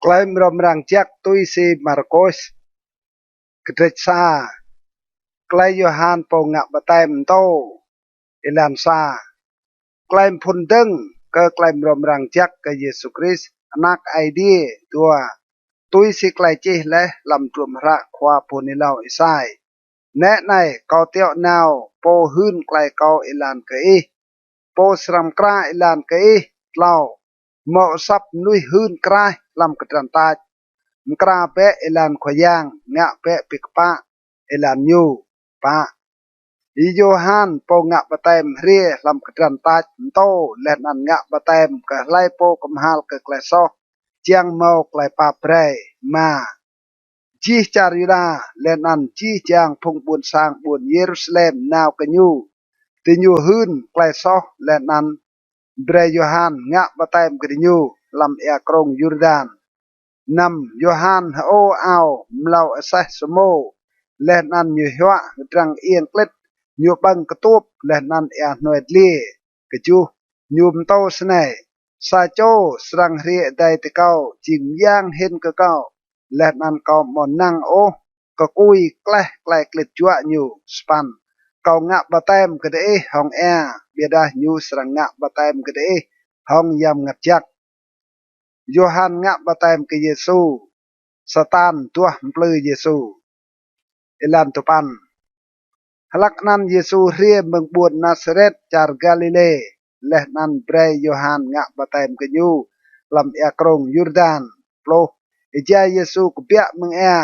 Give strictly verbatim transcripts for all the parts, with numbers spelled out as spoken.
Klei mrâo mrang jăk tui si Markôs. Kdrêč sa. Klei Yôhan pô ngă ƀaptem mtô. Êlan sa. Klei mphŭn dơ̆ng kơ klei mrâo mrang jăk kơ Yêsu Krist, Anak Aê Diê. Dua. Tui si klei čih leh hlăm hdruôm hră khua pô hưn êlâo Êsai: Nĕ anei, kâo tiŏ nao pô hưn klei kâo êlan kơ ih, pô srăng mkra êlan kơ ih. Tlâo. Mâo asăp mnuih hưn kraih hlăm kdrăn tač: Mkra bĕ êlan Khua Yang, ngă bĕ bi kpă êlan ñu. Pă. Yôhan pô ngă ƀaptem hriê hlăm kdrăn tač mtô leh anăn ngă ƀaptem kơ hlei pô kmhal kơ klei soh, čiăng mâo klei pap brei. Êma. Jih čar Yuđa leh anăn jih jang phung ƀuôn sang ƀuôn Yêrusalem nao kơ ñu. Diñu hưn klei soh leh anăn brei Yôhan ngă ƀaptem kơ diñu hlăm êa krông Yurdan. Năm. Yôhan hơô ao mlâo aseh samô, leh anăn ñu huă kdrăng iêng klĭt, ñu ƀơ̆ng ktuôp leh anăn êa hnuê dliê. Kjuh. Ñu mtô snei: Sa čô srăng hriê adei ti kâo, jing myang hĭn kơ kâo, leh anăn kâo amâo năng ôh kkui kleh klei klĭt juă ñu. Sa păn. Kâo ngă ƀaptem kơ diih hŏng êa, ƀiădah ñu srăng ngă ƀaptem kơ diih hŏng Yang Mngăt Jăk. Yôhan ngă ƀaptem kơ Yêsu. Satan duah mplư Yêsu. Êlan dua păn. Hlăk anăn Yêsu hriê mơ̆ng ƀuôn Nasaret čar Galilê, leh anăn brei Yôhan ngă ƀaptem kơ ñu hlăm êa krông Yurdan. Pluh. Êjai Yêsu kbiă mơ̆ng êa,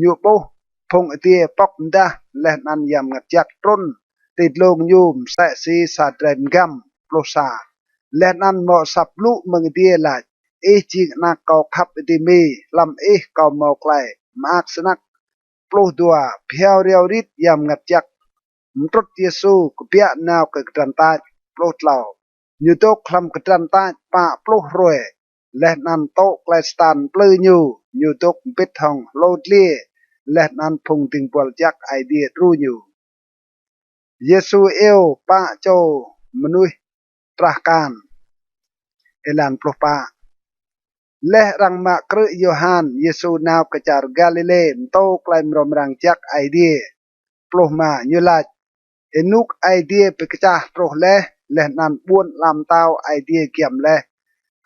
ñu ƀuh phung adiê pŏk mdah leh anăn Yang Mngăt Jăk trŭn ti dlông ñu msĕ si sa drei mgăm. Pluh sa. Leh anăn mâo asăp blŭ mơ̆ng adiê lač: Ih jing Anak kâo khăp êdimi, hlăm ih kâo mâo klei mơak snăk. Pluh dua. Bhiâo riâo rit Yang Mngăt Jăk mtrŭt Yêsu kbiă nao kơ kdrăn tač. Pluh tlâo. Ñu dôk hlăm kdrăn tač pă pluh hruê, leh anăn tŭ klei Satan mplư ñu, ñu dôk mbĭt hŏng hlô dliê leh anăn phung dĭng buăl jăk Aê Diê đru ñu. Yêsu iêu pă čô mnuih trah kan. Êlan pluh pă. Leh arăng mă krư̆ Yôhan, Yêsu nao kơ čar Galilê mtô klei mrâo mrang jăk Aê Diê. Pluh êma. Ñu lač: Ênuk Aê Diê bi kčah truh leh, leh anăn ƀuôn ala mtao Aê Diê giăm leh.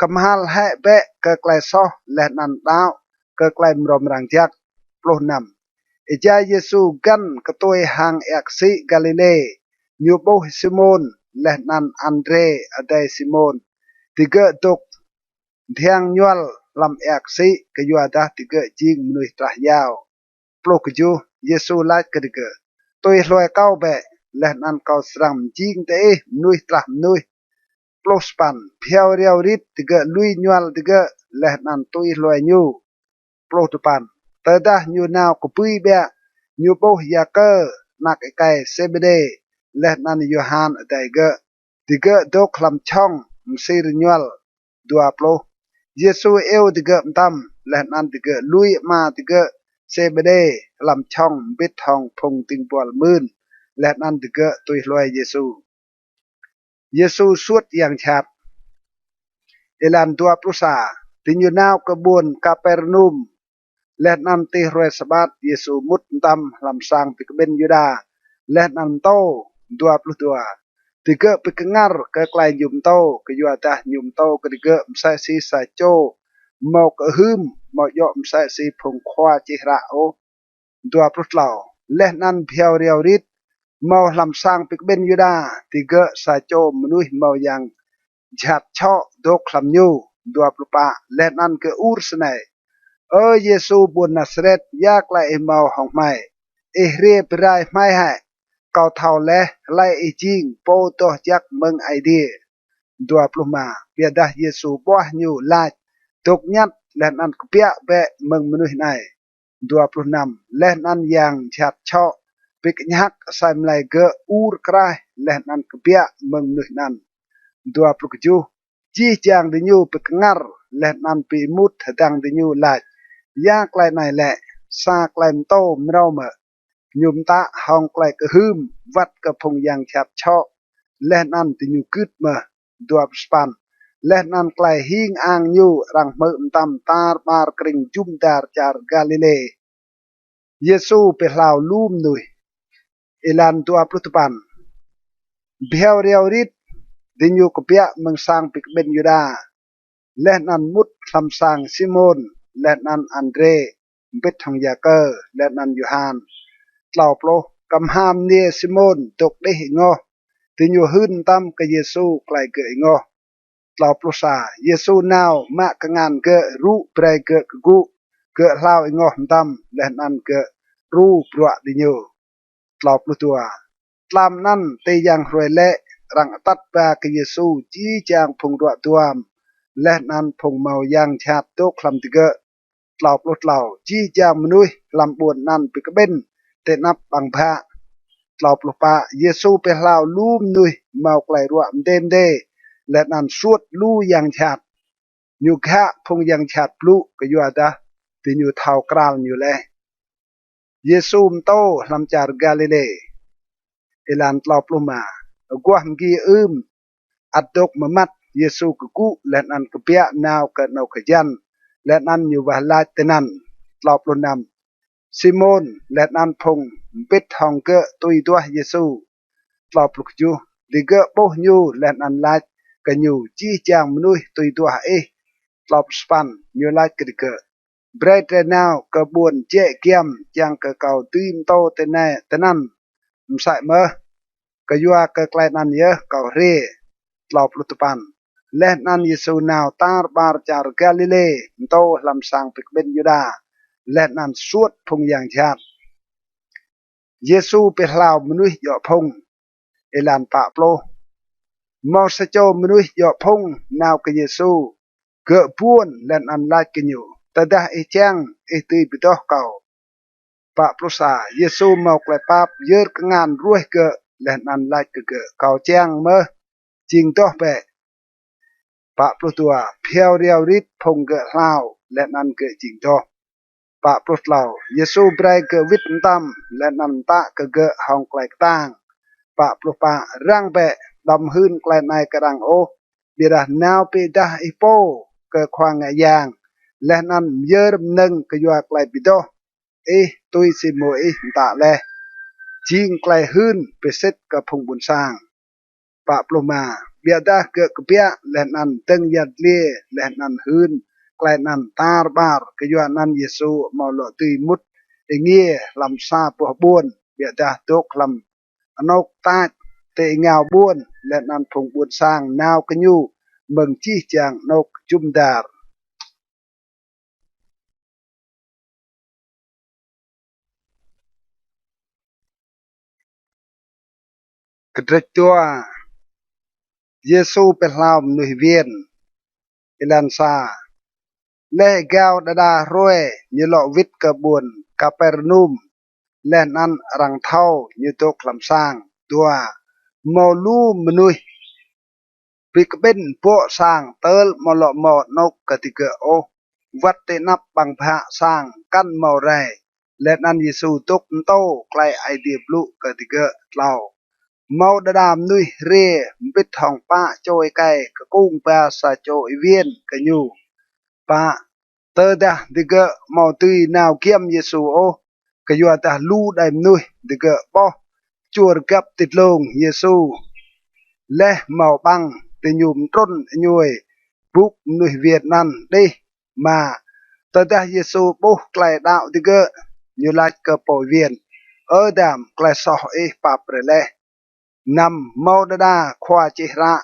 Kmhal hĕ bĕ kơ klei soh leh anăn đăo kơ klei mrâo mrang jăk. Pluh năm. Êjai Yêsu găn ktuê hang êa ksĭ Galilê, ñu ƀuh Simôn leh anăn Andrê adei Simôn, digơ̆ dôk dhiăng ñuăl hlăm êa ksĭ, kyuadah digơ̆ jing mnuih trah yao. Pluh kjuh. Yêsu lač kơ digơ̆: Tui hlue kâo bĕ, leh anăn kâo srăng mjing diih mnuih trah mnuih. Pluh sa păn. Bhiâo riâo rit digơ̆ lui ñuăl digơ̆ leh anăn tui hlue ñu. Pluh dua păn. Tơdah ñu nao kbưi ƀiă, ñu ƀuh Yakơ anak êkei Sêbêdê leh anăn Yôhan adei gơ̆, digơ̆ dôk hlăm čhŏng msir ñuăl. Dua pluh. Yêsu iêu digơ̆ mtam, leh anăn digơ̆ lui ama digơ̆ Sêbêdê hlăm čhŏng mbĭt hŏng phung dĭng buăl mưn, leh anăn digơ̆ tui hlue Yêsu. Yêsu suôt yang jhat. Êlan dua pluh sa. Diñu nao kơ ƀuôn Kapernum. Leh anăn ti hruê Sabat, Yêsu mŭt mtam hlăm sang bi kƀĭn Yuđa, leh anăn mtô. Dua pluh dua. Digơ̆ bi kngăr kơ klei ñu mtô, kyuadah ñu mtô kơ digơ̆ msĕ si sa čô mâo kơhưm, amâo djŏ msĕ si phung khua čih hră ôh. Dua pluh tlâo. Leh anăn bhiâo riâo rit mâo hlăm sang bi kƀĭn Yuđa, digơ̆ sa čô mnuih mâo yang jhat čhŏ dôk hlăm ñu. Dua pluh pă. Leh anăn gơ̆ ur snei: Ơ Yêsu ƀuôn Nasaret, ya klei ih mâo hŏng hmei? Ih hriê bi rai hmei hĕ? Kâo thâo leh hlei ih jing, Pô doh jăk mơ̆ng Aê Diê. Dua pluh êma. Ƀiădah Yêsu ƀuah ñu lač: Dôk ñăt, leh anăn kbiă bĕ mơ̆ng mnuih anei. Dua pluh năm. Leh anăn yang jhat čhŏ bi kñhăk asei mlei gơ̆ ur kraih leh anăn kbiă mơ̆ng mnuih anăn. Dua pluh kjuh. Jih jang diñu bi kngăr leh anăn bi êmut hdơ̆ng diñu lač: Ya klei anei lĕ? Sa klei mtô mrâo mơ̆? Ñu mtă hŏng klei kơhưm wăt kơ phung yang jhat čhŏ, leh anăn diñu gưt mơh. Dua pluh sa păn. leh anăn klei hing ang ñu arăng hmư̆ mtam tar ƀar krĭng jŭm dar čar Galilê. Yêsu bi hlao lu mnuih. Êlan dua pluh dua păn. Bhiâo riâo rit, diñu kbiă mơ̆ng sang bi kƀĭn Yuđa, leh anăn mŭt hlăm sang Simôn, leh anăn Andrê, mbĭt hŏng Yakơ, leh anăn Yôhan. Tlâo pluh. Kmha mniê Simôn dôk đih êngoh, diñu hưn mtam kơ Yêsu klei gơ̆ êngoh. Tlâo pluh sa. Yêsu nao mă kngan gơ̆, rŭ brei gơ̆ kgŭ, gơ̆ hlao êngoh mtam, leh anăn gơ̆ đru bruă diñu. Tlâo pluh dua. Tlam anăn ti yang hruê lĕ, arăng atăt ba kơ Yêsu jih jang phung ruă duam, leh anăn phung mâo yang jhat dôk hlăm digơ̆. Tlâo pluh tlâo. Jih jang mnuih hlăm ƀuôn anăn bi kƀĭn ti anăp ƀăng bhă. Tlâo pluh pă. Yêsu bi hlao lu mnuih mâo klei ruă mdê mdê, leh anăn suôt lu yang jhat. Ñu ghă phung yang jhat blŭ kyuadah diñu thâo kral ñu leh. Yêsu mtô hlăm čar Galilê. Êlan tlâo pluh êma. Aguah mgi ưm, ăt dôk mmăt, Yêsu kgŭ leh anăn kbiă nao kơ anôk hjăn, leh anăn ñu wah lač tinăn. Tlâo pluh năm. Simôn leh anăn phung mbĭt hŏng gơ̆ tui duah Yêsu. Tlâo pluh kjuh. Digơ̆ ƀuh ñu leh anăn lač kơ ñu, jih jang mnuih tui duah ih. Tlâo pluh sa păn. Ñu lač kơ digơ̆, brei drei nao kơ ƀuôn jĕ giăm, čiăng kơ kâo dưi mtô tinei, tinăn msĕ mơh, kyua kơ klei anăn yơh kâo hriê. Tlâo pluh dua păn. Leh anăn Yêsu nao tar ƀar čar Galilê, mtô hlăm sang bi kƀĭn Yuđa, leh anăn suôt phung yang jhat. Yêsu bi hlao mnuih djŏ phung. Êlan pă pluh. Mâo sa čô mnuih djŏ phung nao kơ Yêsu, gơ̆ buôn, leh anăn lač kơ ñu, tơdah ih čiăng, ih dưi bi doh kâo. Pă pluh sa. Yêsu mâo klei pap, yơr kngan ruêh gơ̆, leh anăn lač kơ gơ̆, kâo čiăng mơh, jing doh bĕ. Pă pluh dua. Bhiâo riâo rit phung gơ̆ hlao, leh anăn gơ̆ jing doh. Pă pluh tlâo. Yêsu brei gơ̆ wĭt mtam, leh anăn mtă kơ gơ̆ hŏng klei ktang. Pă pluh pă. Răng bĕ, đăm hưn klei anei kơ arăng ôh, ƀiădah nao bi êdah ih pô kơ khua ngă yang, leh anăn myơr mnơ̆ng kyua klei bi doh ih tui si mô̆ ih mtă leh, jing klei hưn bi sĭt kơ phung ƀuôn sang. Pă pluh êma. Ƀiădah gơ̆ kbiă leh anăn dơ̆ng yăl dliê leh anăn hưn klei anăn tar ƀar. Kyuanăn Yêsu amâo lŏ dưi mŭt êngiê hlăm sa boh ƀuôn, ƀiădah dôk hlăm anôk tač ti êngao ƀuôn, leh anăn phung ƀuôn sang nao kơ ñu mơ̆ng jih jang anôk jŭm dar. Kdrêč dua. Yêsu bi hlao mnuih wiên. Êlan sa. Leh êgao đa đa hruê ñu lŏ wĭt kơ ƀuôn Kapernum, leh anăn arăng thâo ñu dôk hlăm sang. Dua. Mâo lu mnuih bi kƀĭn bŏ sang tơl amâo lŏ mâo anôk kơ digơ̆ ôh, wăt ti anăp ƀăng bhă sang kăn mâo rei. Leh anăn Yêsu dôk mtô klei Aê Diê blŭ kơ digơ̆. Tlâo. Mâo đa đa mnuih hriê mbĭt hŏng pă čô êkei kkung ba sa čô êwiên kơ ñu. Pă. Tơdah digơ̆ amâo dưi nao giăm Yêsu ôh, kyuadah lu đei mnuih, digơ̆ ƀuh čuôr găp ti dlông Yêsu. Leh mâo ƀăng, diñu mtrŭn êñuê buk mnuih wiên anăn đih. Êma. Tơdah Yêsu ƀuh klei đăo digơ̆, ñu lač kơ pô êwiên: Ơ dam, klei soh ih pap brei leh. Năm. Mâo đa đa khua čih hră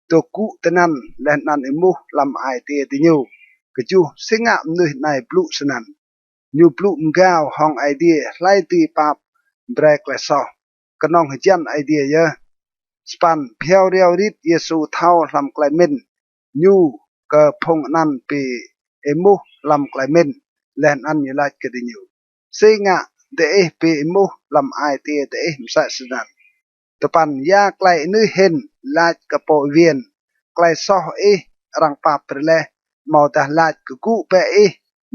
dôk gŭ tinăn leh anăn êmuh hlăm ai tiê diñu: Kjuh. Si ngă mnuih anei blŭ snăn? Ñu blŭ mgao hŏng Aê Diê, hlei dưi pap brei klei soh, knŏng hjăn Aê Diê yơh. Sa păn. Bhiâo riâo rit Yêsu thâo hlăm klei mĭn ñu kơ phung anăn bi êmuh hlăm klei mĭn, leh anăn ñu lač kơ diñu: Si ngă diih bi êmuh hlăm ai tiê diih msĕ snăn? Dua păn. Ya klei ênưih hĭn lač kơ pô êwiên: Klei soh ih arăng pap brei leh, amâodah lač: Kgŭ bĕ ih,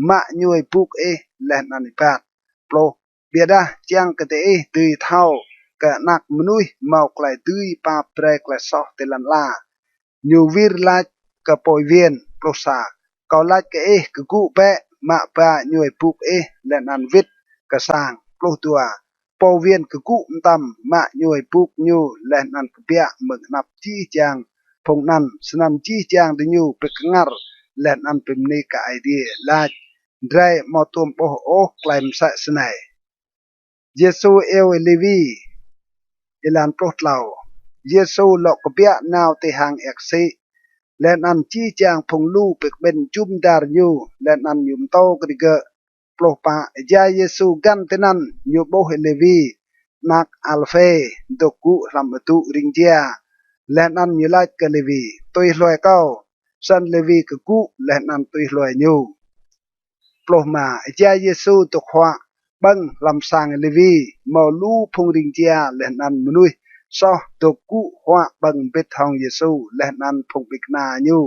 mă êñuê buk ih leh anăn êbat? Pluh. Ƀiădah čiăng kơ diih dưi thâo kơ Anak Mnuih mâo klei dưi pap brei klei soh ti lăn ala, ñu wir lač kơ pô êwiên. Pluh sa. Kâo lač kơ ih, kgŭ bĕ, mă ba ñu êbŭk ih, leh anăn wĭt kơ sang. Pluh dua. Pô êwiên kgŭ mtam, mă ñu êbŭk ñu, leh anăn kbiă mơ̆ng anăp jih jang phung anăn. Snăn jih jang diñu bi kngăr, leh anăn bi mni kơ Aê Diê, lač: Drei amâo tuôm ƀuh ôh klei msĕ snei. Yêsu iêu Y-Lêwi. Êlan pluh tlâo. Yêsu lŏ kbiă nao ti hang êa ksĭ, leh anăn jih jang phung lu bi kƀĭn jŭm dar ñu, leh anăn ñu mtô kơ digơ̆. Pluh pă. Êjai Yêsu găn tinăn, ñu ƀuh Y-Lêwi, anak Y-Alphê, dôk gŭ hlăm adŭ rĭng jia, leh anăn ñu lač kơ Lêwi: Tui hluê kâo. Snăn Lêwi kgŭ leh anăn tui hluê ñu. Pluh êma. Êjai Yêsu dôk huă ƀơ̆ng hlăm sang Lêwi, mâo lu phung rĭng jia leh anăn mnuih soh dôk gŭ huă ƀơ̆ng mbĭt hŏng Yêsu leh anăn phung ƀĭng kna ñu,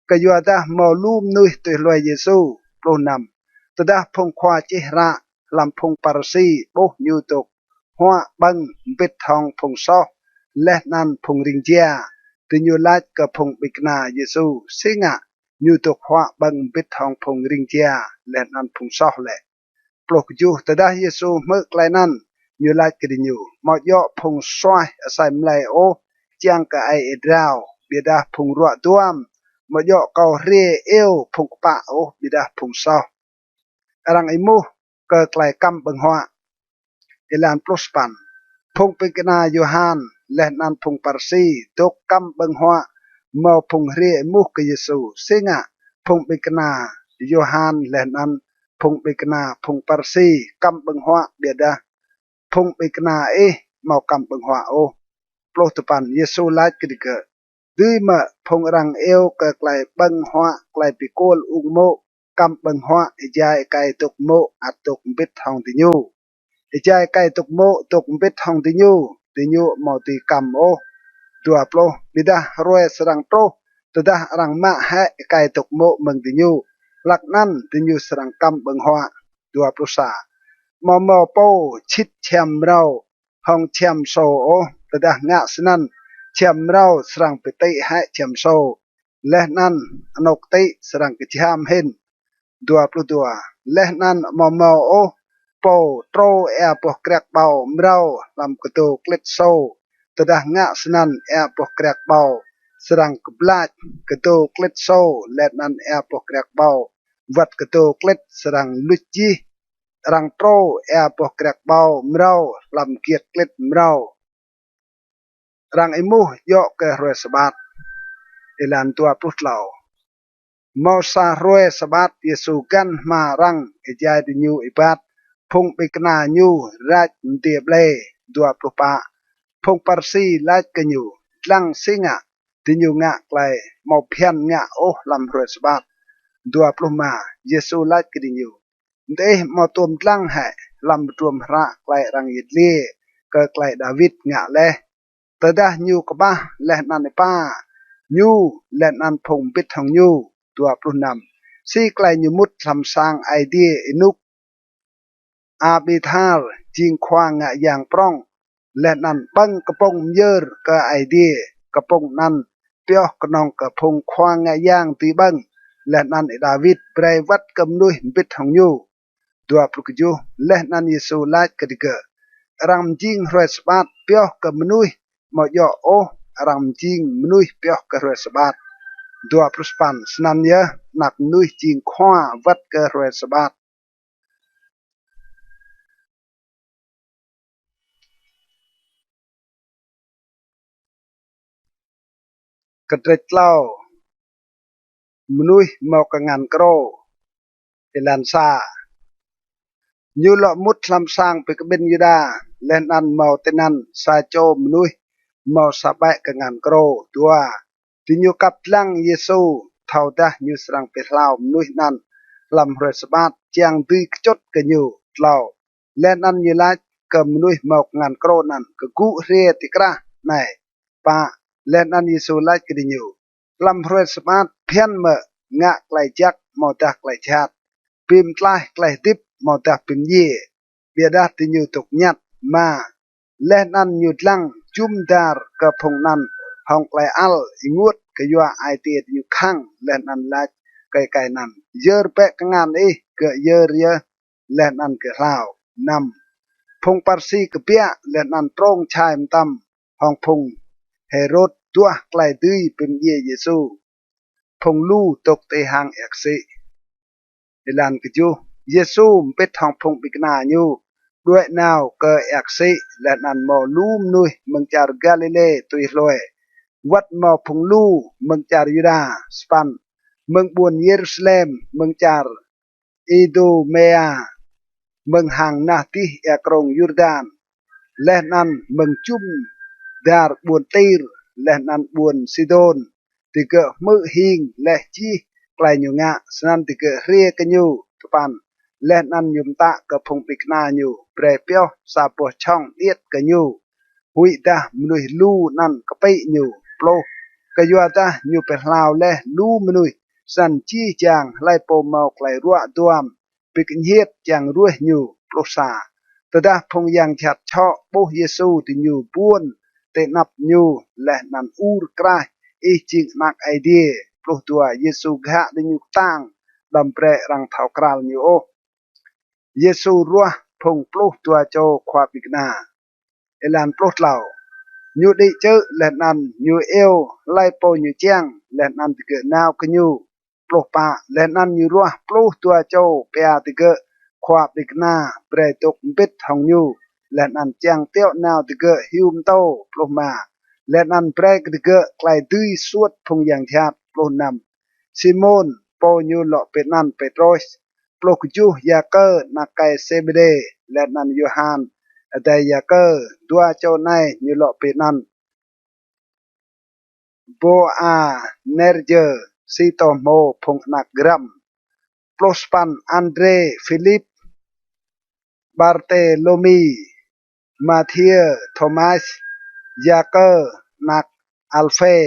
kyuadah mâo lu mnuih tui hluê Yêsu. Pluh năm. Tơdah phung khua čih hră hlăm phung Pharisi ƀuh ñu dôk huă ƀơ̆ng mbĭt hŏng phung soh leh anăn phung rĭng jia, diñu lač kơ phung ƀĭng kna Yêsu: Si ngă ñu dôk huă ƀơ̆ng mbĭt hŏng phung rĭng jia leh anăn phung soh lĕ? Pluh kjuh. Tơdah Yêsu hmư̆ klei anăn, ñu lač kơ diñu: Amâo djŏ phung suaih asei mlei ôh čiăng kơ aê êa drao, ƀiădah phung ruă duam. Amâo djŏ kâo hriê iêu phung kpă ôh, ƀiădah phung soh. Arăng êmuh kơ klei kăm ƀơ̆ng huă. Êlan pluh sa păn. Phung ƀĭng kna Yôhan leh anăn phung Pharisi dôk kăm ƀơ̆ng huă, mâo phung hriê êmuh kơ Yêsu: Si ngă phung ƀĭng kna Yôhan leh anăn phung ƀĭng kna phung Pharisi kăm ƀơ̆ng huă, ƀiădah phung ƀĭng kna ih amâo kăm ƀơ̆ng huă ôh? Pluh dua păn. Yêsu lač kơ digơ̆: Dưi mơ̆ phung arăng iêu kơ klei ƀơ̆ng huă klei bi kuôl ung mô̆ kăm ƀơ̆ng huă êjai êkei dôk mô̆ ăt dôk mbĭt hŏng diñu? Êjai êkei dôk mô̆ dôk mbĭt hŏng diñu, diñu amâo dưi kăm ôh. Dua pluh. Ƀiădah hruê srăng truh, tơdah arăng mă hĕ êkei dôk mô̆ mơ̆ng diñu, hlăk anăn diñu srăng kăm ƀơ̆ng huă. Dua pluh sa. Amâo mâo pô čhĭt čhiăm mrâo hŏng čhiăm sô ôh, tơdah ngă snăn, čhiăm mrâo srăng bi tĭ hĕ čhiăm sô, leh anăn anôk tĭ srăng kjham hĭn. Dua pluh dua. Leh anăn amâo mâo ôh pô trô êa boh kriăk ƀâo mrâo hlăm kdô klĭt sô, tơdah ngă snăn, êa boh kriăk ƀâo srăng kblač kdô klĭt sô, leh anăn êa boh kriăk ƀâo wăt kdô klĭt srăng luč jih. Arăng trô êa boh kriăk ƀâo mrâo hlăm giêt klĭt mrâo. Arăng êmuh djŏ kơ hruê Sabat. Êlan dua pluh tlâo. Mâo sa hruê Sabat, Yêsu găn hma arăng êjai diñu êbat phung ƀĭng kna ñu rač mdiê ƀlê. Dua pluh pă. Phung Pharisi lač kơ ñu: Dlăng si ngă diñu ngă klei amâo bhiăn ngă ôh hlăm hruê Sabat. Dua pluh êma. Yêsu lač kơ diñu: Diih amâo tuôm dlăng hĕ hlăm hdruôm hră klei arăng yăl dliê kơ klei Y-Đawit ngă leh, tơdah ñu kƀah leh anăn êpa ñu leh anăn phung mbĭt hŏng ñu? Dua pluh năm. Si klei ñu mŭt hlăm sang Aê Diê ênuk Abiathar jing khua ngă yang prŏng, leh anăn ƀơ̆ng kpŭng myơr kơ Aê Diê, kpŭng anăn pioh knŏng kơ phung khua ngă yang dưi ƀơ̆ng, leh anăn Y-Đawit brei wăt kơ mnuih mbĭt hŏng ñu. Dua pluh kjuh. Leh anăn Yêsu lač kơ digơ̆: Arăng mjing hruê Sabat pioh kơ mnuih, amâo djŏ ôh arăng mjing mnuih pioh kơ hruê Sabat. Dua pluh sa păn. Snăn yơh, Anak Mnuih jing khua wăt kơ hruê Sabat. Kdrêč tlâo. Mnuih mâo kngan krô. Êlan sa. Ñu lŏ mŭt hlăm sang bi kƀĭn Yuđa, leh anăn mâo tinăn sa čô mnuih mâo sa ƀĕ kngan krô. Dua. Diñu kăp dlăng Yêsu, thâodah ñu srăng bi hlao mnuih anăn hlăm hruê Sabat, čiăng dưi kčŭt kơ ñu. Tlâo. Leh anăn ñu lač kơ mnuih mâo kngan krô anăn: Kgŭ hriê ti krah anei. Pă. Leh anăn Yêsu lač kơ diñu: Hlăm hruê Sabat bhiăn mơ̆ ngă klei jăk amâodah klei jhat, bi mtlaih klei hdĭp amâodah bi mdjiê? Ƀiădah diñu dôk ñăt. Êma. Leh anăn ñu dlăng jŭm dar kơ phung anăn hŏng klei ăl ênguôt kyua ai tiê diñu khăng, leh anăn lač kơ êkei anăn: Yơr bĕ kngan ih, gơ̆ yơr yơh, leh anăn gơ̆ hlao. Năm. Phung Pharisi kbiă leh anăn trông čhai mtam hŏng phung Hêrôt duah klei dưi bi mdjiê Yêsu. Phung lu dôk ti hang êa ksĭ. Êlan kjuh. Yêsu mbĭt hŏng phung ƀĭng kna ñu đuĕ nao kơ êa ksĭ, leh anăn mâo lu mnuih mơ̆ng čar Galilê tui hlue, wăt mâo phung lu mơ̆ng čar Yuđa. Sa păn. Mơ̆ng ƀuôn Yêrusalem, mơ̆ng čar Idumêa, mơ̆ng hang nah dih êa krông Yurdan, leh anăn mơ̆ng jŭm dar ƀuôn Tir leh anăn ƀuôn Sidôn, digơ̆ hmư̆ hing leh jih klei ñu ngă, snăn digơ̆ hriê kơ ñu. Dua păn. Leh anăn ñu mtă kơ phung ƀĭng kna ñu brei pioh sa boh čhŏng điêt kơ ñu, huĭdah mnuih lu anăn kpĭ ñu. Pluh. Kyuadah ñu bi hlao leh lu mnuih, snăn jih jang hlei pô mâo klei ruă duam bi kñhiêt čiăng ruêh ñu. Pluh sa. Tơdah phung yang jhat čhŏ ƀuh Yêsu, diñu buôn ti anăp ñu leh anăn ur kraih: Ih jing Anak Aê Diê. Pluh dua. Yêsu ghă diñu ktang, đăm brei arăng thâo kral ñu ôh. Yêsu ruah phung pluh dua čô khua ƀĭng kna. Êlan pluh tlâo. Ñu đĭ čư̆ leh anăn ñu iêu hlei pô ñu čiăng, leh anăn digơ̆ nao kơ ñu. Pluh pă. Leh anăn ñu ruah pluh dua čô, pia digơ̆ khua ƀĭng kna brei dôk mbĭt hŏng ñu, leh anăn čiăng tiŏ nao digơ̆ hiu mtô. Pluh êma. Leh anăn brei kơ digơ̆ klei dưi suôt phung yang jhat. Pluh năm. Simôn, pô ñu lŏ bi anăn Pêtrôs. Pluh kjuh. Yakơ, anak êkei Sêbêdê, leh anăn Yôhan, adei Yakơ. Dua čô anei ñu lŏ bi anăn Bôanerjơ, si tô hmô phung anak Grăm. Pluh sa păn. Andrê, Philip, Bartêlômi, Mathiơ, Thômas, Yakơ, anak Alphê,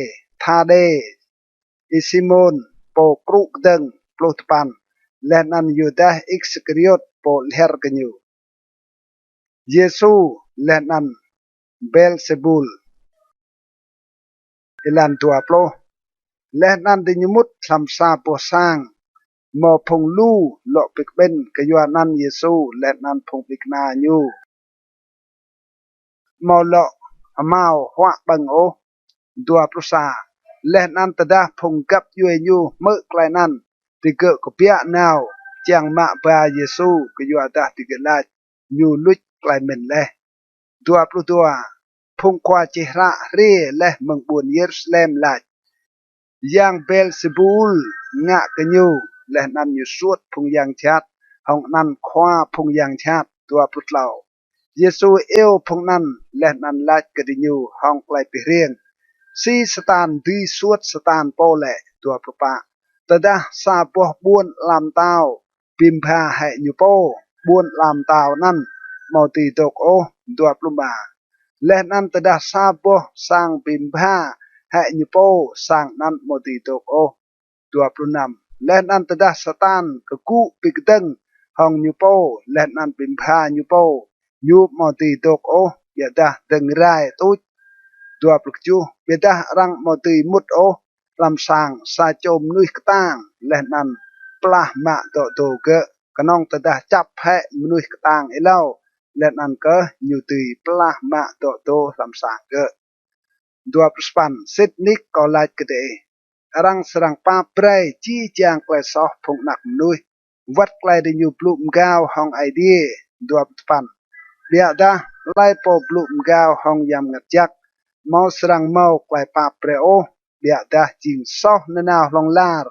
Thadê, Y-Simôn, pô krŭ kdơ̆ng. Pluh dua păn. Leh anăn Yuđas Iskariôt, pô lhiăr kơ ñu. Yêsu leh anăn Bêlsêbul. Êlan dua pluh. Leh anăn diñu mŭt hlăm sa boh sang, mâo phung lu lŏ bi kƀĭn, kyuanăn Yêsu leh anăn phung ƀĭng kna ñu amâo lŏ hmao huă ƀơ̆ng ôh. Dua pluh sa. Leh anăn tơdah phung găp djuê ñu hmư̆ klei anăn, digơ̆ kbiă nao čiăng mă ba Yêsu, kyuadah digơ̆ lač: Ñu luč klei mĭn leh. Dua pluh dua. Phung khua čih hră hriê leh mơ̆ng ƀuôn Yêrusalem lač: Yang Bêlsêbul ngă kơ ñu, leh anăn ñu suôt phung yang jhat hŏng anăn khua phung yang jhat. Dua pluh tlâo. Yêsu iêu phung anăn leh anăn lač kơ diñu hŏng klei bi hriêng: Si Satan dưi suôt Satan pô lĕ? Dua pluh pă. Tơdah sa boh ƀuôn ala mtao bi mbha hĕ ñu pô, ƀuôn ala mtao anăn amâo dưi dôk ôh. Dua pluh êma. Leh anăn tơdah sa boh sang bi mbha hĕ ñu pô, sang anăn amâo dưi dôk ôh. Dua pluh năm. Leh anăn tơdah Satan kgŭ bi kdơ̆ng hŏng ñu pô leh anăn bi mbha ñu pô, ñu amâo dưi dôk ôh, ƀiădah dơ̆ng rai tuč. Dua pluh kjuh. Ƀiădah arăng amâo dưi mŭt ôh hlăm sang sa čô mnuih ktang leh anăn plah mă dŏ dô gơ̆, knŏng tơdah čăp hĕ mnuih ktang êlâo, leh anăn kơh ñu dưi plah mă dŏ dô hlăm sang gơ̆. Dua pluh sa păn. Sĭt nik kâo lač kơ diih, arăng srăng pap brei jih jang klei soh phung anak mnuih, wăt klei diñu blŭ mgao hŏng Aê Diê. Dua pluh sa păn. Ƀiădah hlei pô blŭ mgao hŏng Yang Mngăt Jăk amâo srăng mâo klei pap brei ôh, ƀiădah jing soh nanao hlŏng lar.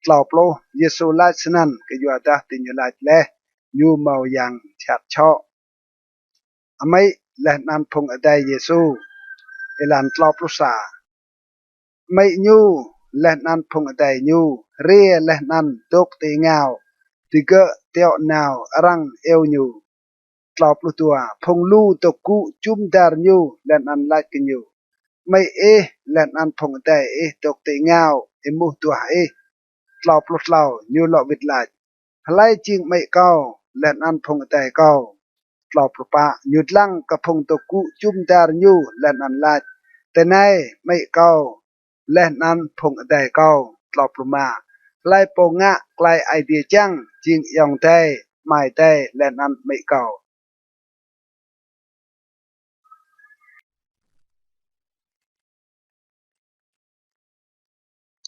Tlâo pluh. Yêsu lač snăn kyuadah diñu lač leh ñu mâo yang jhat čhŏ. Amĭ leh anăn phung adei Yêsu. Êlan tlâo pluh sa. Amĭ ñu leh anăn phung adei ñu hriê leh anăn dôk ti êngao, digơ̆ tiŏ nao arăng iêu ñu. Tlâo pluh dua. Phung lu dôk gŭ jŭm dar ñu leh anăn lač kơ ñu: Amĭ ih leh anăn phung adei ih dôk ti êngao êmuh duah ih. Tlâo pluh tlâo. Ñu lŏ wĭt lač: Hlei jing amĭ kâo leh anăn phung adei kâo? Tlâo pluh pă. Ñu dlăng kơ phung dôk gŭ jŭm dar ñu leh anăn lač: Tinei amĭ kâo leh anăn phung adei kâo. Tlâo pluh êma. Hlei pô ngă klei Aê Diê čiăng jing ayŏng adei, amai adei leh anăn amĭ kâo.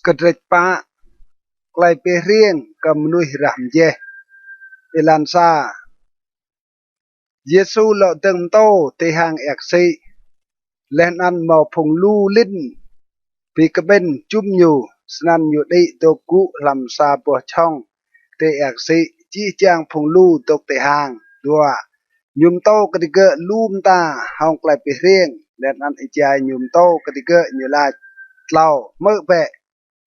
Kdrêč pă. Klei bi hriêng kơ mnuih rah mjeh. Êlan sa. Yêsu lŏ dơ̆ng mtô ti hang êa ksĭ, leh anăn mâo phung lu lĭn bi kƀĭn jŭm ñu, snăn ñu đĭ dôk gŭ hlăm sa boh čhŏng ti êa ksĭ, jih jang phung lu dôk ti hang. Dua. Ñu mtô kơ digơ̆ lu mta hŏng klei bi hriêng, leh anăn êjai ñu mtô kơ digơ̆ ñu lač: Tlâo. Hmư̆ bĕ,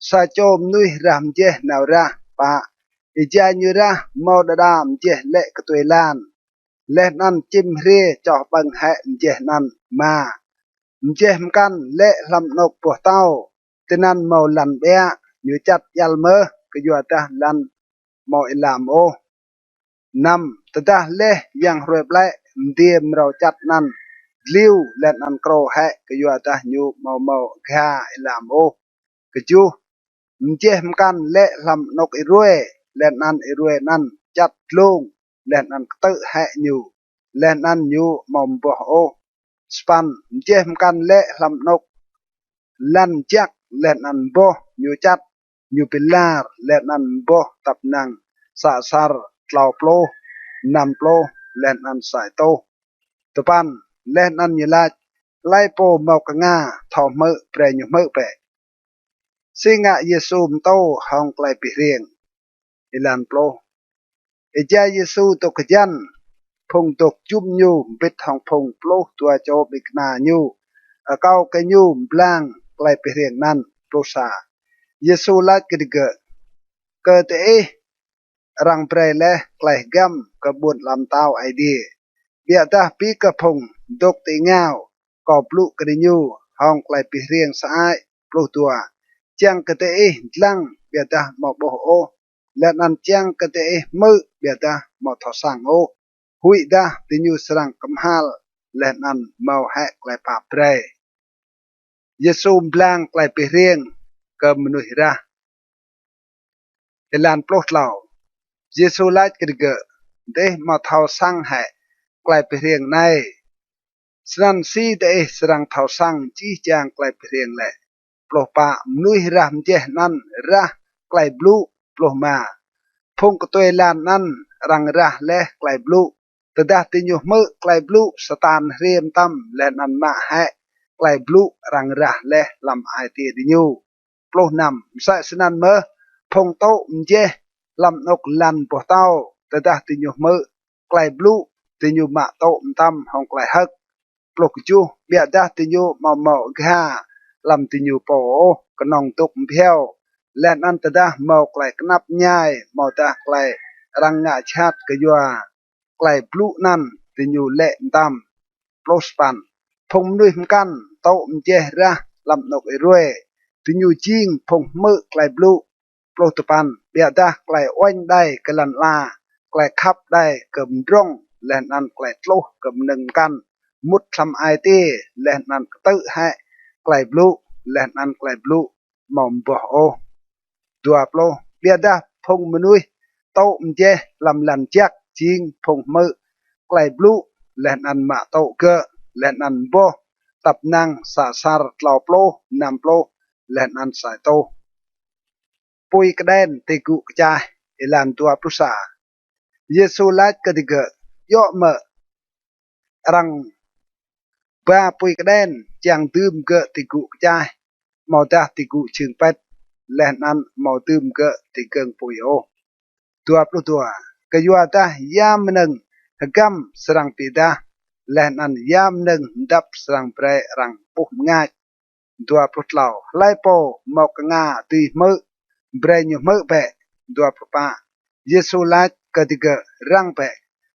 sa čô mnuih rah mjeh nao rah. Pă. Êjai ñu rah, mâo đa đa mjeh lĕ ktuê êlan, leh anăn čĭm hriê čoh ƀơ̆ng hĕ mjeh anăn. Êma. Mjeh mkăn lĕ hlăm anôk boh tâo, tinăn mâo lăn ƀiă, ñu čăt djăl mơh, kyuadah lăn amâo êlam ôh. Năm. Tơdah leh yang hruê ƀlĕ, mdiê mrâo čăt anăn dliu leh anăn krô hĕ, kyuadah ñu amâo mâo agha êlam ôh. Kjuh. Mjeh mkăn lĕ hlăm anôk êruê, leh anăn êruê anăn čăt dlông, leh anăn ktư̆ hĕ ñu, leh anăn ñu amâo mboh ôh. Sa păn. Mjeh mkăn lĕ hlăm anôk lăn jăk, leh anăn mboh ñu čăt, ñu bi lar, leh anăn mboh tăp năng sa asăr, tlâo pluh, năm pluh, leh anăn sa êtuh. Dua păn. Leh anăn ñu lač: Hlei pô mâo knga thâo hmư̆, brei ñu hmư̆ bĕ. Si ngă Yêsu mtô hŏng klei bi hriêng? Êlan pluh. Êjai Yêsu dôk hjăn, phung dôk jŭm ñu mbĭt hŏng phung pluh dua čô ƀĭng kna ñu akâo kơ ñu mblang klei bi hriêng anăn. Pluh sa. Yêsu lač kơ digơ̆: Kơ diih arăng brei leh klei hgăm kơ ƀuôn ala mtao Aê Diê, ƀiădah bi kơ phung dôk ti êngao, kâo blŭ kơ diñu hŏng klei bi hriêng sơăi. Pluh dua. Čiăng kơ diih dlăng ƀiădah amâo ƀuh ôh, leh anăn čiăng kơ diih hmư̆ ƀiădah amâo thâo săng ôh. Huĭdah diñu srăng kmhal leh anăn mâo hĕ klei pap brei. Yêsu mblang klei bi hriêng kơ mnuih rah. Êlan pluh tlâo. Yêsu lač kơ digơ̆: Diih amâo thâo săng hĕ klei bi hriêng anei, snăn si diih srăng thâo săng jih jang klei bi hriêng lĕ? Pluh pă. Mnuih rah mjeh anăn rah klei blŭ. Pluh êma. Phung ktuê êlan anăn arăng rah leh klei blŭ. Tơdah diñu hmư̆ klei blŭ, Satan hriê mtam leh anăn mă hĕ klei blŭ arăng rah leh hlăm ai tiê diñu. Pluh năm. Msĕ snăn mơh phung tŭ mjeh hlăm anôk lăn boh tâo, tơdah diñu hmư̆ klei blŭ, diñu mă tŭ mtam hŏng klei hơ̆k. Pluh kjuh. Ƀiădah diñu amâo mâo agha hlăm diñu pô ôh, knŏng dôk mbhiâo, leh anăn tơdah mâo klei knap mñai amâodah klei arăng ngă jhat kyua klei blŭ anăn, diñu lĕ mtam. Pluh sa păn. Phung mnuih mkăn tŭ mjeh rah hlăm anôk êruê, diñu jing phung hmư̆ klei blŭ. Pluh dua păn. Ƀiădah klei uêñ đei kơ lăn ala, klei khăp đei kơ mdrŏng, leh anăn klei tluh kơ mnơ̆ng mkăn mŭt hlăm ai tiê, leh anăn ktư̆ hĕ klei blŭ, leh anăn klei blŭ amâo mboh ôh. Dua pluh. Ƀiădah phung mnuih tŭ mjeh hlăm lăn jăk jing phung hmư̆ klei blŭ, leh anăn mă tŭ gơ̆, leh anăn mboh tăp năng sa asăr, tlâo pluh, năm pluh, leh anăn sa êtuh. Pui kđen ti gŭ kčah. Êlan dua pluh sa. Yêsu lač kơ digơ̆: Djŏ mơ̆ arăng ba pui kđen čiăng dưm gơ̆ ti gŭ kčah, amâodah ti gŭ jhưng pĭt, leh anăn amâo dưm gơ̆ ti gơ̆ng pui ôh? Dua pluh dua. Kyuadah ya mnơ̆ng hgăm srăng bi êdah, leh anăn ya mnơ̆ng mdăp srăng brei arăng ƀuh mngač. Dua pluh tlâo. Hlei pô mâo knga dưi hmư̆, brei ñu hmư̆ bĕ. Dua pluh pă. Yêsu lač kơ digơ̆: Răng bĕ,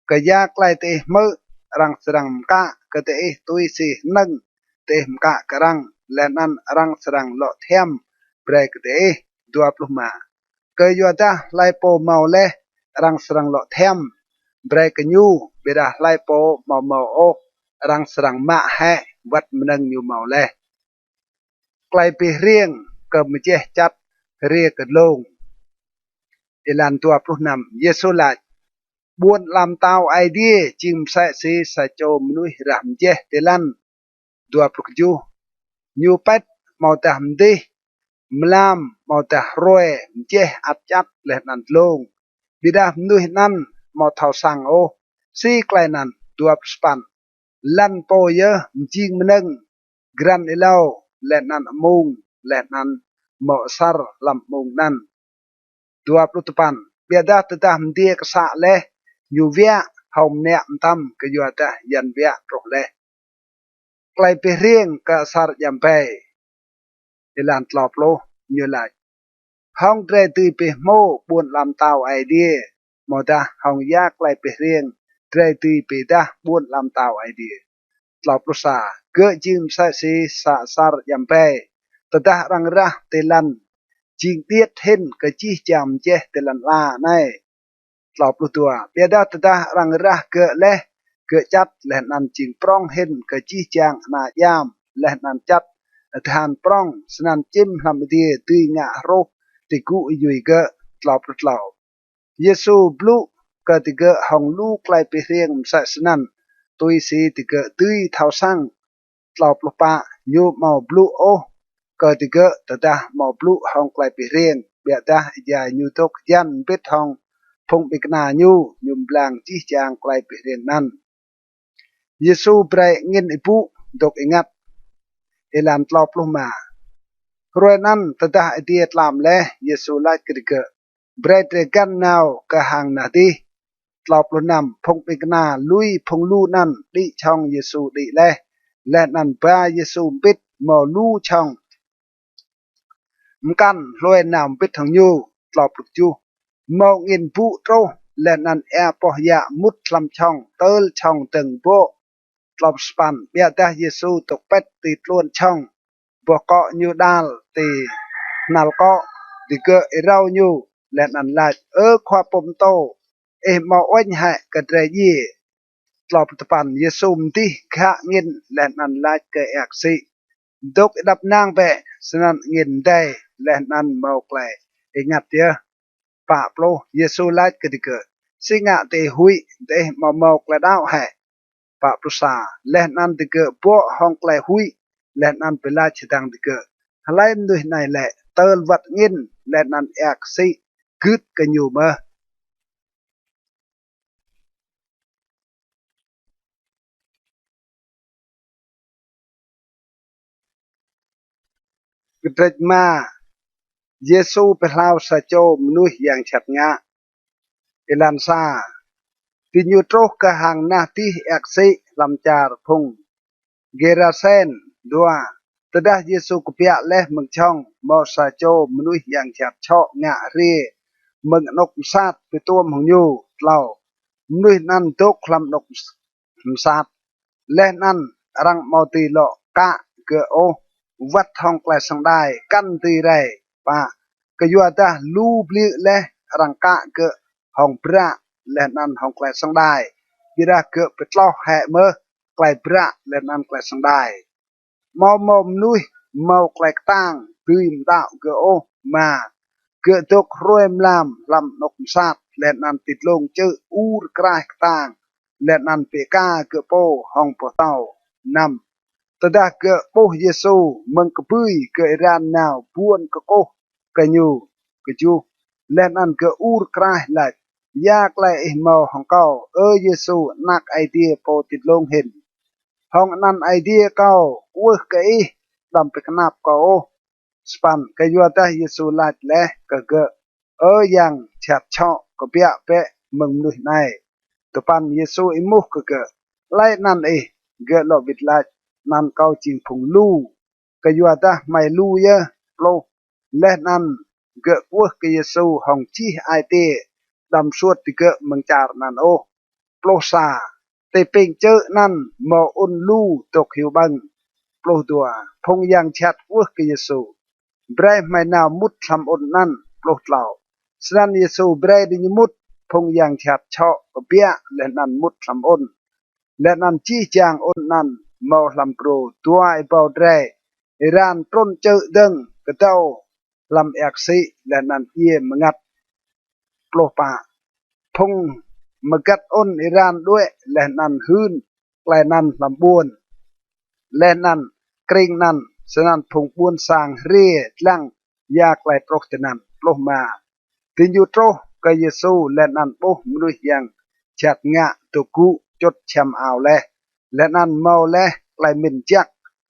kơ ya klei diih hmư̆, arăng srăng mkă kơ diih tui si hnơ̆ng diih mkă kơ arăng, leh anăn arăng srăng lŏ thiăm brei kơ diih. Dua pluh êma. Kyuadah hlei pô mâo leh, arăng srăng lŏ thiăm brei kơ ñu, ƀiădah hlei pô amâo mâo ôh, arăng srăng mă hĕ wăt mnơ̆ng ñu mâo leh. Klei bi hriêng kơ mjeh čăt hriê kơ dlông. Êlan dua pluh năm, Yêsu lač: Ƀuôn ala mtao Aê Diê jing msĕ si sa čô mnuih rah mjeh ti lăn. Dua pluh kjuh, ñu pĭt amâodah mdih, mlam amâodah hruê, mjeh ăt čăt leh anăn dlông. Ƀiădah mnuih anăn amâo thâo săng ôh si klei anăn. Dua pluh sa păn, lăn pô yơh mjing mnơ̆ng, grăn êlâo, leh anăn amung, leh anăn mâo asăr hlăm amung anăn. Dua pluh dua păn, ƀiădah tơdah mdiê ksă leh, ñu wiă hŏng mniă mtam kyuadah yan wiă truh leh. Klei bi hriêng kơ asăr djam bĕ. Êlan tlâo pluh, ñu lač: Hŏng drei dưi bi hmô ƀuôn ala mtao Aê Diê, amâodah hŏng ya klei bi hriêng drei dưi bi êdah ƀuôn ala mtao Aê Diê? Tlâo pluh sa, gơ̆ jing msĕ si sa asăr djam bĕ. Tơdah arăng rah ti lăn, jing điêt hĭn kơ jih jang mjeh ti lăn ala anei. Tlâo pluh dua, ƀiădah tơdah arăng rah gơ̆ leh, gơ̆ čăt leh anăn jing prŏng hĭn kơ jih jang ana djam leh anăn čăt adhan prŏng, snăn čĭm hlăm adiê dưi ngă hruh ti gŭ êyui gơ̆. Tlâo pluh tlâo, Yêsu blŭ kơ digơ̆ hŏng lu klei bi hriêng msĕ snăn, tui si digơ̆ dưi thâo săng. Tlâo pluh pă, ñu amâo blŭ ôh kơ digơ̆ tơdah amâo blŭ hŏng klei bi hriêng, ƀiădah êjai ñu dôk hjăn mbĭt hŏng phung ƀĭng kna ñu, ñu mblang jih jang klei bi hriêng anăn. Yêsu brei angĭn êbŭ dôk êngăt. Êlan tlâo pluh êma, hruê anăn tơdah adiê tlam leh, Yêsu lač kơ digơ̆: Brei drei găn nao kơ hang nah dih. Tlâo pluh năm, phung ƀĭng kna lui phung lu anăn đĭ čhŏng Yêsu đĭ leh, leh anăn ba Yêsu mbĭt mâo lu čhŏng mkăn hlue nao mbĭt hŏng ñu. Tlâo pluh kjuh, mâo angĭn êbŭ truh, leh anăn êa poh yă mŭt hlăm čhŏng tơl čhŏng dơ̆ng bŏ. Tlâo pluh sa păn, ƀiădah Yêsu dôk pĭt ti tluôn čhŏng, boh kŏ ñu đal ti hnal kŏ. Digơ̆ êrâo ñu leh anăn lač: Ơ Khua pô mtô, ih amâo uêñ hĕ kơ drei djiê? Tlâo pluh dua păn, Yêsu mdih ghă angĭn leh anăn lač kơ êa ksĭ: Dôk êđăp ênang bĕ. Snăn angĭn mdei leh anăn mâo klei êngăt yơh. Pă pluh, Yêsu lač kơ digơ̆: Si ngă diih huĭ, diih amâo mâo klei đăo hĕ? Pă pluh sa, leh anăn digơ̆ bŏ hŏng klei huĭ, leh anăn bi lač hdơ̆ng digơ̆: Hlei mnuih anei lĕ, tơl wăt angĭn leh anăn êa ksĭ gưt kơ ñu mơh. Kdrêč êma, Yêsu bi hlao sa čô mnuih yang jhat ngă. Êlan sa, diñu truh kơ hang nah dih êa ksĭ hlăm čar phung Gêrasen. Dua, tơdah Yêsu kbiă leh mơ̆ng čhŏng, mâo sa čô mnuih yang jhat čhŏ ngă hriê mơ̆ng anôk msat bi tuôm hŏng ñu. Tlâo, mnuih anăn dôk hlăm anôk msat, leh anăn arăng amâo dưi lŏ kă gơ̆ ôh, wăt hŏng klei săng đai kăn dưi rei. Pă, kyuadah lu bliư̆ leh arăng kă gơ̆ hŏng bră leh anăn hŏng klei săng đai, ƀiădah gơ̆ bi tloh hĕ mơh klei bră leh anăn klei săng đai. Amâo mâo mnuih mâo klei ktang dưi mđăo gơ̆ ôh, êma, gơ̆ dôk hruê mlam hlăm anôk msat, leh anăn ti dlông čư̆ ur kraih ktang, leh anăn bi êka gơ̆ pô hŏng boh tâo. Năm, tơdah gơ̆ ƀuh Yêsu mơ̆ng kbưi, gơ̆ êran nao buôn kkuh kơ ñu. Kjuh, leh anăn gơ̆ ur kraih lač: Ya klei ih mâo hŏng kâo, Ơ Yêsu, Anak Aê Diê pô ti dlông hĭn? Hŏng anăn Aê Diê kâo kwưh kơ ih, đăm bi knap kâo ôh. Sa păn, kyuadah Yêsu lač leh kơ gơ̆: Ơ yang jhat čhŏ, kbiă bĕ mơ̆ng mnuih anei. Dua păn, Yêsu êmuh kơ gơ̆: Hlei anăn ih? Gơ̆ lŏ wĭt lač: Anăn kâo jing phung lu, kyuadah hmei lu yơh. Pluh, leh anăn gơ̆ kwưh kơ Yêsu hŏng jih ai tiê, đăm suôt digơ̆ mơ̆ng čar anăn ôh. Pluh sa, ti ping čư̆ anăn mâo ŭn lu dôk hiu ƀơ̆ng. Pluh dua, phung yang jhat kwưh kơ Yêsu: Brei hmei nao mŭt hlăm ŭn anăn. Pluh tlâo, snăn Yêsu brei diñu mŭt. Phung yang jhat čhŏ kbiă leh anăn mŭt hlăm ŭn, leh anăn jih jang ŭn anăn mâo hlăm brô dua êbâo drei. êran trŭn čư̆ dơ̆ng kdâo hlăm êa ksĭ leh anăn djiê mngăt. Pluh pă. Phung mgăt ŭn êran đuĕ leh anăn hưn klei anăn hlăm ƀuôn leh anăn krĭng anăn, snăn phung ƀuôn sang hriê dlăng ya klei truh tinăn. Pluh êma. Diñu truh kơ Yêsu leh anăn ƀuh mnuih yang jhat ngă dôk gŭ čŭt čhiăm ao leh, leh anăn mâo leh klei mĭn jăk.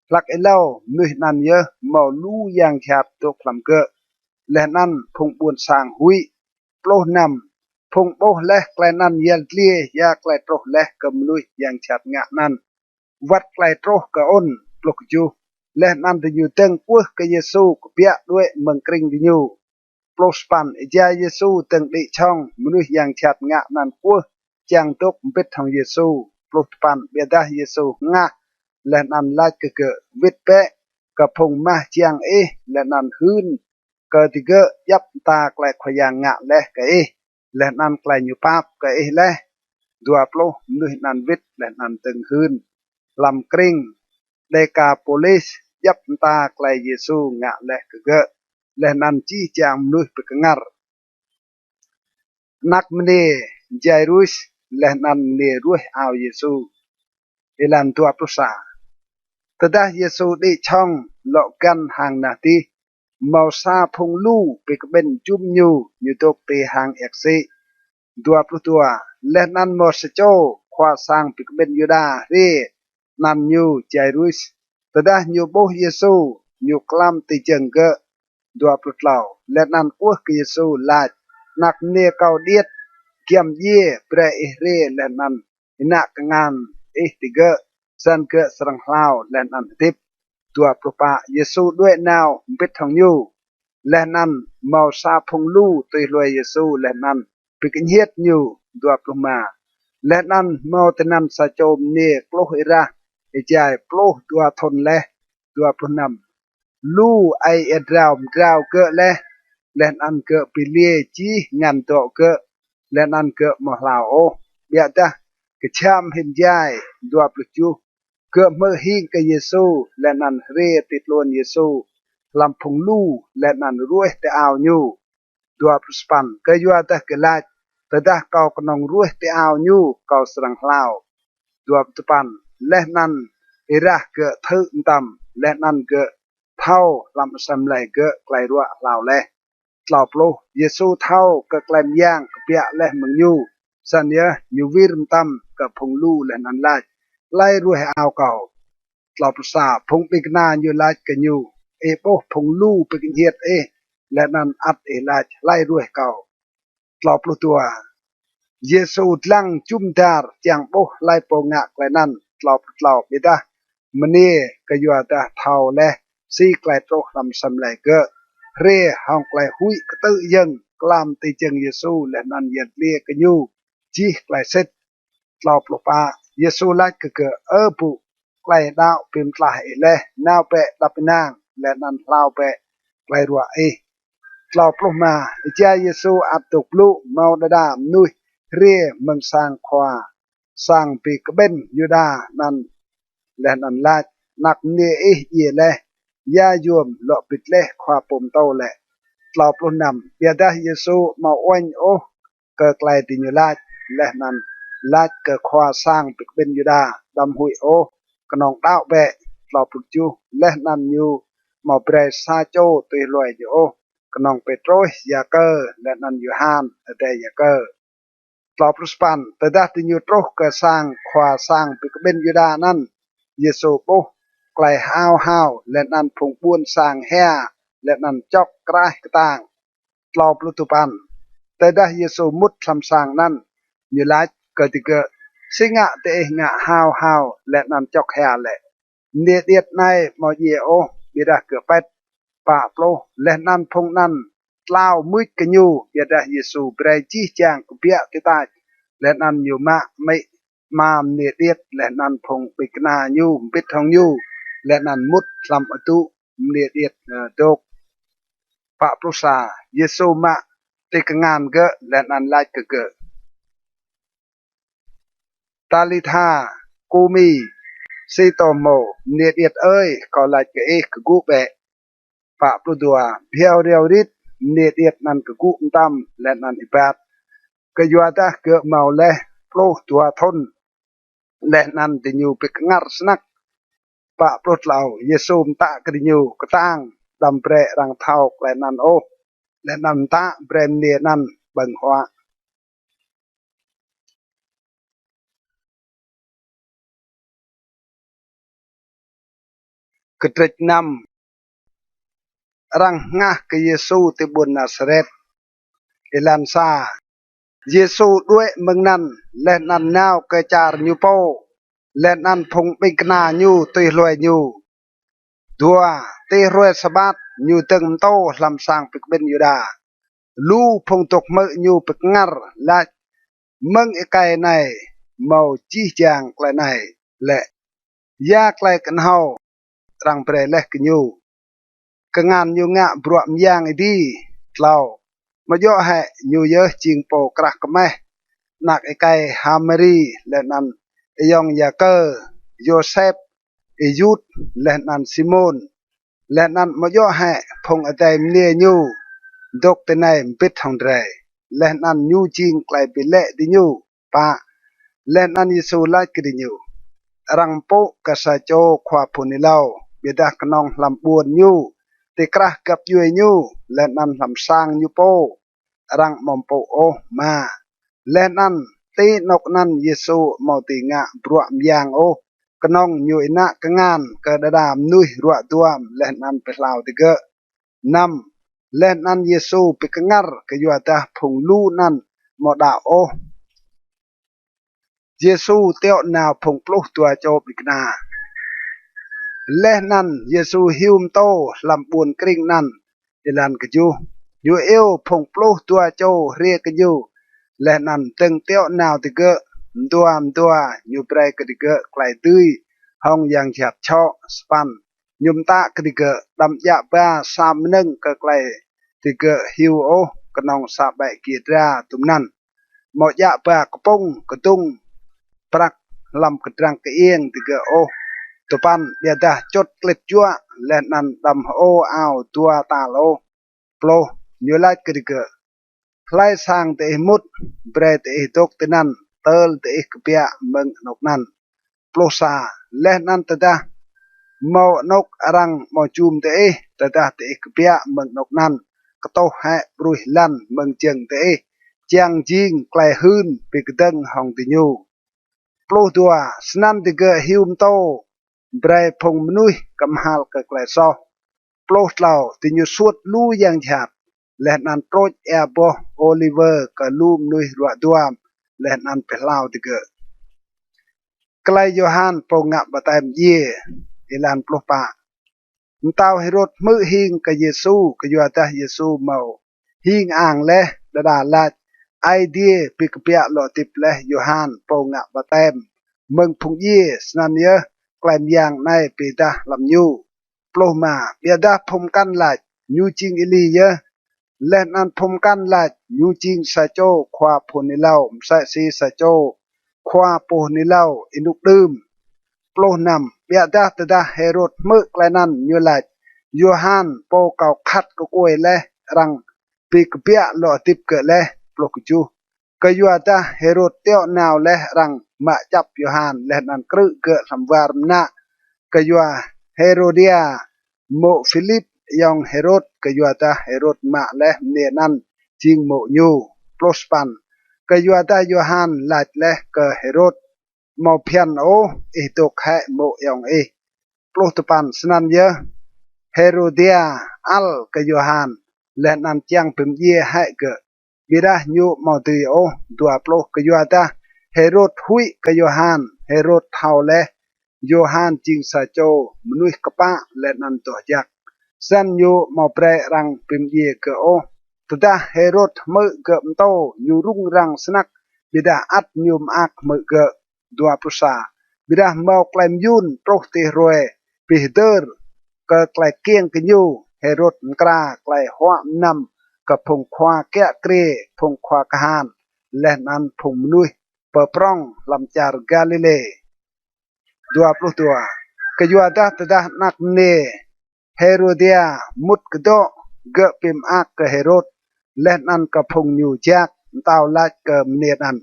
Hlăk êlâo mnuih anăn yơh mâo lu yang jhat dôk hlăm gơ̆, leh anăn phung ƀuôn sang huĭ. Pluh năm. Phung ƀuh leh klei anăn yăl dliê ya klei truh leh kơ mnuih yang jhat ngă anăn, wăt klei truh kơ ŭn. Pluh kjuh. Leh anăn diñu dơ̆ng kwưh kơ Yêsu kbiă đuĕ mơ̆ng krĭng diñu. Pluh sa păn. Êjai Yêsu dơ̆ng đĭ jhŏng, mnuih yang jhat ngă anăn kwưh čiăng dôk mbĭt hŏng Yêsu. Pluh dua păn. Ƀiădah Yêsu hngah leh anăn lač kơ gơ̆: Wĭt bĕ kơ phung mah jiăng ih leh anăn hưn kơ digơ̆ djăp mta klei Khua Yang ngă leh kơ ih, leh anăn klei ñu pap kơ ih leh. Dua pluh. Mnuih anăn wĭt leh anăn dơ̆ng hưn hlăm krĭng Dekapôlis djăp mta klei Yêsu ngă leh kơ gơ̆, leh anăn jih jang mnuih bi kngăr. Anak mniê Jairus leh anăn mniê ruêh ao Yêsu. Êlan dua pluh sa. Tơdah Yêsu đĭ jhŏng lŏ găn hang nah dih, mâo sa phung lu bi kƀĭn jŭm ñu, ñu dôk ti hang êa ksĭ. Dua pluh dua. Leh anăn mâo sa čô khua sang bi kƀĭn Yuđa hriê, anăn ñu Jairus. Tơdah ñu ƀuh Yêsu, ñu klam ti jơ̆ng gơ̆. Dua pluh tlâo. Leh anăn kwưh kơ Yêsu lač: Anak mniê kâo điêt, giăm djiê, brei ih hriê leh anăn ênă kngan ih ti gơ̆, snăn gơ̆ srăng hlao leh anăn hdĭp. Dua pluh pă. Yêsu đuĕ nao mbĭt hŏng ñu, leh anăn mâo sa phung lu tui hlue Yêsu leh anăn bi kñhiêt ñu. Dua pluh êma. Leh anăn mâo tinăn sa čô mniê kluh êrah êjai pluh dua thŭn leh. Dua pluh năm. Lu aê êa drao mdrao gơ̆ leh, leh anăn gơ̆ bi liê jih ngăn dŏ gơ̆, leh anăn gơ̆ amâo hlao ôh, ƀiădah kjham hĭn jai. Dua pluh kjuh. Gơ̆ hmư̆ hing kơ Yêsu, leh anăn hriê ti tluôn Yêsu hlăm phung lu, leh anăn ruêh ti ao ñu. Dua pluh sa păn. Kyuadah gơ̆ lač: Tơdah kâo knŏng ruêh ti ao ñu, kâo srăng hlao. Dua pluh dua păn. Leh anăn êrah gơ̆ thư̆ mtam, leh anăn gơ̆ thâo hlăm asei mlei gơ̆ klei ruă hlao leh. Tlâo pluh. Yêsu thâo kơ klei myang kbiă leh mơ̆ng ñu, snăn yơh ñu wir mtam kơ phung lu leh anăn lač: Hlei ruêh ao kâo? Tlâo pluh sa. Phung ƀĭng kna ñu lač kơ ñu: Ih ƀuh phung lu bi kñhiêt ih, leh anăn ăt ih lač: Hlei ruêh kâo? Tlâo pluh dua. Yêsu dlăng jŭm dar čiăng ƀuh hlei pô ngă klei anăn. Tlâo pluh tlâo. Ƀiădah mniê, kyuadah thâo leh si klei truh hlăm asei mlei gơ̆, hriê hŏng klei huĭ ktư̆ yơ̆ng, klam ti jơ̆ng Yêsu leh anăn yăl dliê kơ ñu jih klei sĭt. Tlâo pluh pă. Yêsu lač kơ gơ̆: Ơ bŭ, klei đăo bi mtlaih ih leh, nao bĕ êđăp ênang, leh anăn hlao bĕ klei ruă ih. Tlâo pluh êma. Êjai Yêsu ăt dôk blŭ, mâo đa đa mnuih hriê mơ̆ng sang khua sang bi kƀĭn Yuđa anăn, leh anăn lač: Anak mniê ih djiê leh, ya yuôm lŏ bi dleh khua pô mtô lĕ? Tlâo pluh năm. Ƀiădah Yêsu amâo uêñ ôh kơ klei diñu lač, leh anăn lač kơ khua sang bi kƀĭn Yuđa: Đăm huĭ ôh, knŏng đăo bĕ. Tlâo pluh kjuh. Leh anăn ñu amâo brei sa čô tui hlue ñu ôh, knŏng Pêtrôs, Yakơ, leh anăn Yôhan adei Yakơ. Tlâo pluh sa păn. Tơdah diñu truh kơ sang khua sang bi kƀĭn Yuđa anăn, Yêsu ƀuh klei hao hao leh anăn phung ƀuôn sang hia leh anăn čŏk kraih ktang. Tlâo pluh dua păn. Tơdah Yêsu mŭt hlăm sang anăn, ñu lač kơ digơ̆: Si ngă diih ngă hao hao leh anăn čŏk hia lĕ? Mniê điêt anei amâo djiê ôh, ƀiădah gơ̆ pĭt. Pă pluh. Leh anăn phung anăn tlao mưč kơ ñu. Ƀiădah Yêsu brei jih jang kbiă ti tač, leh anăn ñu mă amĭ ama mniê điêt leh anăn phung ƀĭng kna ñu mbĭt hŏng ñu, leh anăn mŭt hlăm adŭ mniê điêt, ơ, dôk. Pă pluh sa. Yêsu mă ti kngan gơ̆ leh anăn lač kơ gơ̆: Talitha kumi, Si tô hmô, mniê điêt ơi, kâo lač kơ ih, kgŭ bĕ. Pă pluh dua. Bhiâo riâo rit, mniê điêt anăn kgŭ mtam leh anăn êbat, kyuadah gơ̆ mâo leh pluh dua thŭn, leh anăn diñu bi kngăr snăk. Pă pluh tlâo. Yêsu mtă kơ diñu, Ktang, đăm brei arăng thâo klei anăn ôh. Leh anăn mtă brei mniê anăn ƀơ̆ng huă. Kdrêč năm. Arăng hngah kơ Yêsu ti ƀuôn Nasaret. Êlan sa. Yêsu đuĕ mơ̆ng anăn, leh anăn nao kơ čar ñu pô, leh anăn phung ƀĭng kna ñu tui hlue ñu. Dua. Ti hruê Sabat ñu dơ̆ng mtô hlăm sang bi kƀĭn Yuđa. Lu phung dôk hmư̆ ñu bi kngăr, lač, Mơ̆ng êkei anei mâo jih jang klei anei lĕ? Ya klei knhâo arăng brei leh kơ ñu? Kngan ñu ngă bruă myang êdi. Tlâo. Amâo djŏ hĕ ñu yơh jing pô krah kmeh, anak êkei H'Mari, leh anăn ayŏng Yakơ, Yôsep, Y-Yut, leh anăn Simôn? Leh anăn amâo djŏ hĕ phung adei mniê ñu dôk tinei mbĭt hŏng drei, leh anăn ñu jing klei bi lĕ diñu? Pă. Leh anăn Yêsu lač kơ diñu, Arăng mpŭ kơ sa čô khua phŭn êlâo, ƀiădah knŏng hlăm ƀuôn ñu, ti krah găp djuê ñu, leh anăn hlăm sang ñu pô arăng amâo mpŭ ôh. Êma. Leh anăn ti anôk anăn Yêsu amâo dưi ngă bruă myang ôh, knŏng ñu ênă kngan kơ đa đa mnuih ruă duam leh anăn bi hlao digơ̆. Năm. Leh anăn Yêsu bi kngăr kyuadah phung lu anăn amâo đăo ôh. Yêsu tiŏ nao phung pluh dua čô ƀĭng kna. Leh anăn Yêsu hiu mtô hlăm ƀuôn krĭng anăn. Êlan kjuh. Ñu iêu phung pluh dua čô hriê kơ ñu, leh anăn dơ̆ng tiŏ nao digơ̆. Mdua mdua ñu brei kơ digơ̆ klei dưi hŏng yang jhat čhŏ. Sa păn. Ñu mtă kơ digơ̆, Đăm djă ba sa mnơ̆ng kơ klei digơ̆ hiu ôh, knŏng sa ƀĕ giê dra dŭm anăn. Amâo djă ba kpŭng kdŭng prăk hlăm kdrăng kơiêng digơ̆ ôh. Dua păn. Ƀiădah čŭt klĭt juă, leh anăn đăm hơô ao dua tal ôh. Pluh. Ñu lač kơ digơ̆, Hlei sang diih mŭt, brei diih dôk tinăn tơl diih kbiă mơ̆ng anôk anăn. Pluh sa. Leh anăn tơdah mâo anôk arăng amâo jum diih, tơdah diih kbiă mơ̆ng anôk anăn, ktuh hĕ ƀruih lăn mơ̆ng jơ̆ng diih, čiăng jing klei hưn bi kdơ̆ng hŏng diñu. Pluh dua. Snăn digơ̆ hiu mtô brei phung mnuih kmhal kơ klei soh. Pluh tlâo. Diñu suôt lu yang jhat, leh anăn trôč êa boh ôliwơ kơ lu mnuih ruă duam, leh anăn bi hlao digơ̆. Klei Yôhan pô ngă ƀaptem djiê. Êlan pluh pă. Mtao Hêrôt hmư̆ hing kơ Yêsu, kyuadah Yêsu mâo hing ang leh, đa đa lač, Aê Diê bi kbiă lŏ hdĭp leh Yôhan pô ngă ƀaptem mơ̆ng phung djiê, snăn yơh klei myang anei bi êdah hlăm ñu. Pluh êma. Ƀiădah phung mkăn lač, Ñu jing Êli yơh. Leh anăn phung mkăn lač, Ñu jing sa čô khua phŭn êlâo, msĕ si sa čô khua phŭn êlâo ênuk đưm. Pluh năm. Ƀiădah tơdah Hêrôt hmư̆ klei anăn, ñu lač, Yôhan pô kâo khăt kkuê leh arăng bi kbiă lŏ hdĭp gơ̆ leh. Pluh kjuh. Kyuadah Hêrôt tiŏ nao leh arăng mă čăp Yôhan leh anăn krư̆ gơ̆ hlăm war mnă kyua Hêrôdia, mô̆ Philip, ayŏng Hêrôt, kyuadah Hêrôt mă leh mniê anăn jing mô̆ ñu. Pluh sa păn. Kyuadah Yôhan lač leh kơ Hêrôt, Amâo bhiăn ôh, ih dôk hĕ mô̆ ayŏng ih. Pluh dua păn. Snăn yơh Hêrôdia ăl kơ Yôhan, leh anăn čiăng bi mdjiê hĕ gơ̆, ƀiădah ñu amâo dưi ôh. Dua pluh. Kyuadah Hêrôt huĭ kơ Yôhan, Hêrôt thâo leh Yôhan jing sa čô mnuih kpă leh anăn doh jăk, snăn ñu amâo brei arăng bi mdjiê gơ̆ ôh. Tơdah Hêrôt hmư̆ gơ̆ mtô, ñu rŭng răng snăk, ƀiădah ăt ñu mơak hmư̆ gơ̆. Dua pluh sa. Ƀiădah mâo klei myun truh ti hruê bi hdơr kơ klei kkiêng kơ ñu, Hêrôt mkra klei huă mnăm kơ phung khua kiă kriê, phung khua kahan, leh anăn phung mnuih pơ prŏng hlăm čar Galilê. Dua pluh dua. Kyuadah tơdah anak mniê Hêrôdia mŭt kdŏ, gơ̆ bi mơak kơ Hêrôt leh anăn kơ phung ñu jak. Mtao lač kơ mniê anăn: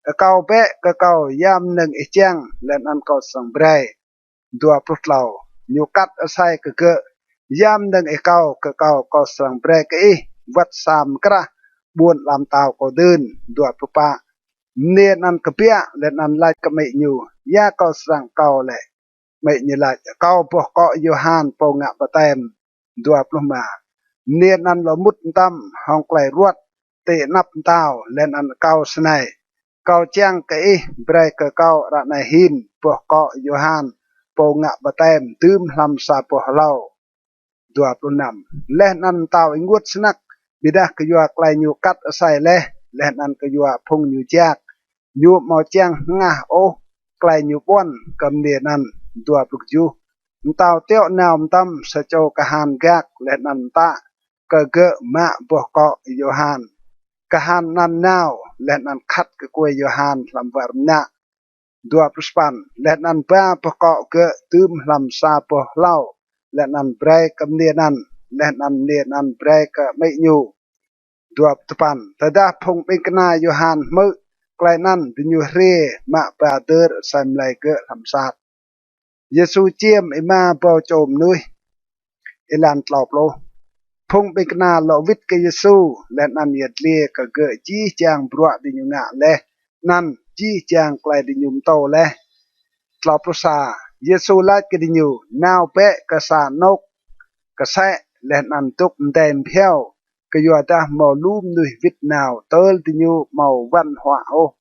Akâo bĕ kơ kâo ya mnơ̆ng ih čiăng, leh anăn kâo srăng brei. Dua pluh tlâo. Ñu kat asei kơ gơ̆: Ya mnơ̆ng ih akâo kơ kâo, kâo srăng brei kơ ih wăt sa mkrah ƀuôn ala mtao kâo dưn. Dua pluh pă. Mniê anăn kbiă leh anăn lač kơ amĭ ñu: Ya kâo srăng akâo lĕ? Amĭ ñu lač: Akâo boh kŏ Yôhan pô ngă ƀaptem. Dua pluh êma. Mniê anăn lŏ mŭt mtam hŏng klei ruăt ti anăp mtao leh anăn akâo snei: Kâo čiăng kơ ih brei kơ kâo ară anei hin boh kŏ Yôhan pô ngă ƀaptem dưm hlăm sa boh hlâo. Dua pluh năm. Leh anăn mtao ênguôt snăk, ƀiădah kyua klei ñu kat asei leh, leh anăn kyua phung ñu jak, ñu amâo čiăng hngah ôh klei ñu ƀuăn kơ mniê anăn. Dua pluh kjuh. Mtao tiŏ nao mtam sa čô kahan gak leh anăn mtă kơ gơ̆ mă boh kŏ Yôhan. Kahan anăn nao leh anăn khăt kkuê Yôhan hlăm war mnă. Dua pluh sa păn. Leh anăn ba boh kŏ gơ̆ dưm hlăm sa boh hlâo leh anăn brei kơ mniê anăn leh anăn mniê anăn brei kơ amĭ ñu. Dua pluh dua păn. Tơdah phung ƀĭng kna Yôhan hmư̆ klei anăn, diñu hriê mă ba dơr asei mlei gơ̆ hlăm msat. Yêsu čiêm êma êbâo čô mnuih. Êlan tlâo pluh. Phung ƀĭng kna lŏ wĭt kơ Yêsu leh anăn yăl dliê kơ gơ̆ jih jang bruă diñu ngă leh anăn jih jang klei diñu mtô leh. Tlâo pluh sa. Yêsu lač kơ diñu: Nao bĕ kơ sa anôk ksĕ leh anăn dôk mdei mbhiâo, kyuadah mâo lu mnuih wĭt nao tơl diñu amâo wăn huă ôh.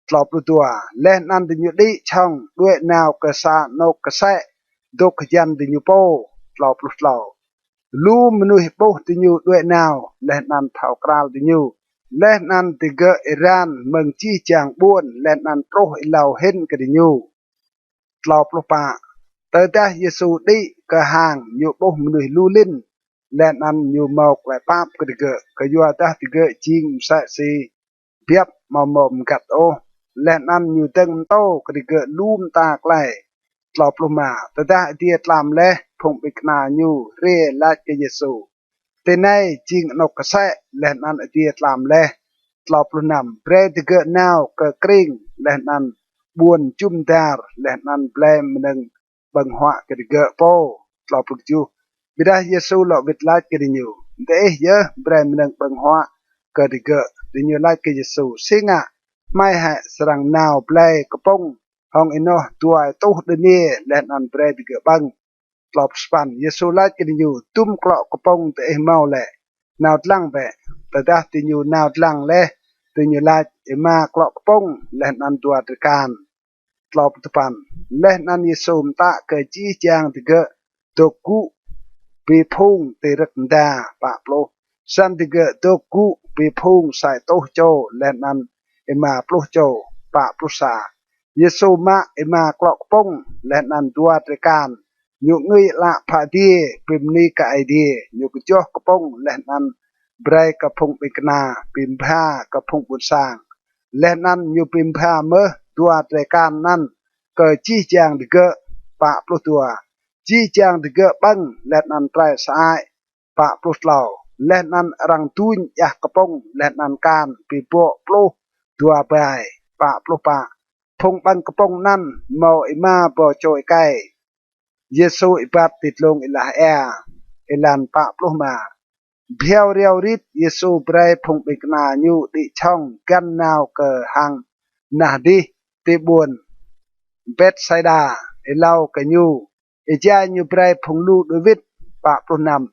Tlâo pluh dua. Leh anăn diñu đĭ čhŏng đuĕ nao kơ sa anôk ksĕ dôk hjăn diñu pô. Tlâo pluh tlâo. Lu mnuih ƀuh diñu đuĕ nao leh anăn thâo kral diñu, leh anăn digơ̆ êran mơ̆ng jih jang ƀuôn leh anăn truh êlâo hĭn kơ diñu. Tlâo pluh pă. Tơdah Yêsu đĭ kơ hang, ñu ƀuh mnuih lu lĭn leh anăn ñu mâo klei pap kơ digơ̆, kyuadah digơ̆ jing msĕ si biăp amâo mâo mgăt ôh, leh anăn ñu dơ̆ng mtô kơ digơ̆ lu mta klei. Tlâo pluh êma. Tơdah adiê tlam leh, phung ƀĭng kna ñu hriê lač kơ Yêsu: Tinei jing anôk ksĕ leh anăn adiê tlam leh. Tlâo pluh năm. Brei digơ̆ nao kơ krĭng leh anăn ƀuôn jŭm dar leh anăn blei mnơ̆ng ƀơ̆ng huă kơ digơ̆ pô. Tlâo pluh kjuh. Ƀiădah Yêsu lŏ wĭt lač kơ diñu: Diih yơh brei mnơ̆ng ƀơ̆ng huă kơ digơ̆. Diñu lač kơ Yêsu: Si ngă hmei hĕ srăng nao blei kpŭng hŏng ênoh dua êtuh deniê leh anăn brei digơ̆ ƀơ̆ng? Tlâo pluh sa păn. Yêsu lač kơ diñu: Dŭm klŏ kpŭng diih mâo lĕ? Nao dlăng bĕ. Tơdah diñu nao dlăng leh, diñu lač: Êma klŏ kpŭng leh anăn dua drei kan. Tlâo pluh dua păn. Leh anăn Yêsu mtă kơ jih jang digơ̆ dôk gŭ bi phung ti rơ̆k mda. Pă pluh. Snăn digơ̆ dôk gŭ bi phung sa êtuh čô leh anăn êma pluh čô. Pă pluh sa. Yêsu mă êma klŏ kpŭng leh anăn dua drei kan, ñu angưi ală phă adiê, bi mni kơ Aê Diê, ñu kjoh kpŭng leh anăn brei kơ phung ƀĭng kna bi mbha kơ phung ƀuôn sang. Leh anăn ñu bi mbha mơh dua drei kan anăn kơ jih jang digơ̆. Pă pluh dua. Jih jang digơ̆ ƀơ̆ng leh anăn trei sơăi. Pă pluh tlâo. Leh anăn arăng duñ djah kpŭng leh anăn kan bi bŏ pluh dua bai. Pă pluh pă. Phung ƀơ̆ng kpŭng anăn mâo êma êbâo čô êkei. Yêsu êbat ti dlông êlah êa. Êlan pă pluh êma. Bhiâo riâo rit, Yêsu brei phung ƀĭng kna ñu đĭ čhŏng găn nao kơ hang nah dih ti ƀuôn Bêtsaiđa êlâo kơ ñu, êjai ñu brei phung lu đuĕ wĭt. Pă pluh năm.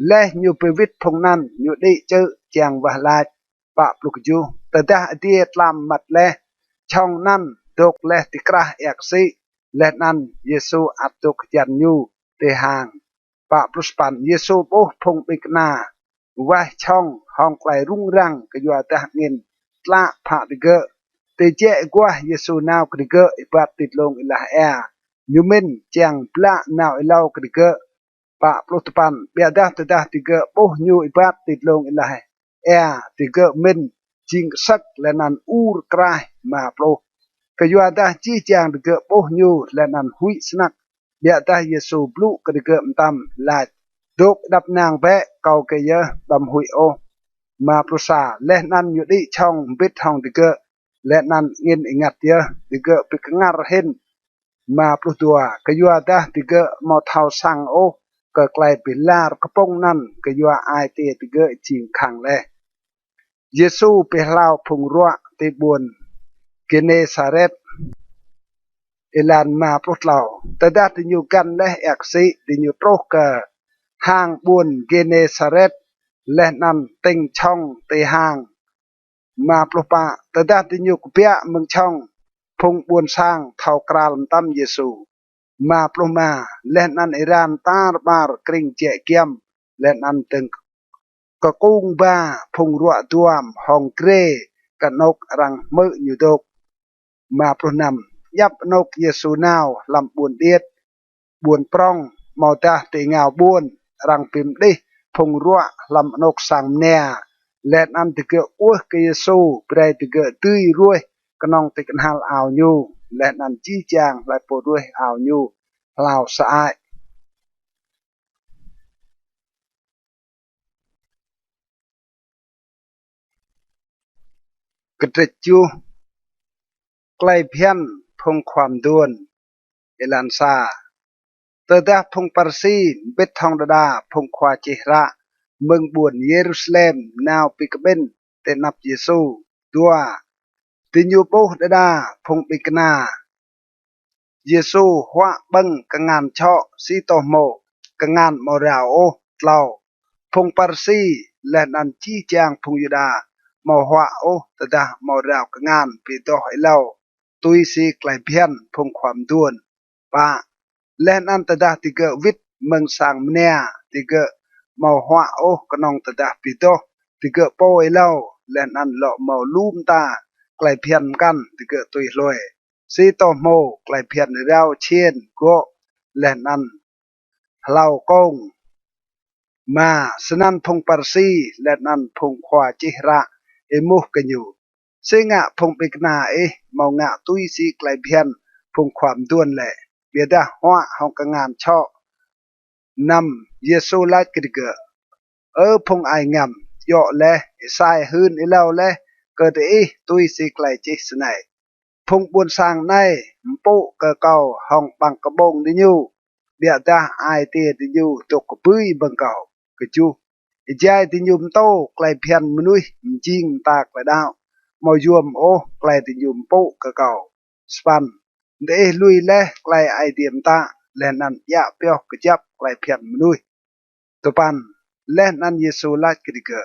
Leh ñu bi wĭt phung anăn, ñu đĭ čư̆ čiăng wah lač. Pă pluh kjuh. Tơdah adiê tlam mmăt leh, čhŏng anăn dôk leh ti krah êa ksĭ, leh anăn Yêsu ăt dôk hjăn ñu ti hang. Pă pluh sa păn. Yêsu ƀuh phung ƀĭng kna waih čhŏng hŏng klei rŭng răng kyuadah angĭn tlă phă digơ̆. Ti jĕ aguah Yêsu nao kơ digơ̆ êbat ti dlông êlah êa, ñu mĭn čiăng blă nao êlâo kơ digơ̆. Pă pluh dua păn. Ƀiădah tơdah digơ̆ ƀuh ñu êbat ti dlông êlah êa, digơ̆ mĭn jing ksơ̆k leh anăn ur kraih. Êma pluh. kyuadah jih jang digơ̆ ƀuh ñu leh anăn huĭ snăk. Ƀiădah Yêsu blŭ kơ digơ̆ mtam, lač: Dôk êđăp ênang bĕ, kâo gơ̆ yơh, đăm huĭ ôh. Êma pluh sa. Leh anăn ñu đĭ čhŏng mbĭt hŏng digơ̆, leh anăn angĭn êngăt yơh, digơ̆ bi kngăr hĭn. Êma pluh dua. Kyuadah digơ̆ amâo thâo săng ôh kơ klei bi lar kpŭng anăn, kyua ai tiê digơ̆ jing khăng leh. Yêsu bi hlao phung ruă ti ƀuôn Gênêsaret. Êlan êma pluh tlâo. Tơdah diñu găn leh êa ksĭ, diñu truh kơ hang ƀuôn Gênêsaret, leh anăn tĭng čhŏng ti hang. Êma pluh pă. Tơdah diñu kbiă mơ̆ng čhŏng, phung ƀuôn sang thâo kral mtam Yêsu. Êma pluh êma. Leh anăn êran tar ƀar krĭng jĕ giăm, leh anăn dơ̆ng kkung ba phung ruă duam hŏng grê kơ anôk arăng hmư̆ ñu dôk. Êma pluh năm. Djăp anôk Yêsu nao hlăm ƀuôn điêt, ƀuôn prŏng, amâodah ti êngao ƀuôn, arăng bi mđih phung ruă hlăm anôk sang mnia, leh anăn digơ̆ kwưh kơ Yêsu brei digơ̆ dưi ruêh knŏng ti knhal ao ñu, leh anăn jih jang hlei pô ruêh ao ñu hlao sơăi. Kdrêč kjuh. Klei bhiăn phung khua mduôn. Êlan sa. Tơdah phung Pharisi mbĭt hŏng đa đa phung khua čih hră mơ̆ng ƀuôn Yêrusalem nao bi kƀĭn ti anăp Yêsu. Dua. Diñu ƀuh đa đa phung ƀĭng kna Yêsu huă ƀơ̆ng kngan čhŏ, si tô hmô, kngan amâo rao ôh. Tlâo. Phung Pharisi leh anăn jih jang phung Yuđa amâo huă ôh tơdah amâo rao kngan bi doh êlâo tui si klei bhiăn phung khua mduôn. Pă. Leh anăn tơdah digơ̆ wĭt mơ̆ng sang mnia, digơ̆ amâo huă ôh knŏng tơdah bi doh digơ̆ pô êlâo, leh anăn lŏ mâo lu mta klei bhiăn mkăn digơ̆ tui hlue, si tô hmô klei bhiăn rao čhiên gŏ leh anăn hlao kông. Êma. Snăn phung Pharisi leh anăn phung khua čih hră êmuh kơ ñu: Si ngă phung ƀĭng kna ih amâo ngă tui si klei bhiăn phung khua mduôn lĕ, ƀiădah huă hŏng kngan čhŏ? Năm. Yêsu lač kơ digơ̆: Ơ phung ai ngăm, djŏ leh, Êsai hưn êlâo leh kơ diih tui si klei čih snei: Phung ƀuôn sang anei mpŭ kơ kâo hŏng ƀăng kƀông diñu, ƀiădah ai tiê diñu dôk kbưi mơ̆ng kâo. Kjuh. Êjai diñu mtô klei bhiăn mnuih mjing mta klei đăo, amâo yuôm ôh klei diñu mpŭ kơ kâo. Sa păn. Diih lui leh klei Aê Diê mtă, leh anăn djă pioh kjăp klei bhiăn mnuih. Dua păn. Leh anăn Yêsu lač kơ digơ̆: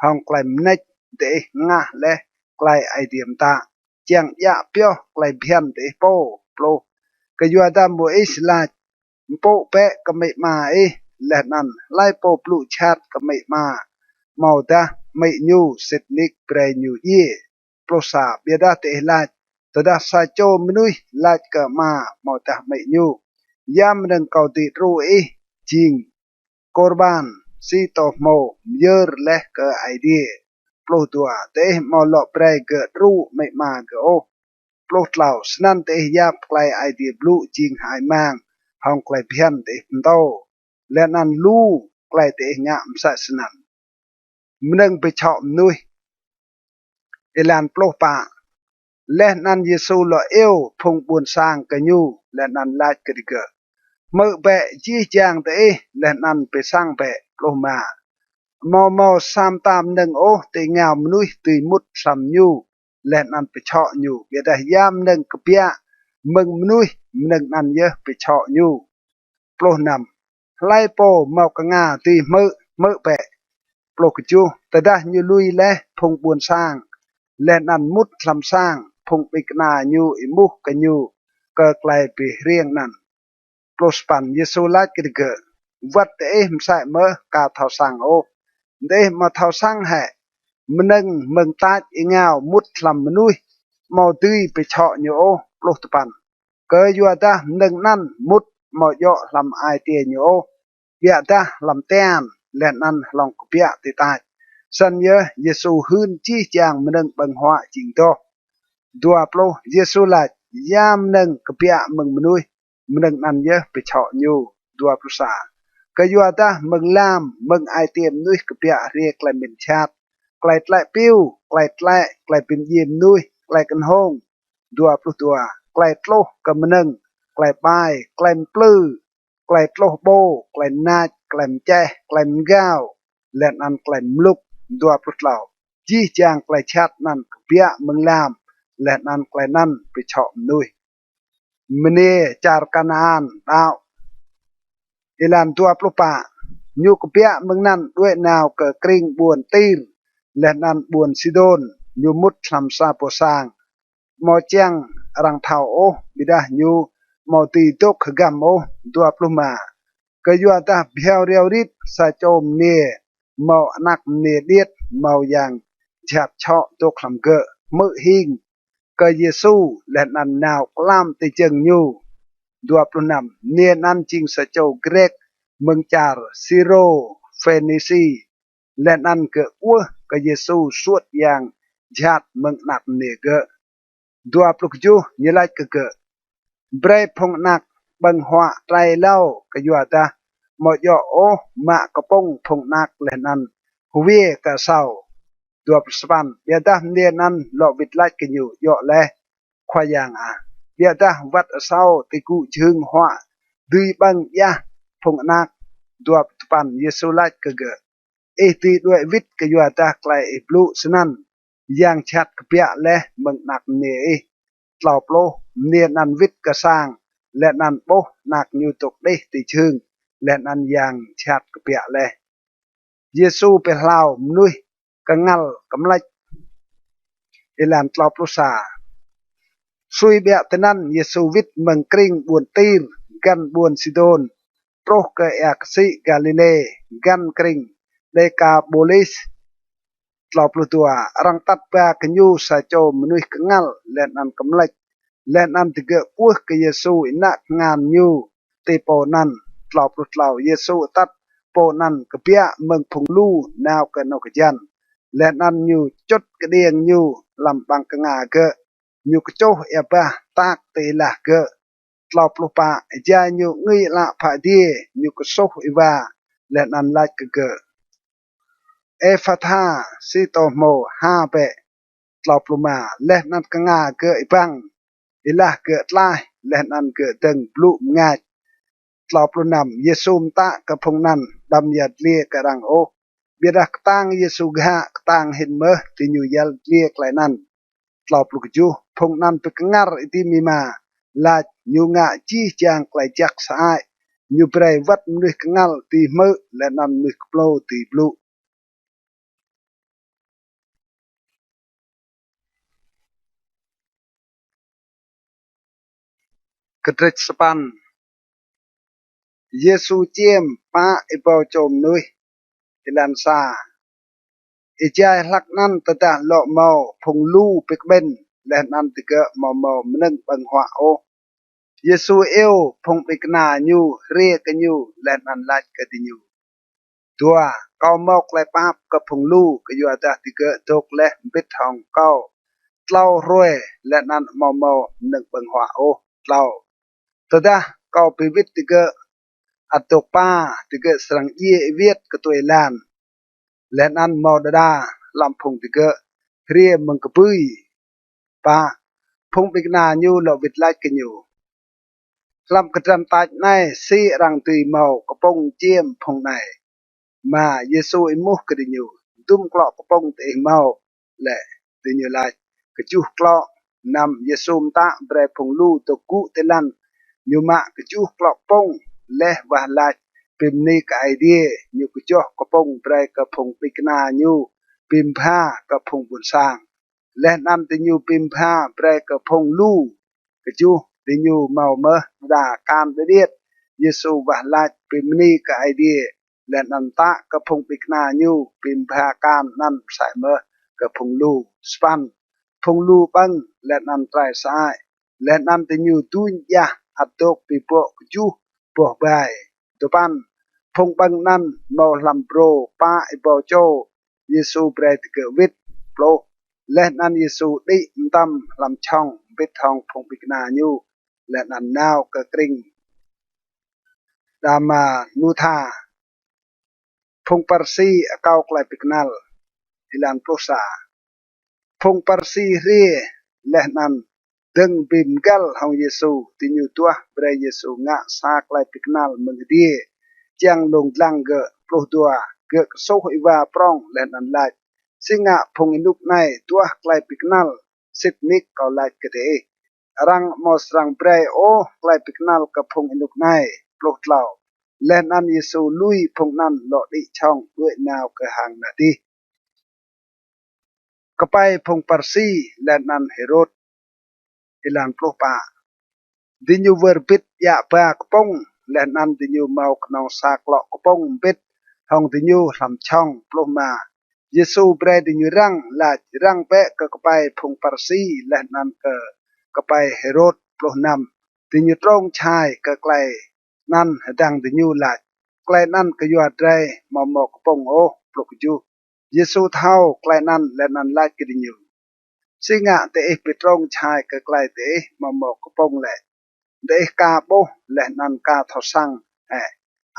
Hŏng klei mnêč diih hngah leh klei Aê Diê mtă, čiăng djă pioh klei bhiăn diih pô. Pluh. Kyuadah Môis lač: Mpŭ bĕ kơ amĭ ama ih, leh anăn: Hlei pô blŭ jhat kơ amĭ ama amâodah amĭ ñu, sĭt nik brei ñu djiê. Pluh sa. Ƀiădah diih lač: Tơdah sa čô mnuih lač kơ ama amâodah amĭ ñu: Ya mnơ̆ng kâo dưi đru ih jing kôrban, si tô hmô myơr leh kơ Aê Diê. Pluh dua. Diih amâo lŏ brei gơ̆ đru amĭ ama gơ̆ ôh. Pluh tlâo. Snăn diih yap klei Aê Diê blŭ jing hơăi mang hŏng klei bhiăn diih mtô, leh anăn lu klei diih ngă msĕ snăn. Mnơ̆ng bi čhŏ mnuih. Êlan pluh pă. Leh anăn Yêsu lŏ iêu phung ƀuôn sang kơ ñu, leh anăn lač kơ digơ̆: Hmư̆ bĕ jih jang diih, leh anăn bi săng bĕ. Pluh êma. Amâo mâo sa mta mnơ̆ng ôh ti êngao mnuih dưi mŭt hlăm ñu leh anăn bi čhŏ ñu, ƀiădah ya mnơ̆ng kbiă mơ̆ng mnuih, mnơ̆ng anăn yơh bi čhŏ ñu. Pluh năm. Hlei pô mâo knga dưi hmư̆, hmư̆ bĕ. Pluh kjuh. Tơdah ñu lui leh phung ƀuôn sang, leh anăn mŭt hlăm sang, phung ƀĭng kna ñu êmuh kơ ñu kơ klei bi hriêng anăn. Pluh sa păn. Yêsu lač kơ digơ̆: Wăt diih msĕ mơh ka thâo săng ôh. Diih amâo thâo săng hĕ mnơ̆ng mơ̆ng tač êngao mŭt hlăm mnuih amâo dưi bi čhŏ ñu ôh? Pluh dua păn. Kyuadah mnơ̆ng anăn mŭt amâo djŏ hlăm ai tiê ñu ôh, ƀiădah hlăm tian, leh anăn hlŏng kbiă ti tač. Snăn yơh Yêsu hưn jih jang mnơ̆ng ƀơ̆ng huă jing doh. Dua pluh, Yêsu lač: Ya mnơ̆ng kbiă mơ̆ng mnuih, mnơ̆ng anăn yơh bi čhŏ ñu. Dua pluh sa, kyuadah mơ̆ng lam, mơ̆ng ai tiê mnuih kbiă hriê klei mĭn jhat, klei tlĕ piu, klei tlĕ, klei bi mdjiê mnuih, klei knhông. Dua pluh dua, klei tluh kơ mnơ̆ng, klei ƀai, klei mplư, klei tluh ƀô, klei nač, klei mčeh, klei mgao, leh anăn klei mluk. Dua pluh tlâo, jih jang klei jhat anăn kbiă mơ̆ng lam, leh anăn klei anăn bi čhŏ mnuih. Mniê čar Kanaan đăo. Êlan dua pluh pă, ñu kbiă mơ̆ng anăn đuĕ nao kơ krĭng ƀuôn Tir, leh anăn ƀuôn Sidôn, ñu mŭt hlăm sa boh sang amâo čiăng arăng thâo ôh, ƀiădah ñu amâo dưi dôk hgăm ôh. Dua pluh êma, kyuadah bhiâo riâo rit sa čô mniê mâo anak mniê điêt mâo yang jhat čhŏ dôk hlăm gơ̆, hmư̆ hing kơ Yêsu, leh anăn nao klam ti jơ̆ng ñu. Dua pluh năm, mniê anăn jing sa čô Grĕk mơ̆ng čar Sirô-Phênisi, leh anăn gơ̆ kwưh kơ Yêsu suôt yang jhat mơ̆ng anak mniê gơ̆. Dua pluh kjuh, ñu lač kơ gơ̆: Brei phung anak ƀơ̆ng huă trei êlâo, kyuadah amâo djŏ ôh mă kpŭng phung anak leh anăn hwiê kơ asâo. Dua pluh sa păn, ƀiădah mniê anăn lŏ wĭt lač kơ ñu: Djŏ leh, Khua Yang ah, ƀiădah wăt asâo ti gŭ jhưng huă dưi ƀơ̆ng djah phung anak. Dua pluh dua păn, Yêsu lač kơ gơ̆: Ih dưi đuĕ wĭt kyuadah klei ih blŭ snăn. Yang jhat kbiă leh mơ̆ng anak mniê ih. Tlâo pluh, mniê anăn wĭt kơ sang, leh anăn ƀuh anak ñu dôk đih ti jhưng, leh anăn yang jhat kbiă leh. Yêsu bi hlao mnuih kngăl kmlêč. Êlan tlâo pluh sa. Sui ƀiă tinăn Yêsu wĭt mơ̆ng krĭng ƀuôn Tir găn ƀuôn Sidôn, truh kơ êa ksĭ Galilê, găn krĭng Đêkapôlis. Tlâo pluh dua, arăng atăt ba kơ ñu sa čô mnuih kngăl leh anăn kmlêč, leh anăn digơ̆ kwưh kơ Yêsu ênă kngan ñu ti pô anăn. Tlâo pluh tlâo, Yêsu atăt pô anăn kbiă mơ̆ng phung lu nao kơ anôk hjăn, leh anăn ñu čŭt kđiêng ñu hlăm ƀăng knga gơ̆, ñu kčuh êa bah tak ti êlah gơ̆. Tlâo pluh pă, êjai ñu angưi ală phă adiê, ñu ksuh êwa, leh anăn lač kơ gơ̆: Êphatha, si tô hmô: Ha bĕ. Tlâo pluh êma, leh anăn knga gơ̆ êbăng, êlah gơ̆ tlaih, leh anăn gơ̆ dơ̆ng blŭ mngač. Tlâo pluh năm, Yêsu mtă kơ phung anăn: Đăm yăl dliê kơ arăng ôh. Ƀiădah ktang Yêsu ghă, ktang hĭn mơh diñu yăl dliê klei anăn. Tlâo pluh kjuh, phung anăn bi kngăr êdimima, lač: Ñu ngă jih jang klei jăk sơăi, ñu brei wăt mnuih kngăl dưi hmư̆, leh anăn mnuih kmlô dưi blŭ. Kdrêč sa păn. Yêsu čiêm pă êbâo čô mnuih. Êlan sa. Êjai hlăk anăn tơdah lŏ mâo phung lu bi kƀĭn, leh anăn digơ̆ amâo mâo mnơ̆ng ƀơ̆ng huă ôh, Yêsu iêu phung ƀĭng kna ñu hriê kơ ñu, leh anăn lač kơ diñu: Dua, kâo mâo klei pap kơ phung lu, kyuadah digơ̆ dôk leh mbĭt hŏng kâo tlâo hruê, leh anăn amâo mâo mnơ̆ng ƀơ̆ng huă ôh. Tlâo, tơdah kâo bi wĭt digơ̆ ăt dôk pă, digơ̆ srăng djiê êwiêt ktuê êlan, leh anăn mâo đa đa hlăm phung digơ̆ hriê mơ̆ng kbưi. Pă, phung ƀĭng kna ñu lŏ wĭt lač kơ ñu: Hlăm kdrăn tač anei si arăng dưi mâo kpŭng čiêm phung anei? Êma, Yêsu êmuh kơ diñu: Dŭm klŏ kpŭng diih mâo? Leh diñu lač: Kjuh klŏ. Năm, Yêsu mtă brei phung lu dôk gŭ ti lăn, ñu mă kjuh klŏ kpŭng, leh wah lač bi mni kơ Aê Diê, ñu kjoh kpŭng brei kơ phung ƀĭng kna ñu bi mbha kơ phung ƀuôn sang. Leh anăn diñu bi mbha brei kơ phung lu. Kjuh, diñu mâo mơh đa kan điêt điêt. Yêsu wah lač bi mni kơ Aê Diê, leh anăn mtă kơ phung ƀĭng kna ñu bi mbha kan anăn msĕ mơh kơ phung lu. Sa păn, phung lu ƀơ̆ng leh anăn trei sơăi, leh anăn diñu duñ djah ăt dôk bi bŏ kjuh boh ƀai. Dua păn, phung ƀơ̆ng anăn mâo hlăm brô pă êbâo čô, Yêsu brei digơ̆ wĭt. Pluh, Leh anăn Yêsu đĭ mtam hlăm čhŏng mbĭt hŏng phung ƀĭng kna ñu, leh anăn nao kơ krĭng Đamanutha. Phung Pharisi akâo klei bi knăl. Êlan pluh sa. Phung Pharisi hriê leh anăn dơ̆ng bi mgăl hŏng Yêsu, diñu duah brei Yêsu ngă sa klei bi knăl mơ̆ng adiê, čiăng lông dlăng gơ̆. Pluh dua. Gơ̆ ksuh êwa prŏng leh anăn lač: Si ngă phung ênuk anei duah klei bi knăl? Sĭt nik kâo lač kơ diih, arăng amâo srăng brei ôh klei bi knăl kơ phung ênuk anei. Pluh tlâo. Leh anăn Yêsu lui phung anăn lŏ đĭ čhŏng đuĕ nao kơ hang nah dih. Kpei phung Pharisi leh anăn Hêrôt. Êlan pluh pă. Diñu wơr bĭt djă ba kpŭng, leh anăn diñu mâo knŏng sa klŏ kpŭng mbĭt hŏng diñu hlăm čhŏng. Pluh êma. Yêsu brei diñu răng, lač: Răng bĕ kơ kpei phung Pharisi leh anăn kơ kpei Hêrôt. Pluh năm. Diñu trông čhai kơ klei anăn hdơ̆ng diñu lač: Klei anăn kyua drei amâo mâo kpŭng ôh. Pluh kjuh. Yêsu thâo klei anăn leh anăn lač kơ diñu: Si ngă diih bi trông čhai kơ klei diih amâo mâo kpŭng lĕ? Diih ka ƀuh leh anăn ka thâo săng hĕ?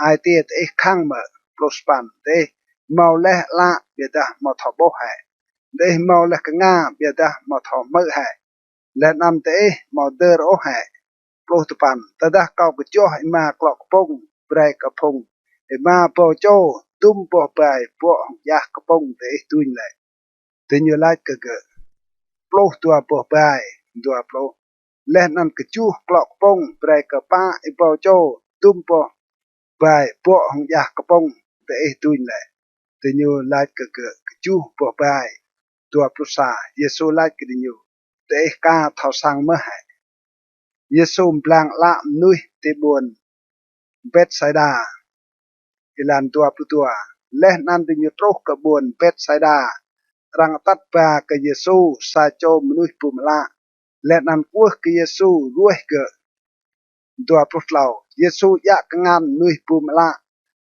Ai tiê diih khăng mơ̆? Pluh sa păn. Diih mâo leh ală ƀiădah amâo thâo ƀuh hĕ? Diih mâo leh knga ƀiădah amâo thâo hmư̆ hĕ? Leh anăn diih amâo dơr ôh hĕ? Pluh dua păn. Tơdah kâo kčuôh êma klŏ kpŭng brei kơ phung êma êbâo čô, dŭm boh bai buŏ hŏng djah kpŭng diih duñ lĕ? Diñu lač kơ gơ̆: Pluh dua boh bai. Dua pluh. Leh anăn kjuh klŏ kpŭng brei kơ pă êbâo čô, dŭm boh bai buŏ hŏng djah kpŭng diih duñ lĕ? Diñu lač kơ gơ̆: Kjuh boh bai. Dua pluh sa. Yêsu lač kơ diñu: Diih ka thâo săng mơ̆ hĕ? Yêsu mblang ală mnuih ti ƀuôn Bêtsaiđa. Êlan dua pluh dua. Leh anăn diñu truh kơ ƀuôn Bêtsaiđa, arăng atăt ba kơ Yêsu sa čô mnuih bum ală, leh anăn kwưh kơ Yêsu ruêh gơ̆. Dua pluh tlâo. Yêsu djă kngan mnuih bum ală,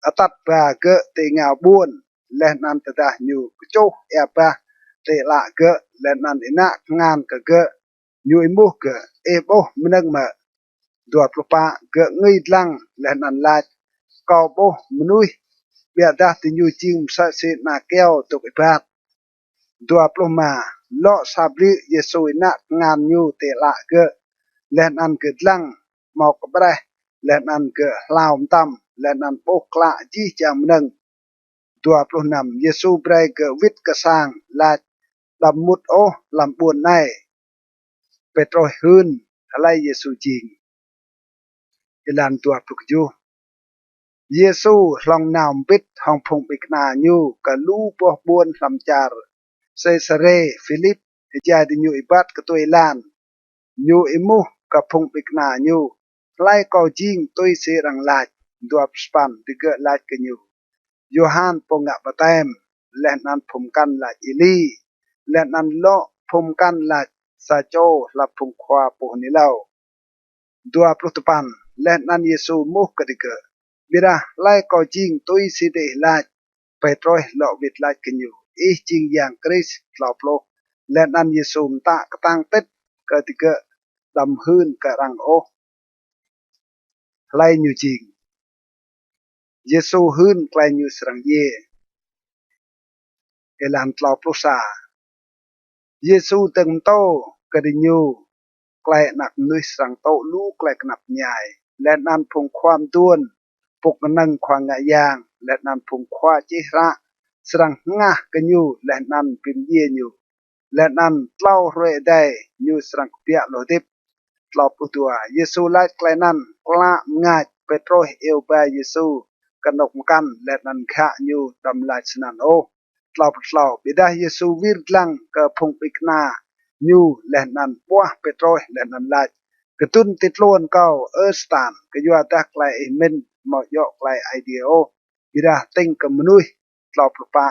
atăt ba gơ̆ ti êngao ƀuôn, leh anăn tơdah ñu kčuh êa bah ti ală gơ̆, leh anăn ênă kngan kơ gơ̆, ñu êmuh gơ̆: Ih ƀuh mnơ̆ng mơ̆? Dua pluh pă. Gơ̆ ngui dlăng leh anăn lač: Kâo ƀuh mnuih, ƀiădah diñu jing msĕ si ana kyâo dôk êbat. Dua pluh êma. Lŏ sa bliư̆ Yêsu ênă kngan ñu ti ală gơ̆, leh anăn gơ̆ dlăng, mâo kƀreh, leh anăn gơ̆ hlao mtam, leh anăn ƀuh klă jih jang mnơ̆ng. Dua pluh năm. Yêsu brei gơ̆ wĭt kơ sang, lač: Đăm mŭt ôh hlăm ƀuôn anei. Pêtrôs hưn hlei Yêsu jing. Êlan dua pluh kjuh. Yêsu hlŏng nao mbĭt hŏng phung ƀĭng kna ñu kơ lu boh ƀuôn hlăm čar Sêsarê Philip, êjai diñu êbat ktuê êlan, ñu êmuh kơ phung ƀĭng kna ñu: Hlei kâo jing tui si arăng lač? Dua pluh sa păn. Digơ̆ lač kơ ñu: Yôhan pô ngă ƀaptem, leh anăn phung mkăn lač Êli, leh anăn lŏ phung mkăn lač sa čô hlăm phung khua pô hưn êlâo. Dua pluh dua păn. Leh anăn Yêsu êmuh kơ digơ̆: Ƀiădah hlei kâo jing tui si diih lač? Pêtrôs lŏ wĭt lač kơ ñu: Ih jing Yang Krist. Tlâo pluh. Leh anăn Yêsu mtă ktang tĭt kơ digơ̆: Đăm hưn kơ arăng ôh hlei ñu jing. Yêsu hưn klei ñu srăng djiê. Êlan tlâo pluh sa. Yêsu dơ̆ng mtô kơ diñu klei Anak Mnuih srăng tŭ lu klei knap mñai, leh anăn phung khua mduôn, phung knơ̆ng khua ngă yang, leh anăn phung khua čih hră srăng hngah kơ ñu leh anăn bi mdjiê ñu, leh anăn tlâo hruê êdei ñu srăng kbiă lŏ hdĭp. Tlâo pluh dua. Yêsu lač klei anăn, klă mngač Pêtrôs iêu ba Yêsu kơ anôk mkăn leh anăn ghă ñu, đăm lač snăn ôh. Tlâo pluh tlâo. Ƀiădah Yêsu wir dlăng kơ phung ƀĭng kna ñu leh anăn ƀuah Pêtrôs leh anăn lač: Kdŭn ti tluôn kâo, Ơ Satan, kyuadah klei ih mĭn amâo djŏ klei Aê Diê ôh, ƀiădah tĭng kơ mnuih. Tlâo pluh pă.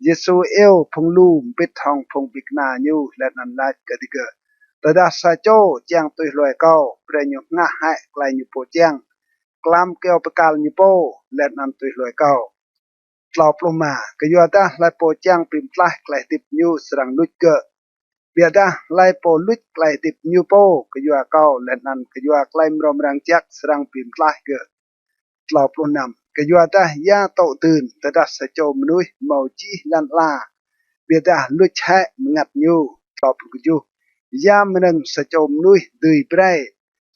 Yêsu iêu phung lu mbĭt hŏng phung ƀĭng kna ñu leh anăn lač kơ digơ̆: Tơdah sa čô čiăng tui hlue kâo, brei ñu hngah hĕ klei ñu pô čiăng, klam kyâo bi kal ñu pô, leh anăn tui hlue kâo. Tlâo pluh êma. Kyuadah hlei pô čiăng bi mtlaih klei hdĭp ñu srăng luč gơ̆, Ƀiădah hlei pô luč klei hdĭp ñu pô kyua kâo leh anăn kyua klei mrâo mrang jăk srăng bi mtlaih gơ̆. Kyuadah ya tŭ dưn tơdah sa čô mnuih mâo jih lăn ala, ƀiădah luč hĕ mngăt ñu? Ya mnơ̆ng sa čô mnuih dưi brei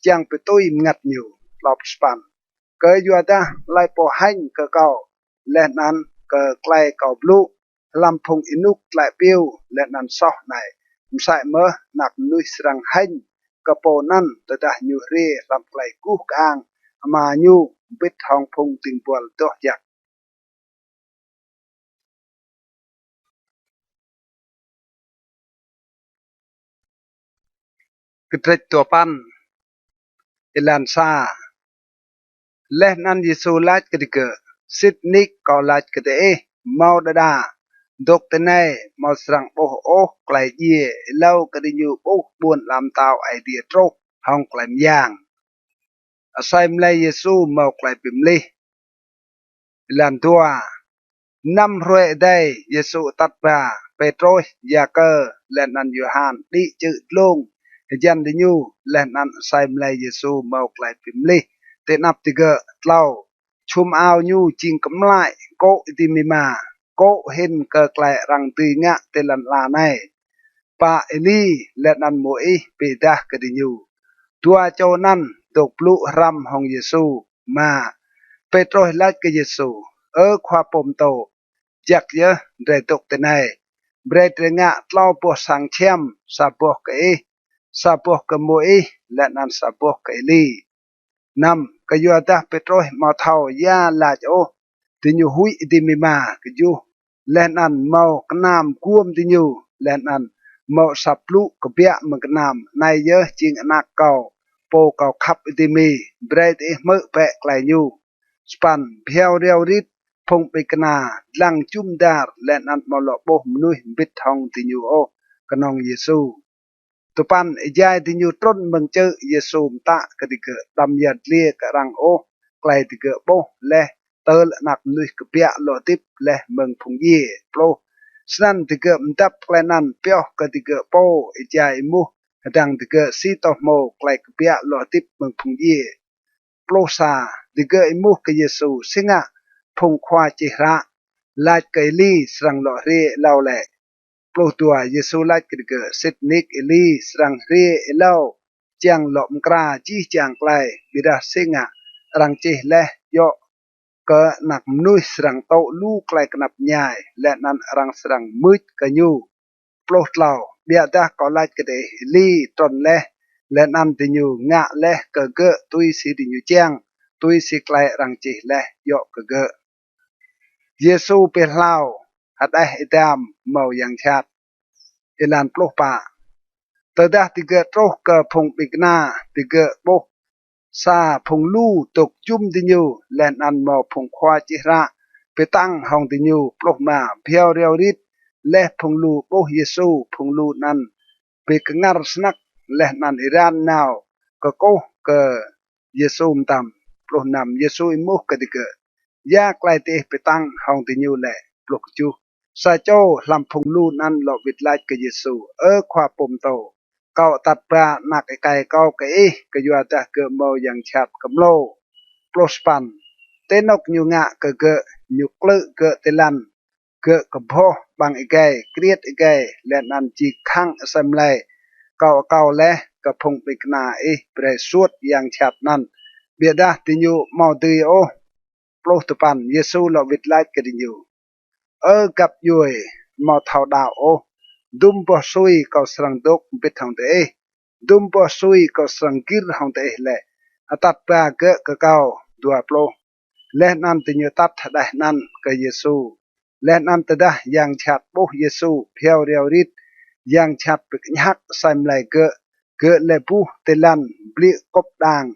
čiăng bi tui mngăt ñu? Kyuadah hlei pô hêñ kơ kâo leh anăn kơ klei kâo blŭ hlăm phung ênuk tlĕ piu leh anăn soh anei, msĕ mơh Anak Mnuih srăng hêñ kơ pô anăn tơdah ñu hriê hlăm klei guh kơang Ama ñu mbĭt hŏng phung dĭng buăl doh jăk. Kdrêč dua păn, êlan sa. Leh anăn Yêsu lač kơ digơ̆: Sĭt nik kâo lač kơ diih, mâo đa đa dôk tinei amâo srăng ƀuh ôh klei djiê êlâo kơ diñu ƀuh Ƀuôn Ala Mtao Aê Diê truh hŏng klei myang. Asei mlei Yêsu mâo klei bi mlih. Êlan dua. Năm hruê êdei Yêsu atăt ba, Pêtrôs, Yakơ, leh anăn Yôhan đĭ čư̆ dlông hjăn diñu, leh anăn asei mlei Yêsu mâo klei bi mlih ti anăp digơ̆. Tlâo. Čhum ao ñu jing kmlăi, kô̆ êdimima, kô̆ hĭn kơ klei arăng dưi ngă ti lăn ala anei. Pă Êli leh anăn Môis bi êdah kơ diñu. Dua čô anăn dôk blŭ hrăm hŏng Yêsu. Êma. Pêtrôs lač kơ Yêsu: Ơ Khua Pô Mtô, jăk yơh drei dôk tinei. Brei drei ngă tlâo boh sang čhiăm, sa boh kơ ih, sa boh kơ Môis, leh anăn sa boh kơ Êli. Năm. Kyuadah Pêtrôs amâo thâo ya lač ôh, diñu huĭ êdimima. Kjuh. Leh anăn mâo knam guôm diñu, leh anăn mâo asăp blŭ kbiă mơ̆ng knam: Anei yơh jing Anak kâo, pô kâo khăp êdimi, brei diih hmư̆ bĕ klei ñu. Sa păn. Bhiâo riâo rit phung ƀĭng kna dlăng jŭm dar, leh anăn amâo lŏ ƀuh mnuih mbĭt hŏng diñu ôh, knŏng Yêsu. Dua păn. Êjai diñu trŭn mơ̆ng čư̆, Yêsu mtă kơ digơ̆: Đăm yăl dliê kơ arăng ôh klei digơ̆ ƀuh leh tơl Anak Mnuih kbiă lŏ hdĭp leh mơ̆ng phung djiê. Pluh. Snăn digơ̆ mdăp klei anăn pioh kơ digơ̆ pô êjai êmuh hdơ̆ng digơ̆ si tô hmô klei kbiă lŏ hdĭp mơ̆ng phung djiê. Pluh sa. Digơ̆ êmuh kơ Yêsu: Si ngă phung khua čih hră lač kơ Êli srăng lŏ hriê êlâo lĕ? Pluh dua. Yêsu lač kơ digơ̆: Sĭt nik Êli srăng hriê êlâo čiăng lŏ mkra jih jang klei, ƀiădah si ngă arăng čih leh djŏ kơ Anak Mnuih srăng tŭ lu klei knap mñai, leh anăn arăng srăng mưč kơ ñu? Pluh tlâo. Ƀiădah kâo lač kơ diih, Êli trŭn leh, leh anăn diñu ngă leh kơ gơ̆ tui si diñu čiăng, tui si klei arăng čih leh djŏ kơ gơ̆. Yêsu bi hlao hđeh êdam mâo yang jhat. Êlan pluh pă. Tơdah digơ̆ truh kơ phung ƀĭng kna, digơ̆ ƀuh sa phung lu dôk jŭm diñu, leh anăn mâo phung khua čih hră bi tăng hŏng diñu. Pluh êma. Bhiâo riâo rit leh phung lu ƀuh Yêsu, phung lu anăn bi kngăr snăk, leh anăn êran nao kkuh kơ Yêsu mtam. Pluh năm. Yêsu êmuh kơ digơ̆: Ya klei diih bi tăng hŏng diñu lĕ? Pluh kjuh. Sa čô hlăm phung lu anăn lŏ wĭt lač kơ Yêsu: Ơ Khua Pô Mtô, kâo atăt ba anak êkei kâo kơ ih, kyuadah gơ̆ mâo yang jhat kmlô. Pluh sa păn. Ti anôk ñu ngă kơ gơ̆? Ñu klư̆ gơ̆ ti lăn, gơ̆ kbhoh ƀăng êgei, kriêt êgei, leh anăn jing khăng asei mlei. Kâo akâo leh kơ phung ƀĭng kna ih brei suôt yang jhat anăn, ƀiădah diñu amâo dưi ôh. Pluh dua păn. Yêsu lŏ wĭt lač kơ diñu: Ơ găp djuê amâo thâo đăo ôh, dŭm boh sui kâo srăng dôk mbĭt hŏng diih? Dŭm boh sui kâo srăng gĭr hŏng diih lĕ? Atăt ba gơ̆ kơ kâo. Dua pluh. Leh anăn diñu atăt hđeh anăn kơ Yêsu. Leh anăn tơdah yang jhat ƀuh Yêsu, bhiâo riâo rit, yang jhat bi kñhăk asei mlei gơ̆, gơ̆ lĕ buh ti lăn, bliư̆ kŭp đang,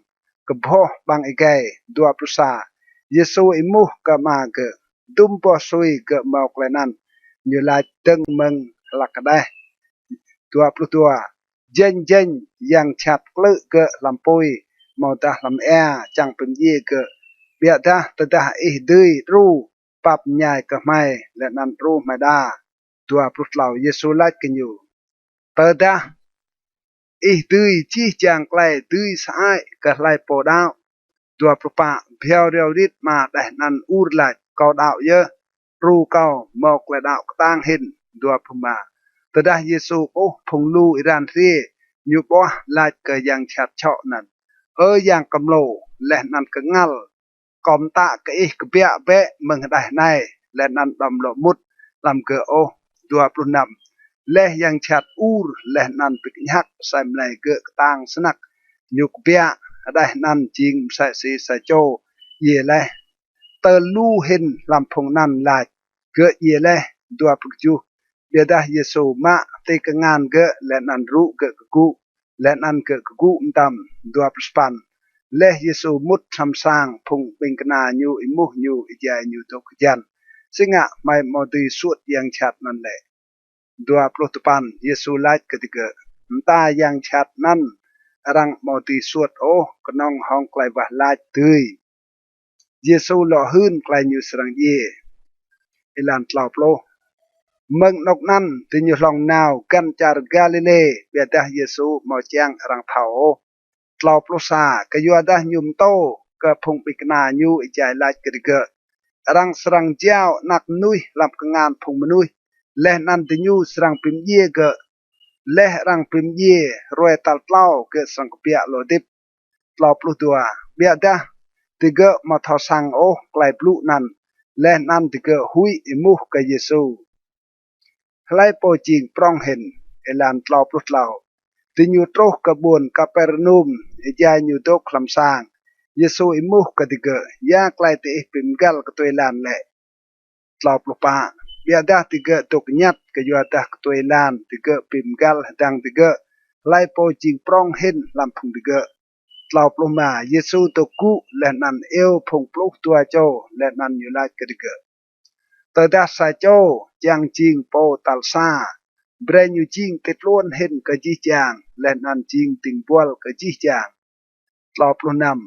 kbhoh ƀăng êgei. Dua pluh sa. Yêsu êmuh kơ ama gơ̆: Dŭm boh sui gơ̆ mâo klei anăn? Ñu lač: Dơ̆ng mơ̆ng hlăk hđeh. Dua pluh dua. Jêñ jêñ yang jhat klư̆ gơ̆ hlăm pui amâodah hlăm êa čiăng bi mdjiê gơ̆. Ƀiădah tơdah ih dưi đru, pap mñai kơ hmei, leh anăn đru hmei đa. Dua pluh tlâo. Yêsu lač kơ ñu: Tơdah ih dưi jih jang klei dưi sơăi kơ hlei pô đăo. Dua pluh pă. Bhiâo riâo rit ama đeh anăn ur lač: Kâo đăo yơh, đru kâo mâo klei đăo ktang hĭn. Dua pluh êma. Tơdah Yêsu ƀuh phung lu êran hriê, ñu ƀuah lač kơ yang jhat čhŏ anăn: Ơ yang kmlô leh anăn kngăl, kâo mtă kơ ih kbiă bĕ mơ̆ng hđeh anei, leh anăn đăm lŏ mŭt hlăm gơ̆ ôh. Dua pluh năm. Leh yang jhat ur leh anăn bi kñhăk asei mlei gơ̆ ktang snăk, ñu kbiă. Hđeh anăn jing msĕ si sa čô djiê leh. Tơl lu hĭn hlăm phung anăn lač: Gơ̆ djiê leh. Dua pluh kjuh. Ƀiădah Yêsu mă ti kngan gơ̆ leh anăn rŭ gơ̆ kgŭ, leh anăn gơ̆ kgŭ mtam. Dua pluh sa păn. Leh Yêsu mŭt hlăm sang, phung ƀĭng kna ñu êmuh ñu êjai ñu dôk hjăn: Si ngă hmei amâo dưi suôt yang jhat anăn lĕ? Dua pluh dua păn. Yêsu lač kơ digơ̆: Mta yang jhat anăn arăng amâo dưi suôt ôh, knŏng hŏng klei wah lač dưi. Yêsu lŏ hưn klei ñu srăng djiê. Êlan tlâo pluh. Mơ̆ng anôk anăn diñu hlŏng nao găn čar Galilê, ƀiădah Yêsu amâo čiăng arăng thâo ôh. Tlâo pluh sa. Kyuadah ñu mtô kơ phung ƀĭng kna ñu êjai lač kơ digơ̆: Arăng srăng jao Anak Mnuih hlăm kngan phung mnuih, leh anăn diñu srăng bi mdjiê gơ̆, leh arăng bi mdjiê, hruê tal tlâo gơ̆ srăng kbiă lŏ hdĭp. Tlâo pluh dua. Ƀiădah digơ̆ amâo thâo săng ôh klei blŭ anăn, leh anăn digơ̆ huĭ êmuh kơ Yêsu: Hlei pô jing prŏng hĭn? Êlan tlâo pluh tlâo. Diñu truh kơ ƀuôn Kapernum, êjai ñu dôk hlăm sang. Yêsu êmuh kơ digơ̆: Ya klei diih bi mgăl ktuê êlan lĕ? Tlâo pluh pă. Ƀiădah digơ̆ dôk ñăt kyuadah ktuê êlan digơ̆ bi mgăl hdơ̆ng digơ̆ hlei pô jing prŏng hĭn hlăm phung digơ̆. Tlâo pluh êma. Yêsu dôk gŭ leh anăn iêu phung pluh dua čô, leh anăn ñu lač kơ digơ̆: Tơdah sa čô čiăng jing pô tal sa, brei ñu jing ti tluôn hĭn kơ jih jang, leh anăn jing dĭng buăl kơ jih jang. Tlâo pluh năm.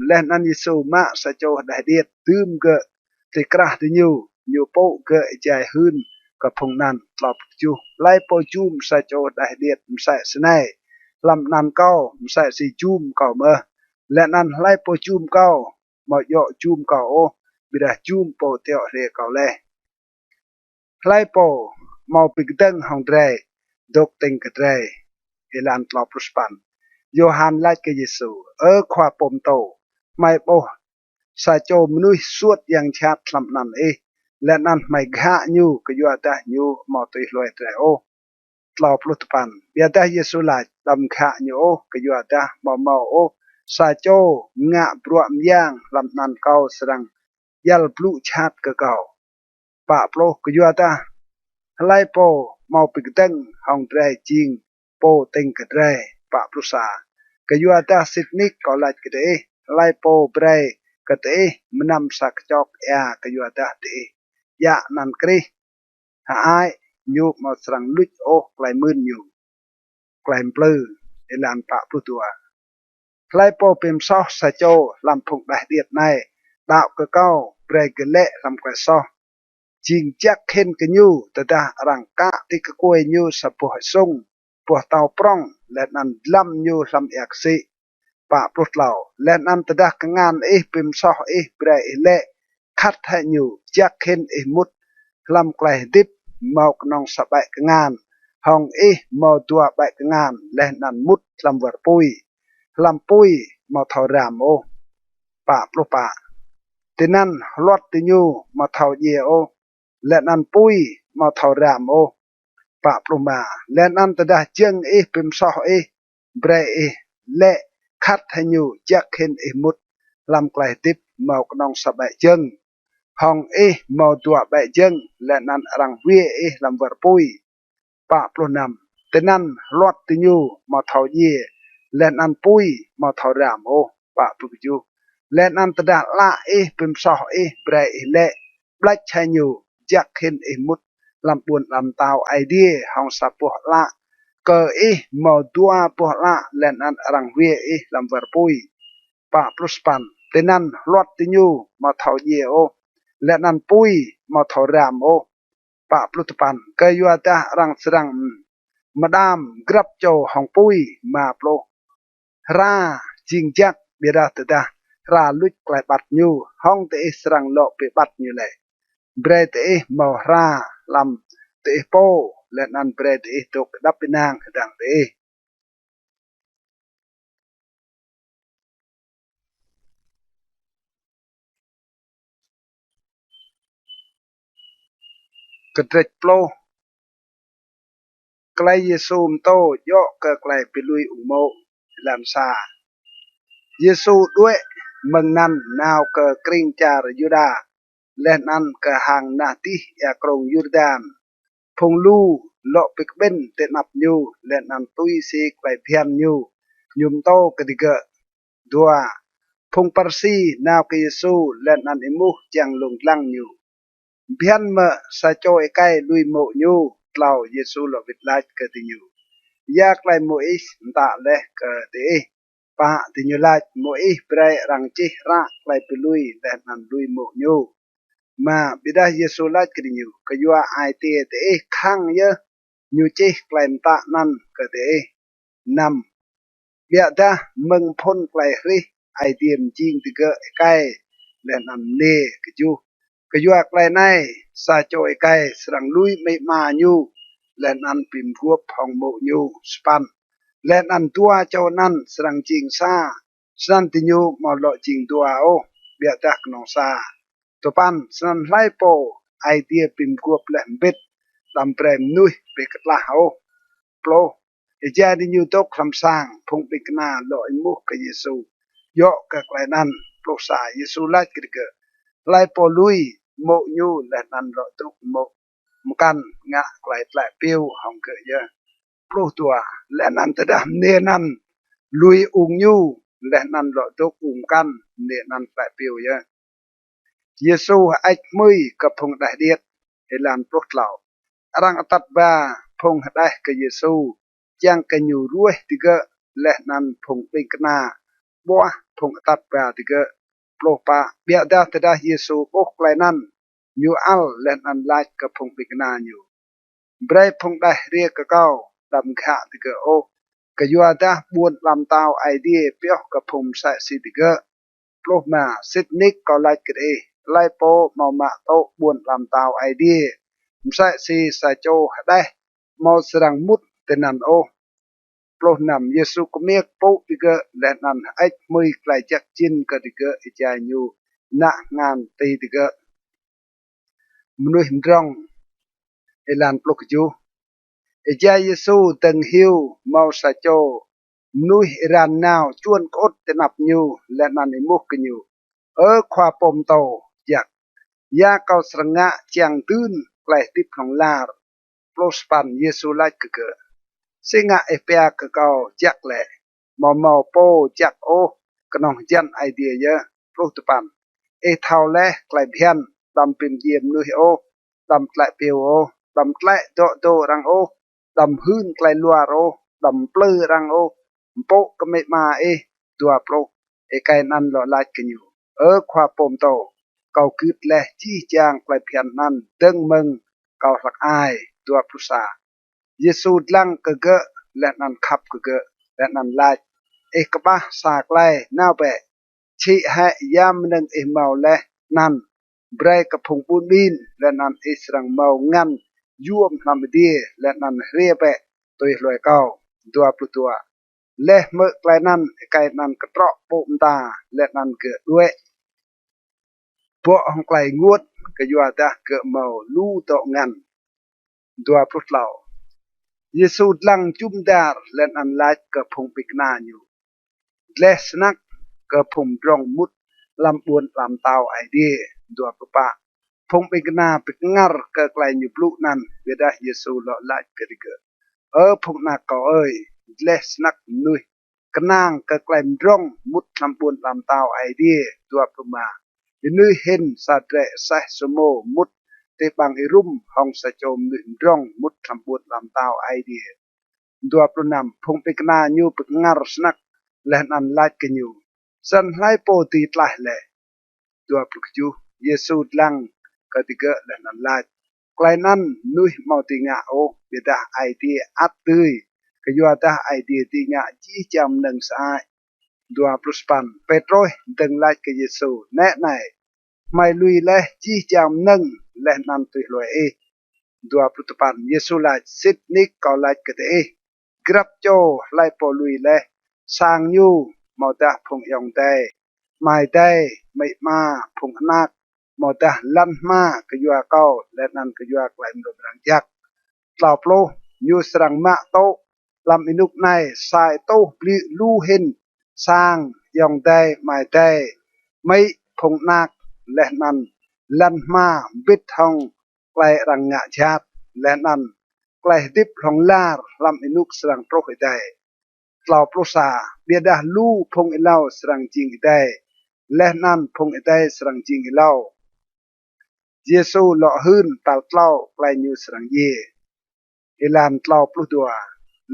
Leh anăn Yêsu mă sa čô hđeh điêt, dưm gơ̆ ti krah diñu, ñu pŭ gơ̆ êjai hưn kơ phung anăn. Tlâo pluh kjuh. Hlei pô jum sa čô hđeh điêt msĕ snei hlăm anăn kâo, msĕ si jum kâo mơh. Leh anăn hlei pô jum kâo, amâo djŏ jum kâo ôh, ƀiădah jum pô tiŏ hriê kâo leh. Hlei pô amâo bi kdơ̆ng hŏng drei, dôk tĭng kơ drei. Êlan tlâo pluh sa păn. Yôhan lač kơ Yêsu: Ơ Khua pô mtô, hmei ƀuh sa čô mnuih suôt yang jhat hlăm anăn ih, leh anăn hmei ghă ñu kyuadah ñu amâo tui hlue drei ôh. Tlâo pluh dua păn. Ƀiădah Yêsu lač: Đăm ghă ñu ôh, kyuadah amâo mâo ôh sa čô ngă bruă myang hlăm anăn kâo srăng djăl blŭ jhat kơ kâo. Pă pluh. Kyuadah hlei pô amâo bi kdơ̆ng hŏng drei jing pô tĭng kơ drei. Pă pluh sa. Kyuadah sĭt nik kâo lač kơ diih, hlei pô brei kơ diih mnăm sa kčok êa kyuadah diih djă anăn Krist, hơăi, ñu amâo srăng luč ôh klei mưn ñu. Klei mplư. Êlan pă pluh dua. Hlei pô bi msoh sa čô hlăm phung hđeh điêt anei, đăo kơ kâo, brei gơ̆ lĕ hlăm klei soh jing jăk hĭn kơ ñu. Tơdah arăng kă ti kkuê ñu sa boh êsŭng, boh tâo prŏng, leh anăn dlăm ñu hlăm êa ksĭ. Pă pluh tlâo. Leh anăn tơdah kngan ih bi msoh ih, brei ih lĕ, khăt hĕ ñu, jăk hĭn ih mŭt hlăm klei hdĭp mâo knŏng sa ƀĕ kngan, hŏng ih mâo dua ƀĕ kngan, leh anăn mŭt hlăm war pui, hlăm pui amâo thâo ram ôh. Pă pluh pă. Tinăn hluăt diñu amâo thâo djiê ôh, leh anăn pui amâo thâo ram ôh. Pă pluh êma. Leh anăn tơdah jơ̆ng ih bi msoh ih, brei ih lĕ, khăt hĕ ñu, jăk hĭn ih mŭt hlăm klei hdĭp mâo knŏng sa ƀĕ jơ̆ng, hŏng ih mâo dua ƀĕ jơ̆ng, leh anăn arăng hwiê ih hlăm war pui. Pă pluh năm. Tinăn hluăt diñu amâo thâo djiê, leh anăn pui amâo thâo ram ôh. Pă pluh kjuh. Leh anăn tơdah ală ih bi msoh ih, brei ih lĕ, ƀlĕč hĕ ñu, jăk hĭn ih mŭt hlăm ƀuôn ala mtao Aê Diê hŏng sa boh ală, kơ ih mâo dua boh ală, leh anăn arăng hwiê ih hlăm war pui. Pă pluh sa păn. Tinăn hluăt diñu amâo thâo djiê ôh, leh anăn pui amâo thâo ram ôh. Pă pluh dua păn. Kyuadah arăng srăng mđam grăp čô hŏng pui. Êma pluh. Hra jing jăk, ƀiădah tơdah hra luč klei ƀăt ñu, hŏng diih srăng lŏ bi ƀăt ñu lĕ. Brei diih mâo hra hlăm diih pô, leh anăn brei diih dôk êđăp ênang hdơ̆ng diih. Kdrêč pluh. Klei Yêsu mtô djŏ kơ klei bi lui ung mô̆. Êlan sa. Yêsu đuĕ mơ̆ng anăn nao kơ krĭng čar Yuđa, leh anăn kơ hang nah dih êa krông Yurdan. Phung lu lŏ bi kƀĭn ti anăp ñu, leh anăn tui si klei bhiăn ñu, ñu mtô kơ digơ̆. Dua. Phung Pharisi nao kơ Yêsu leh anăn êmuh čiăng lông dlăng ñu: Bhiăn mơ̆ sa čô êkei lui mô̆ ñu? Tlâo. Yêsu lŏ wĭt lač kơ diñu: Ya klei Môis mtă leh kơ diih? Pă. Diñu lač: Môis brei arăng čih hră klei bi lui leh anăn lui mô̆ ñu. Êma. Ƀiădah Yêsu lač kơ diñu: Kyua ai tiê diih khăng yơh ñu čih klei mtă anăn kơ diih. Năm. Ƀiădah mơ̆ng phŭn klei hrih Aê Diê mjing digơ̆ êkei leh anăn mniê. Kjuh. Kyua klei anei sa čô êkei srăng lui amĭ ama ñu leh anăn bi mguôp hŏng mô̆ ñu. Sa păn. Leh anăn dua čô anăn srăng jing sa. Snăn diñu amâo lŏ jing dua ôh, ƀiădah knŏng sa. Dua păn. Snăn hlei pô Aê Diê bi mguôp leh mbĭt, đăm brei mnuih bi ktlah ôh. Pluh. Êjai diñu dôk hlăm sang, phung ƀĭng kna lŏ êmuh kơ Yêsu djŏ kơ klei anăn. Pluh sa. Yêsu lač kơ digơ̆: Hlei pô lui mô̆ ñu leh anăn lŏ dôk mô̆ mkăn ngă klei tlĕ piu hŏng gơ̆ yơh. Pluh dua. Leh anăn tơdah mniê anăn lui ung ñu leh anăn lŏ dôk ung mkăn, mniê anăn tlĕ piu yơh. Yêsu hơêč hmưi kơ phung hđeh điêt. Êlan pluh tlâo. Arăng atăt ba phung hđeh kơ Yêsu, čiăng kơ ñu ruêh digơ̆, leh anăn phung ƀĭng kna ƀuah phung atăt ba digơ̆. Pluh pă. Ƀiădah tơdah Yêsu ƀuh klei anăn, ñu ăl leh anăn lač kơ phung ƀĭng kna ñu: Brei phung hđeh hriê kơ kâo, đăm ghă digơ̆ ôh, kyuadah ƀuôn ala mtao Aê Diê pioh kơ phung msĕ si digơ̆. Pluh êma. Sĭt nik kâo lač kơ diih, hlei pô amâo mă tŭ ƀuôn ala mtao Aê Diê msĕ si sa čô hđeh, amâo srăng mŭt tinăn ôh. Pluh năm. Yêsu kmiêk pŭ digơ̆ leh anăn hơêč hmưi klei jăk jĭn kơ digơ̆ êjai ñu nă hngan ti digơ̆. Mnuih mdrŏng. Êlan pluh kjuh. Êjai Yêsu dơ̆ng hiu mâo sa čô mnuih êran nao čuôn kơŭt ti anăp ñu, leh anăn êmuh kơ ñu: Ơ khua pô mtô jăk, ya kâo srăng ngă čiăng dưn klei hdĭp hlŏng lar? Pluh sa păn. Yêsu lač kơ gơ̆: Si ngă ih pia kơ kâo jăk lĕ? Amâo mâo pô jăk ôh, knŏng hjăn Aê Diê yơh. Pluh dua păn. Ih thâo leh klei bhiăn: Đăm bi mdjiê mnuih ôh, đăm tlĕ piu ôh, đăm tlĕ dŏ dô arăng ôh, đăm hưn klei luar ôh, đăm mplư arăng ôh, mpŭ kơ amĭ ama ih. Dua pluh. Êkei anăn lŏ lač kơ ñu: Ơ khua pô mtô, kâo gưt leh jih jang klei bhiăn anăn dơ̆ng mơ̆ng kâo hlăk ai. Dua pluh sa. Yêsu dlăng kơ gơ̆ leh anăn khăp kơ gơ̆, leh anăn lač: Ih kƀah sa klei, nao bĕ, čhĭ hĕ ya mnơ̆ng ih mâo leh anăn brei kơ phung ƀun ƀin, leh anăn ih srăng mâo ngăn yuôm hlăm adiê, leh anăn hriê bĕ tui hlue kâo. Dua pluh dua. Leh hmư̆ klei anăn, êkei anăn ktrŏ pŭ mta, leh anăn gơ̆ đuĕ bŏ hŏng klei ênguôt, kyuadah gơ̆ mâo lu dŏ ngăn. Dua pluh tlâo. Yêsu dlăng jŭm dar leh anăn lač kơ phung ƀĭng kna ñu: Dleh snăk kơ phung mdrŏng mŭt hlăm ƀuôn ala mtao Aê Diê. Dua pluh pă. Phung ƀĭng kna bi kngăr kơ klei ñu blŭ anăn, ƀiădah Yêsu lŏ lač kơ digơ̆: Ơ phung anak kâo ơi, dleh snăk mnuih knang kơ klei mdrŏng mŭt hlăm ƀuôn ala mtao Aê Diê. Dua pluh êma. Ênưih hĭn sa drei aseh sômô mŭt ti ƀăng êrŭm hŏng sa čô mnuih mdrŏng mŭt hlăm ƀuôn ala mtao Aê Diê. Dua pluh năm. Phung ƀĭng kna ñu bi kngăr snăk leh anăn lač kơ ñu: Snăn hlei pô dưi tlaih leh? Dua pluh kjuh. Yêsu dlăng kơ digơ̆ leh anăn lač: Klei anăn mnuih amâo dưi ngă ôh, ƀiădah Aê Diê ăt dưi, kyuadah Aê Diê dưi ngă jih jang mnơ̆ng sơăi. Dua pluh sa păn. Pêtrôs dơ̆ng lač kơ Yêsu: Nĕ anei, hmei lui leh jih jang mnơ̆ng leh anăn tui hlue ih. Dua pluh dua păn. Yêsu lač: Sĭt nik kâo lač kơ diih, grăp čô hlei pô lui leh sang ñu, amâodah phung ayŏng adei, amai adei, amĭ ama, phung anak, amâodah lăn hma kyua kâo leh anăn kyua klei mrâo mrang jăk, tlâo pluh, ñu srăng mă tŭ hlăm ênuk anei sa êtuh bliư̆ lu hĭn sang, ayŏng adei, amai adei, amĭ, phung anak, leh anăn lăn hma mbĭt hŏng klei arăng ngă jhat, leh anăn klei hdĭp hlŏng lar hlăm ênuk srăng truh êdei. Tlâo pluh sa. Ƀiădah lu phung êlâo srăng jing êdei, leh anăn phung êdei srăng jing êlâo. Yêsu lŏ hưn tal tlâo klei ñu srăng djiê. Êlan tlâo pluh dua.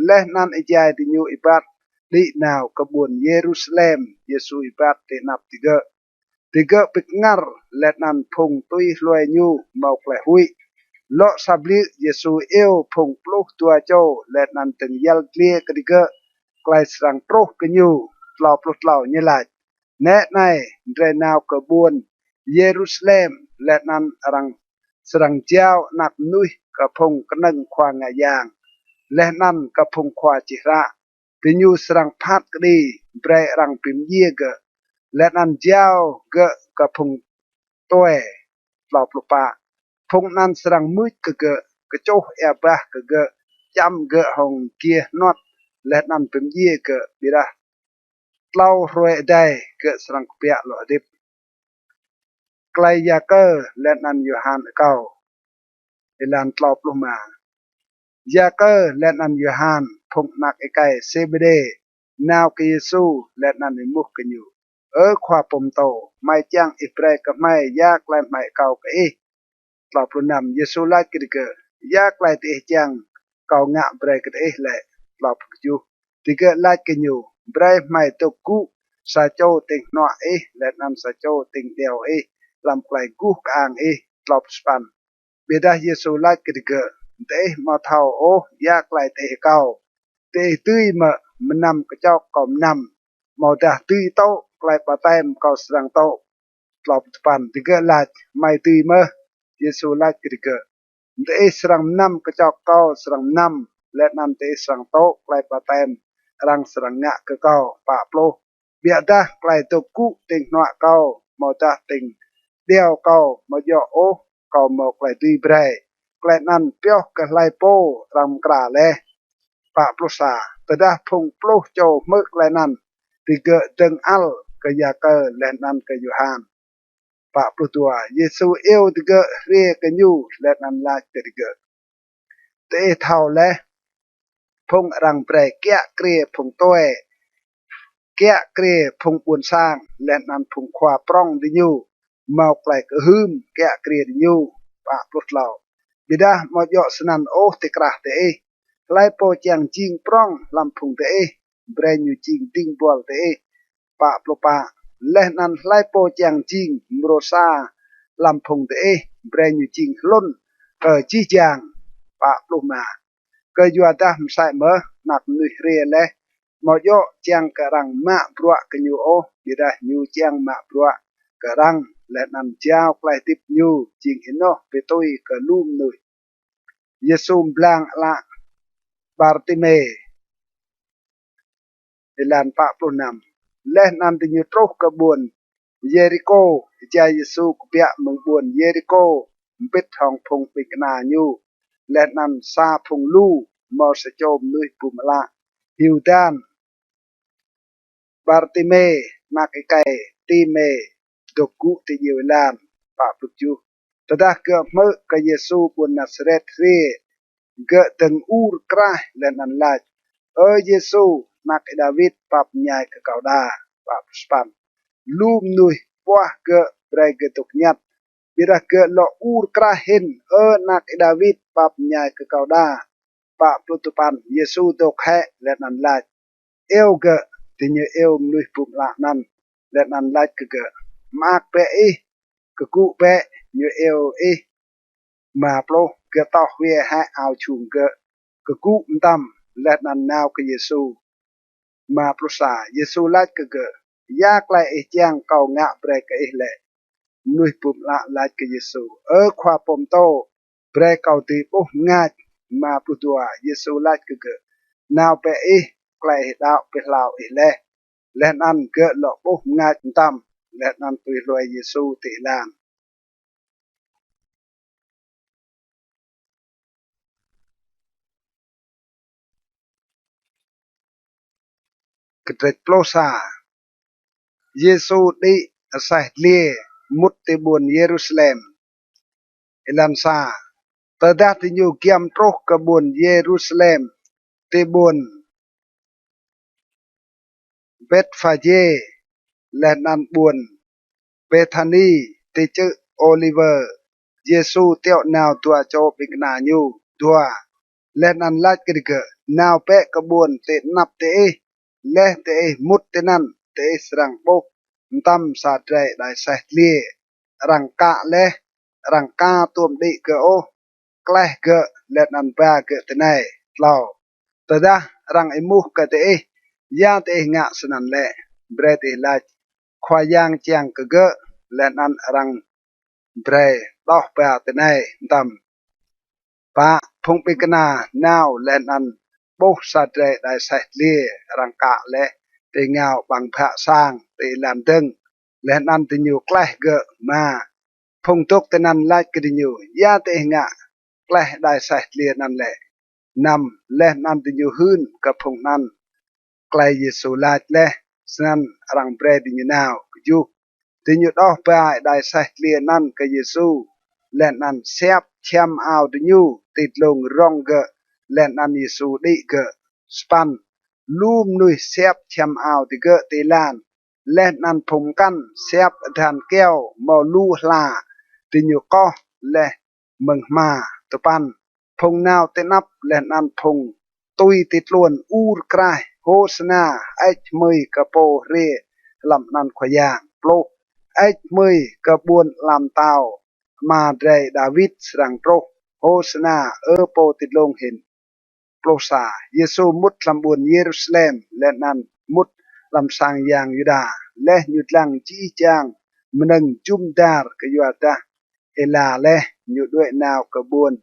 Leh anăn êjai diñu êbat đĭ nao kơ ƀuôn Yêrusalem, Yêsu êbat ti anăp digơ̆. Digơ̆ bi kngăr, leh anăn phung tui hlue ñu mâo klei huĭ. Lŏ sa bliư̆ Yêsu iêu phung pluh dua čô leh anăn dơ̆ng yăl dliê kơ digơ̆ klei srăng truh kơ ñu. Tlâo pluh tlâo. Ñu lač: Nĕ anei, drei nao kơ ƀuôn Yêrusalem, leh anăn arăng srăng jao Anak Mnuih kơ phung knơ̆ng khua ngă yang, leh anăn kơ phung khua čih hră. Diñu srăng phat kđi, brei arăng bi mdjiê gơ̆, leh anăn jao gơ̆ kơ phung tue. Tlâo pluh pă. Phung anăn srăng mưč kơ gơ̆, kčuh êa bah kơ gơ̆, čăm gơ̆ hŏng giê hnuăt, leh anăn bi mdjiê gơ̆, ƀiădah tlâo hruê êdei gơ̆ srăng kbiă lŏ hdĭp. Klei Yakơ leh anăn Yôhan akâo. Êlan tlâo pluh êma. Yakơ leh anăn Yôhan, phung anak êkei Sêbêdê, nao kơ Yêsu leh anăn êmuh kơ ñu: Ơ Khua Pô Mtô, hmei čiăng ih brei kơ hmei ya klei hmei akâo kơ ih. Tlâo pluh năm. Yêsu lač kơ digơ̆: Ya klei diih čiăng kâo ngă brei kơ diih lĕ? Tlâo pluh kjuh. Digơ̆ lač kơ ñu: Brei hmei dôk gŭ, sa čô tĭng hnuă ih, leh anăn sa čô tĭng điâo ih, hlăm klei guh kơang ih. Tlâo pluh sa păn. Ƀiădah Yêsu lač kơ digơ̆: Diih amâo thâo ôh ya klei diih akâo. Diih dưi mơ̆ mnăm kčok kâo mnăm, amâodah dưi tŭ klei ƀaptem kâo srăng tŭ? Tlâo pluh dua păn. Digơ̆ lač: Hmei dưi mơh. Yêsu lač kơ digơ̆: Diih srăng mnăm kčok kâo srăng mnăm, leh anăn diih srăng tŭ klei ƀaptem arăng srăng ngă kơ kâo. Pă pluh. Ƀiădah klei dôk gŭ tĭng hnuă kâo, amâodah tĭng điâo kâo, amâo djŏ ôh kâo mâo klei dưi brei, klei anăn pioh kơ hlei pô arăng mkra leh. Pă pluh sa. Tơdah phung pluh čô hmư̆ klei anăn, digơ̆ dơ̆ng ăl kơ Yakơ leh anăn kơ Yôhan. Pă pluh dua. Yêsu iêu digơ̆ hriê kơ ñu leh anăn lač kơ digơ̆: Diih thâo leh, phung arăng brei kiă kriê phung tue, kiă kriê phung ƀuôn sang, leh anăn phung khua prŏng diñu mâo klei kơhưm kiă kriê diñu. Pă pluh tlâo. Ƀiădah amâo djŏ snăn ôh ti krah diih. Hlei pô čiăng jing prŏng hlăm phung diih, brei ñu jing dĭng buăl diih. Pă pluh pă. Leh anăn hlei pô čiăng jing mrô sa hlăm phung diih, brei ñu jing hlŭn kơ jih jang. Pă pluh êma. Kyuadah msĕ mơh Anak Mnuih hriê leh, amâo djŏ čiăng kơ arăng mă bruă kơ ñu ôh, ƀiădah ñu čiăng mă bruă kơ arăng, leh anăn jao klei hdĭp ñu jing ênoh bi tui kơ lu mnuih. Yêsu mblang ală Bartimê. Êlan pă pluh năm. Leh anăn diñu truh kơ ƀuôn Yêrikô. Êjai Yêsu kbiă mơ̆ng ƀuôn Yêrikô mbĭt hŏng phung ƀĭng kna ñu, leh anăn sa phung lu, mâo sa čô mnuih bum ală hiu dan Bartimê, anak êkei Timê, dôk gŭ ti djiêu êlan. Pă pluh kjuh. Tơdah gơ̆ hmư̆ kơ Yêsu ƀuôn Nasaret hriê, gơ̆ dơ̆ng ur kraih leh anăn lač: Ơ Yêsu, Anak Y-Đawit, pap mñai kơ kâo đa. Pă pluh sa păn. Lu mnuih puah gơ̆ brei gơ̆ dôk ñăt, ƀiădah gơ̆ lŏ ur kraih hĭn: Ơ Anak Y-Đawit, pap mñai kơ kâo đa. Pă pluh dua păn. Yêsu dôk hĕ leh anăn lač: Iêu gơ̆. Diñu iêu mnuih bum ală anăn leh anăn lač kơ gơ̆: Mơak bĕ ih, kgŭ bĕ, ñu iêu ih. Êma pluh. Gơ̆ toh hwiê hĕ ao jhung gơ̆, kgŭ mtam, leh anăn nao kơ Yêsu. Êma pluh sa. Yêsu lač kơ gơ̆, "Ya klei ih čiăng kâo ngă brei kơ ih lĕ?" Mnuih bum ală lač kơ Yêsu, "Ơ Khua Pô Mtô, brei kâo dưi ƀuh mngač." Êma pluh dua. Yêsu lač kơ gơ̆, "Nao bĕ ih, klei ih đăo bi hlao ih leh." Leh anăn gơ̆ lŏ ƀuh mngač mtam, leh anăn tui hlue Yêsu ti êlan. Kdrêč pluh sa. Yêsu đĭ aseh dliê mŭt ti ƀuôn Yêrusalem. Êlan sa. Tơdah diñu giăm truh kơ ƀuôn Yêrusalem, ti ƀuôn Bêtphagê leh anăn ƀuôn Bêthani ti čư̆ Ôliwơ, Yêsu tiŏ nao dua čô ƀĭng kna ñu. Dua. Leh anăn lač kơ digơ̆, "Nao bĕ kơ ƀuôn ti anăp diih, leh diih mŭt tinăn, diih srăng ƀuh mtam sa drei êđai aseh dliê, arăng kă leh, arăng ka tuôm đĭ gơ̆ ôh, kleh gơ̆ leh anăn ba gơ̆ tinei." Tlâo. Tơdah arăng êmuh kơ diih, "Ya diih ngă snăn lĕ?" brei diih lač, "Khua Yang čiăng kơ gơ̆," leh anăn arăng brei đoh ba tinei mtam. Pă. Phung ƀĭng kna nao leh anăn ƀuh sa drei êđai aseh dliê arăng kă leh ti êngao ƀăng bhă sang ti êlan dơ̆ng, leh anăn diñu kleh gơ̆. Êma. Phung dôk tinăn lač kơ diñu, "Ya diih ngă kleh êđai aseh dliê anăn lĕ?" Năm. Leh anăn diñu hưn kơ phung anăn klei Yêsu lač leh, snăn arăng brei diñu nao. Kjuh. Diñu đoh ba êđai aseh dliê anăn kơ Yêsu, leh anăn siap čhiăm ao diñu ti dlông rŏng gơ̆, leh anăn Yêsu đĭ gơ̆. Sa păn. Lu mnuih siap čhiăm ao digơ̆ ti êlan, leh anăn phung mkăn siap adhan kyâo mâo lu hla, diñu koh leh mơ̆ng hma. Dua păn. Phung nao ti anăp leh anăn phung tui ti tluôn ur kraih, "Hôsana, hơêč hmưi kơ Pô hriê hlăm anăn Khua Yang." Pluh. "Hơêč hmưi kơ ƀuôn ala mtao Ama drei Đawit srăng truh. Hôsana, Ơ Pô ti dlông hĭn." Pluh sa. Yêsu mŭt hlăm ƀuôn Yêrusalem leh anăn mŭt hlăm sang yang Yuđa, leh ñu dlăng jih jang mnơ̆ng jŭm dar, kyuadah êla leh, ñu đuĕ nao kơ ƀuôn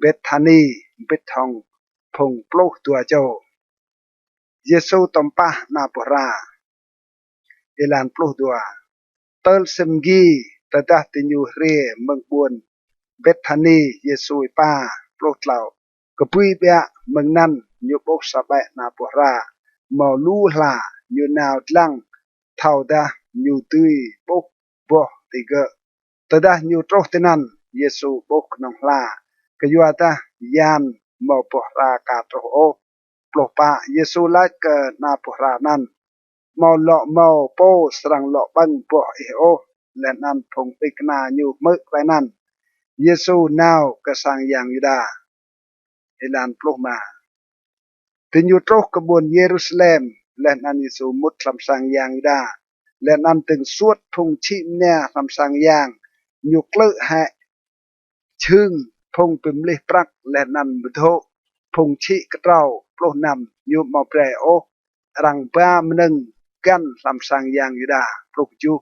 Bêthani mbĭt hŏng phung pluh dua čô. Yêsu tăm pah ana boh hra. Êlan pluh dua. Tơl sĭm mgi, tơdah diñu hriê mơ̆ng ƀuôn Bêthani, Yêsu êpa. Pluh tlâo. Kbưi ƀiă mơ̆ng anăn ñu ƀuh sa ƀĕ ana boh hra mâo lu hla, ñu nao dlăng, thâodah ñu dưi ƀuh boh digơ̆. Tơdah ñu truh tinăn, Yêsu ƀuh knŏng hla, kyuadah yan mâo boh hra ka truh ôh. Pluh pă. Yêsu lač kơ ana boh hra anăn, "Amâo lŏ mâo pô srăng lŏ ƀơ̆ng boh ih ôh." Leh anăn phung ƀĭng kna ñu hmư̆ klei anăn. Yêsu nao kơ sang yang Yuđa. Êlan pluh êma. Diñu truh kơ ƀuôn Yêrusalem, leh anăn Yêsu mŭt hlăm sang yang Yuđa, leh anăn dơ̆ng suôt phung čhĭ mnia hlăm sang yang, ñu klư̆ hĕ jhưng phung bi mlih prăk leh anăn mdhô̆ phung čhĭ ktrâo. Pluh năm. Ñu amâo brei ôh arăng ba mnơ̆ng găn hlăm sang yang Yuđa. Pluh kjuh.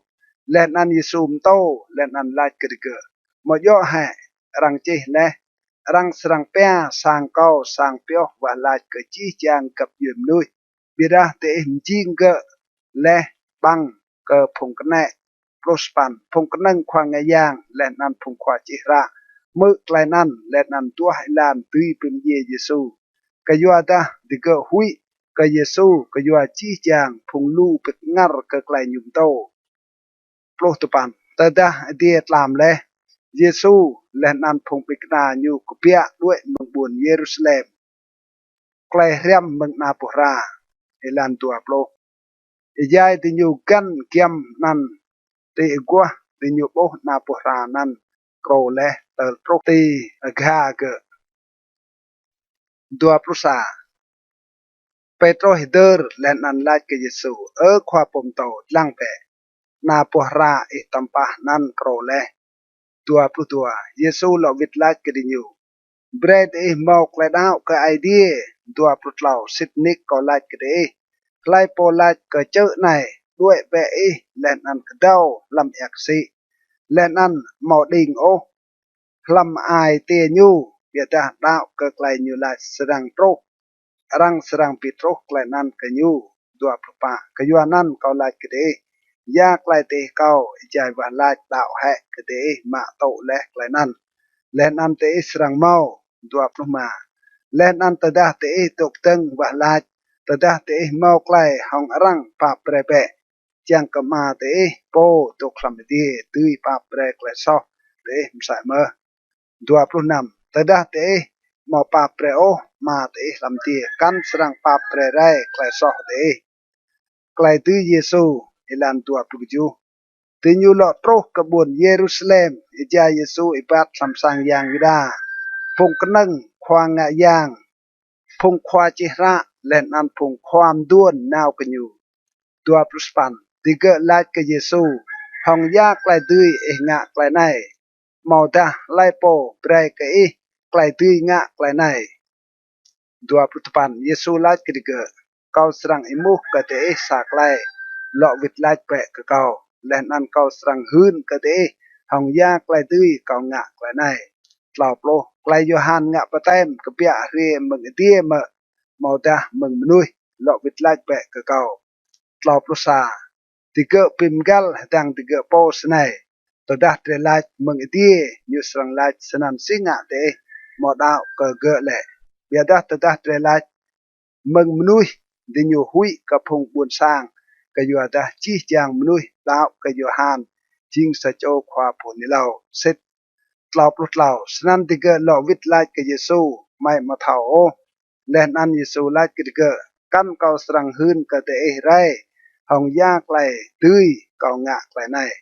Leh anăn Yêsu mtô leh anăn lač kơ digơ̆, "Amâo djŏ hĕ arăng čih leh, 'Arăng srăng pia sang kâo sang pioh wah lač kơ jih jang găp djuê mnuih'? Ƀiădah diih mjing gơ̆ leh ƀăng kơ phung knĕ." Pluh sa păn. Phung knơ̆ng khua ngă yang leh anăn phung khua čih hră hmư̆ klei anăn leh anăn duah êlan dưi bi mdjiê Yêsu, kyuadah digơ̆ huĭ kơ Yêsu kyua jih jang phung lu bi kngăr kơ klei ñu mtô. Pluh dua păn. Tơdah adiê tlam leh, Yêsu leh anăn phung ƀĭng kna ñu kbiă đuĕ mơ̆ng ƀuôn Yêrusalem. Klei hriăm mơ̆ng ana boh hra. Êlan dua pluh. Êjai diñu găn giăm anăn ti aguah, diñu ƀuh ana boh hra anăn krô leh tơl truh ti agha gơ̆. Dua pluh sa. Pêtrôs hdơr leh anăn lač kơ Yêsu, "Ơ Khua Pô Mtô, dlăng bĕ, ana boh hra ih tăm pah anăn krô leh." Dua pluh dua. Yêsu lŏ wĭt lač kơ diñu: Brei diih mâo klei đăo kơ Aê Diê. Dua pluh tlâo. Sĭt nik kâo lač kơ diih, hlei pô lač kơ čư̆ anei: Đuĕ bĕ ih leh anăn kdâo hlăm êa ksĭ, leh anăn amâo đing ôh hlăm ai tiê ñu, ƀiădah đăo kơ klei ñu lač srăng truh, arăng srăng bi truh klei anăn kơ ñu. Dua pluh pă. Kyuanăn kâo lač kơ diih, ya klei diih akâo, êjai wah lač đăo hĕ kơ diih mă tŭ leh klei anăn, leh anăn diih srăng mâo. Dua pluh êma. Leh anăn tơdah diih dôk dơ̆ng wah lač, tơdah diih mâo klei hŏng arăng, pap brei bĕ, čiăng kơ Ama diih pô dôk hlăm adiê dưi pap brei klei soh diih msĕ mơh. Dua pluh năm. Tơdah diih amâo pap brei ôh, Ama diih hlăm adiê kăn srăng pap brei rei klei soh diih. Klei dưi Yêsu. Êlan dua pluh kjuh. Diñu lŏ truh kơ ƀuôn Yêrusalem, êjai Yêsu êbat hlăm sang yang Yuđa, phung knơ̆ng khua ngă yang, phung khua čih hră, leh anăn phung khua mduôn nao kơ ñu. Dua pluh sa păn. Digơ̆ lač kơ Yêsu: Hŏng ya klei dưi ih ngă klei anei? Amâodah hlei pô brei kơ ih klei dưi ngă klei anei? Dua pluh dua păn. Yêsu lač kơ digơ̆: Kâo srăng êmuh kơ diih sa klei, lŏ wĭt lač bĕ kơ kâo, leh anăn kâo srăng hưn kơ diih hŏng ya klei dưi kâo ngă klei anei. Tlâo pluh. Klei Yôhan ngă ƀaptem kbiă hriê mơ̆ng adiê mơ̆, amâodah mơ̆ng mnuih? Lŏ wĭt lač bĕ kơ kâo. Tlâo pluh sa. Digơ̆ bi mgăl hdơ̆ng digơ̆ pô snei: Tơdah drei lač mơ̆ng adiê, ñu srăng lač: Snăn si ngă diih amâo đăo kơ gơ̆ lĕ? Ƀiădah tơdah drei lač mơ̆ng mnuih, diñu huĭ kơ phung ƀuôn sang, kyuadah jih jang mnuih đăo kơ Yôhan jing sa čô khua pô hưn êlâo. Sĭt. Tlâo pluh tlâo. Snăn digơ̆ lŏ wĭt lač kơ Yêsu: Hmei amâo thâo ôh. Leh anăn Yêsu lač kơ digơ̆: Kăn kâo srăng hưn kơ diih rei hŏng ya klei dưi kâo ngă klei anei?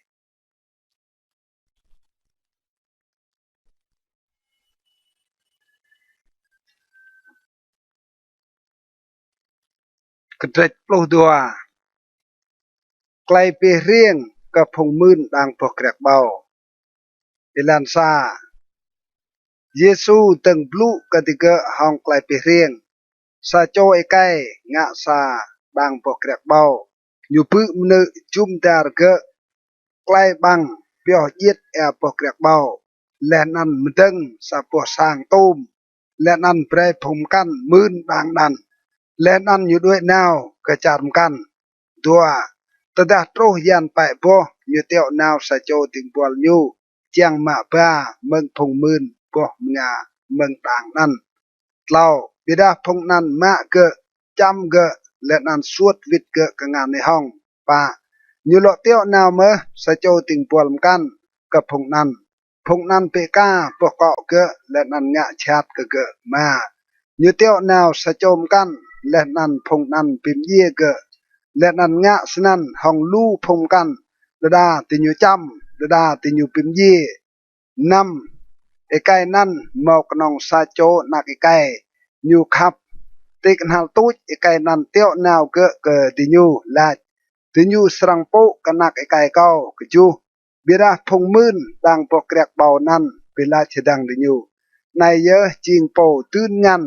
Kdrêč pluh dua. Klei bi hriêng kơ phung mưn đang boh kriăk ƀâo. Êlan sa. Yêsu dơ̆ng blŭ kơ digơ̆ hŏng klei bi hriêng. Sa čô êkei ngă sa đang boh kriăk ƀâo. Ñu bư̆ mnư̆ jŭm dar gơ̆ klei ƀăng pioh djiêt êa boh kriăk ƀâo, leh anăn mdơ̆ng sa boh sang tum, leh anăn brei phung mkăn mưn đang anăn, leh anăn ñu đuĕ nao kơ čar mkăn. Dua. Tơdah truh yan pĕ boh, ñu tiŏ nao sa čô dĭng buăl ñu čiăng mă ba mơ̆ng phung mưn boh mnga mơ̆ng đang anăn. Tlâo. Ƀiădah phung anăn mă gơ̆, čăm gơ̆, leh anăn suôt wĭt gơ̆ kngan êa hŏng. Pă. Ñu lŏ tiŏ nao mơh sa čô dĭng buăl mkăn kơ phung anăn. Phung anăn bi êka boh kŏ gơ̆ leh anăn ngă jhat kơ gơ̆. Êma. Ñu tiŏ nao sa čô mkăn, leh anăn phung anăn bi mdjiê gơ̆, leh anăn ngă snăn hŏng lu phung mkăn, đa đa diñu čăm, đa đa diñu bi mdjiê. Năm. Êkei anăn mâo knŏng sa čô anak êkei, ñu khăp. Ti knhal tuč êkei anăn tiŏ nao gơ̆ kơ diñu, lač: Diñu srăng pŭ kơ anak êkei kâo. Kjuh. Ƀiădah phung mưn đang boh kriăk ƀâo anăn bi lač hdơ̆ng diñu: Anei yơh jing pô dưn ngăn,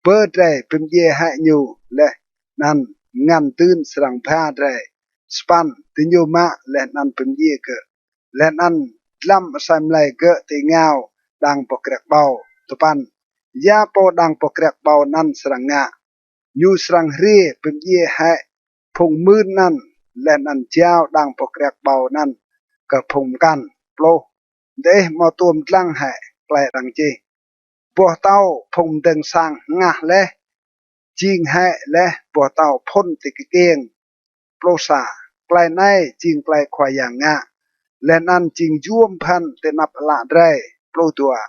bơ drei bi mdjiê hĕ ñu, leh anăn ngăn dưn srăng bha drei. Sa păn. Diñu mă leh anăn bi mdjiê gơ̆, leh anăn dlăm asei mlei gơ̆ ti êngao đang boh kriăk ƀâo. Dua păn. Ya pô đang boh kriăk ƀâo anăn srăng ngă? Ñu srăng hriê bi mdjiê hĕ phung mưn anăn, leh anăn jao đang boh kriăk ƀâo anăn kơ phung mkăn. Pluh. Diih amâo tuôm dlăng hĕ klei arăng čih: Boh tâo phung mdơ̆ng sang hngah leh, jing hĕ leh boh tâo phŭn ti kkiêng? Pluh sa. Klei anei jing klei Khua Yang ngă, leh anăn jing yuôm bhăn ti anăp ală drei. Pluh dua.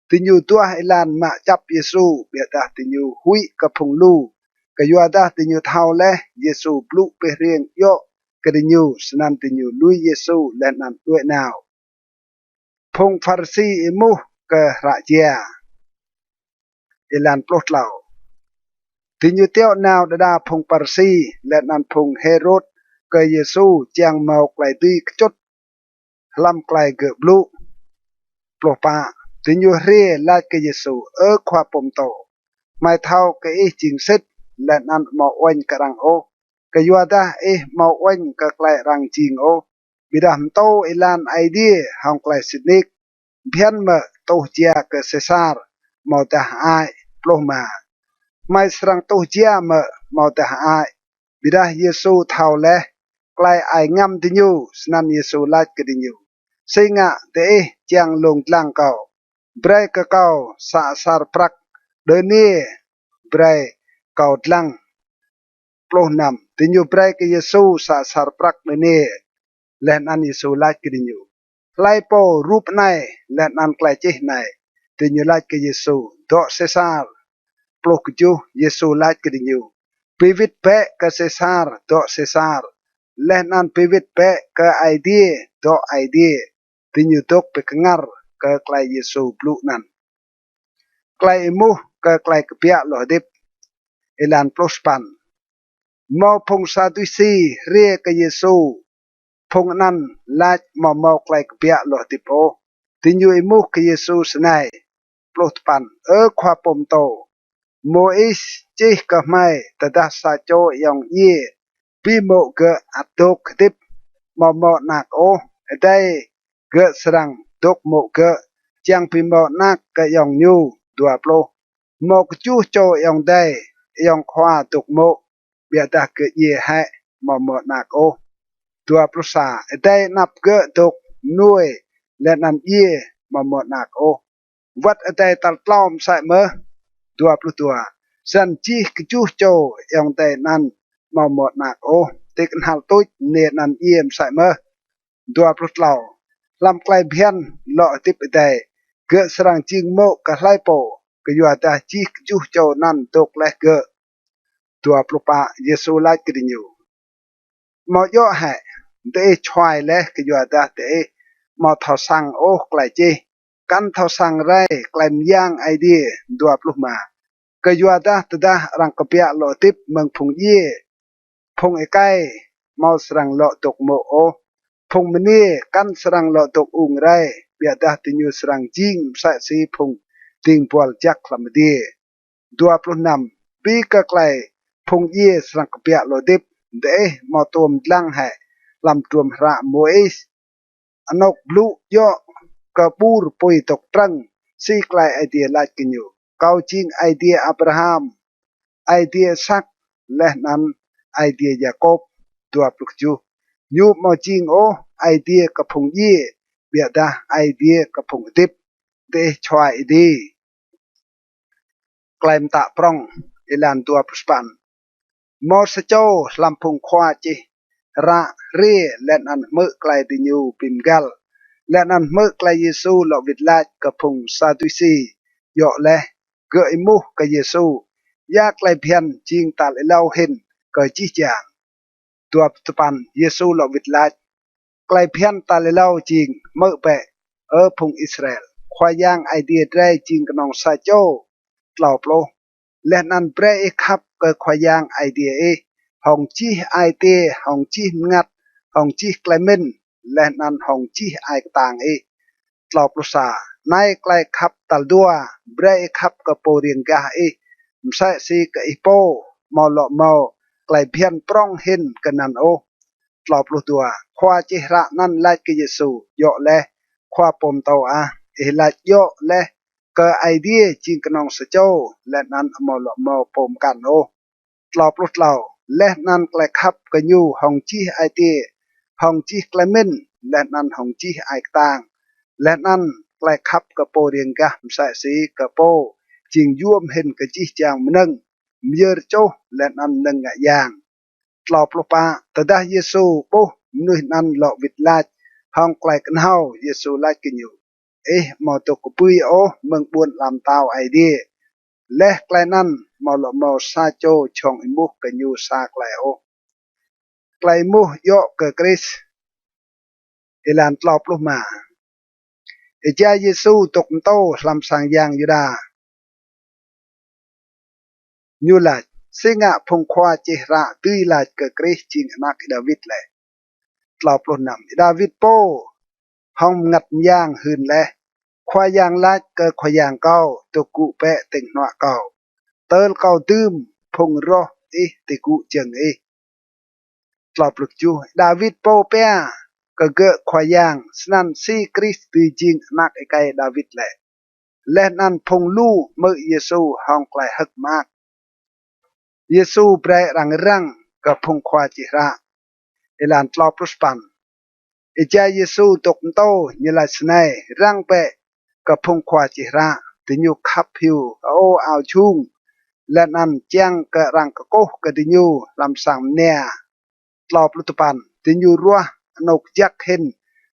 Diñu duah êlan mă čăp Yêsu, ƀiădah diñu huĭ kơ phung lu, kyuadah diñu thâo leh Yêsu blŭ bi hriêng djŏ kơ diñu. Snăn diñu lui Yêsu leh anăn đuĕ nao. Phung Pharisi êmuh kơ hră jia. Êlan pluh tlâo. Diñu tiŏ nao đa đa phung Pharisi leh anăn phung Hêrôt kơ Yêsu čiăng mâo klei dưi kčŭt hlăm klei gơ̆ blŭ. Pluh pă. Diñu hriê lač kơ Yêsu: Ơ Khua Pô Mtô, hmei thâo kơ ih jing sĭt, leh anăn amâo uêñ kơ arăng ôh, kyuadah ih amâo uêñ kơ klei arăng jing ôh, ƀiădah mtô êlan Aê Diê hŏng klei sĭt nik. Bhiăn mơ̆ tuh jia kơ Sêsar amâodah hơăi? Pluh êma. Hmei srăng tuh jia mơ̆ amâodah hơăi? Ƀiădah Yêsu thâo leh klei ai ngăm diñu, snăn Yêsu lač kơ diñu: Si ngă diih čiăng lông dlăng kâo? Brei kơ kâo sa asăr prăk đơniê brei kâo dlăng. Pluh năm. Diñu brei kơ Yêsu sa asăr prăk đơniê, leh anăn Yêsu lač kơ diñu: Hlei pô rup anei leh anăn klei čih anei? Diñu lač kơ Yêsu: Dŏ Sêsar. Pluh kjuh. Yêsu lač kơ diñu: Bi wĭt bĕ kơ Sêsar dŏ Sêsar, leh anăn bi wĭt bĕ kơ Aê Diê dŏ Aê Diê. Diñu dôk bi kngăr kơ klei Yêsu blŭ anăn. Klei êmuh kơ klei kbiă lŏ hdĭp. Êlan pluh sa păn. Mâo phung Sadusi hriê kơ Yêsu. Phung anăn lač amâo mâo klei kbiă lŏ hdĭp ôh. Diñu êmuh kơ Yêsu snei: Pluh dua păn. Ơ Khua Pô Mtô, Môis čih kơ hmei, tơdah sa čô ayŏng djiê bi mô̆ gơ̆ ăt dôk hdĭp, amâo mâo anak ôh, adei gơ̆ srăng dôk mô̆ gơ̆, čiăng bi mâo anak kơ ayŏng ñu. Dua pluh. Mâo kjuh čô ayŏng adei, ayŏng khua dôk mô̆, ƀiădah gơ̆ djiê hĕ, amâo mâo anak ôh. Dua pluh sa. Adei anăp gơ̆ dôk mnuih, leh anăn djiê, amâo mâo anak ôh. Wăt adei tal tlâo msĕ mơh. Dua pluh dua. Snăn jih kjuh čô ayŏng adei anăn amâo mâo anak ôh. Ti knhal tuč mniê anăn djiê msĕ mơh. Dua pluh tlâo. Hlăm klei bhiăn lŏ hdĭp adei, gơ̆ srăng jing mô̆ kơ hlei pô, kyuadah jih kjuh čô anăn dôk leh gơ̆. Dua pluh pă. Yêsu lač kơ diñu: Amâo djŏ hĕ diih čhuai leh kyuadah diih amâo thâo săng ôh klei čih, kăn thâo săng rei klei myang Aê Diê? Dua pluh êma. Kyuadah tơdah arăng kbiă lŏ hdĭp mơ̆ng phung djiê, phung êkei amâo srăng lŏ dôk mô̆ ôh. Phung mniê kăn srăng lŏ dôk ung rei, ƀiădah diñu srăng jing msĕ si phung dĭng buăl jăk hlăm adiê. Dua pluh năm. Bi kơ klei phung djiê srăng kbiă lŏ hdĭp, diih amâo tuôm dlăng hĕ hlăm hdruôm hră Môis, anôk blŭ djŏ kơ ƀur pui dôk trơ̆ng, si klei Aê Diê lač kơ ñu: Kâo jing Aê Diê Abraham, Aê Diê Isăk, leh anăn Aê Diê Yakôp. Dua pluh kjuh. Ñu amâo jing ôh Aê Diê kơ phung djiê, ƀiădah Aê Diê kơ phung hdĭp. Diih čhuai êdi. Klei mtă prŏng. Êlan dua pluh sa păn. Mâo sa čô hlăm phung khua čih hră hriê leh anăn hmư̆ klei diñu bi mgăl, leh anăn hmư̆ klei Yêsu lŏ wĭt lač kơ phung Sadusi djŏ leh. Gơ̆ êmuh kơ Yêsu: Ya klei bhiăn jing tal êlâo hĭn kơ jih jang? Dua pluh dua păn. Yêsu lŏ wĭt lač: Klei bhiăn tal êlâo jing: Hmư̆ bĕ, Ơ phung Israel, Khua Yang Aê Diê drei jing knŏng sa čô. Tlâo pluh. Leh anăn brei ih khăp kơ Khua Yang Aê Diê ih hŏng jih ai tiê, hŏng jih mngăt, hŏng jih klei mĭn, leh anăn hŏng jih ai ktang ih. Tlâo pluh sa. Anei klei khăp tal dua: Brei ih khăp kơ pô riêng gah ih msĕ si kơ ih pô. Amâo lŏ mâo klei bhiăn prŏng hĭn kơ anăn ôh. Tlâo pluh dua. Khua čih hră anăn lač kơ Yêsu: Djŏ leh, Khua Pô Mtô ah, ih lač djŏ leh kơ Aê Diê jing knŏng sa čô, leh anăn amâo lŏ mâo pô mkăn ôh. Tlâo pluh tlâo. Leh anăn klei khăp kơ ñu hŏng jih ai tiê, hŏng jih klei mĭn, leh anăn hŏng jih ai ktang, leh anăn klei khăp kơ pô riêng gah msĕ si kơ pô jing yuôm hĭn kơ jih jang mnơ̆ng, myơr čuh, leh anăn mnơ̆ng ngă yang. Tlâo pluh pă. Tơdah Yêsu ƀuh mnuih anăn lŏ wĭt lač hŏng klei knhâo, Yêsu lač kơ ñu: Ih amâo dôk kbưi ôh mơ̆ng ƀuôn ala mtao Aê Diê. Leh klei anăn amâo lŏ mâo sa čô jhŏng êmuh kơ ñu sa klei ôh. Klei êmuh djŏ kơ Krist. Êlan tlâo pluh êma. Êjai Yêsu dôk mtô hlăm sang yang Yuđa, ñu lač: Si ngă phung khua čih hră dưi lač kơ Krist jing anak Y-Đawit leh? Tlâo pluh năm. Y-Đawit pô hŏng mngăt myang hưn leh. Khua Yang lač kơ Khua Yang kâo, dôk gŭ bĕ tĭng hnuă kâo, tơl kâo dưm phung roh ih ti gŭ jơ̆ng ih. Tlâo pluh kjuh. Đawit pô pia kơ gơ̆ Khua Yang, snăn si Krist dưi jing anak êkei Đawit lĕ? Leh anăn phung lu hmư̆ Yêsu hŏng klei hơ̆k mơak. Yêsu brei arăng răng kơ phung khua čih hră. Êlan tlâo pluh sa păn. Êjai Yêsu dôk mtô, ñu lač snei: Răng bĕ kơ phung khua čih hră. Diñu khăp hiu hơô ao jhung, leh anăn čiăng kơ arăng kkuh kơ diñu hlăm sang mnia. Tlâo pluh dua păn. Diñu ruah anôk jăk hĭn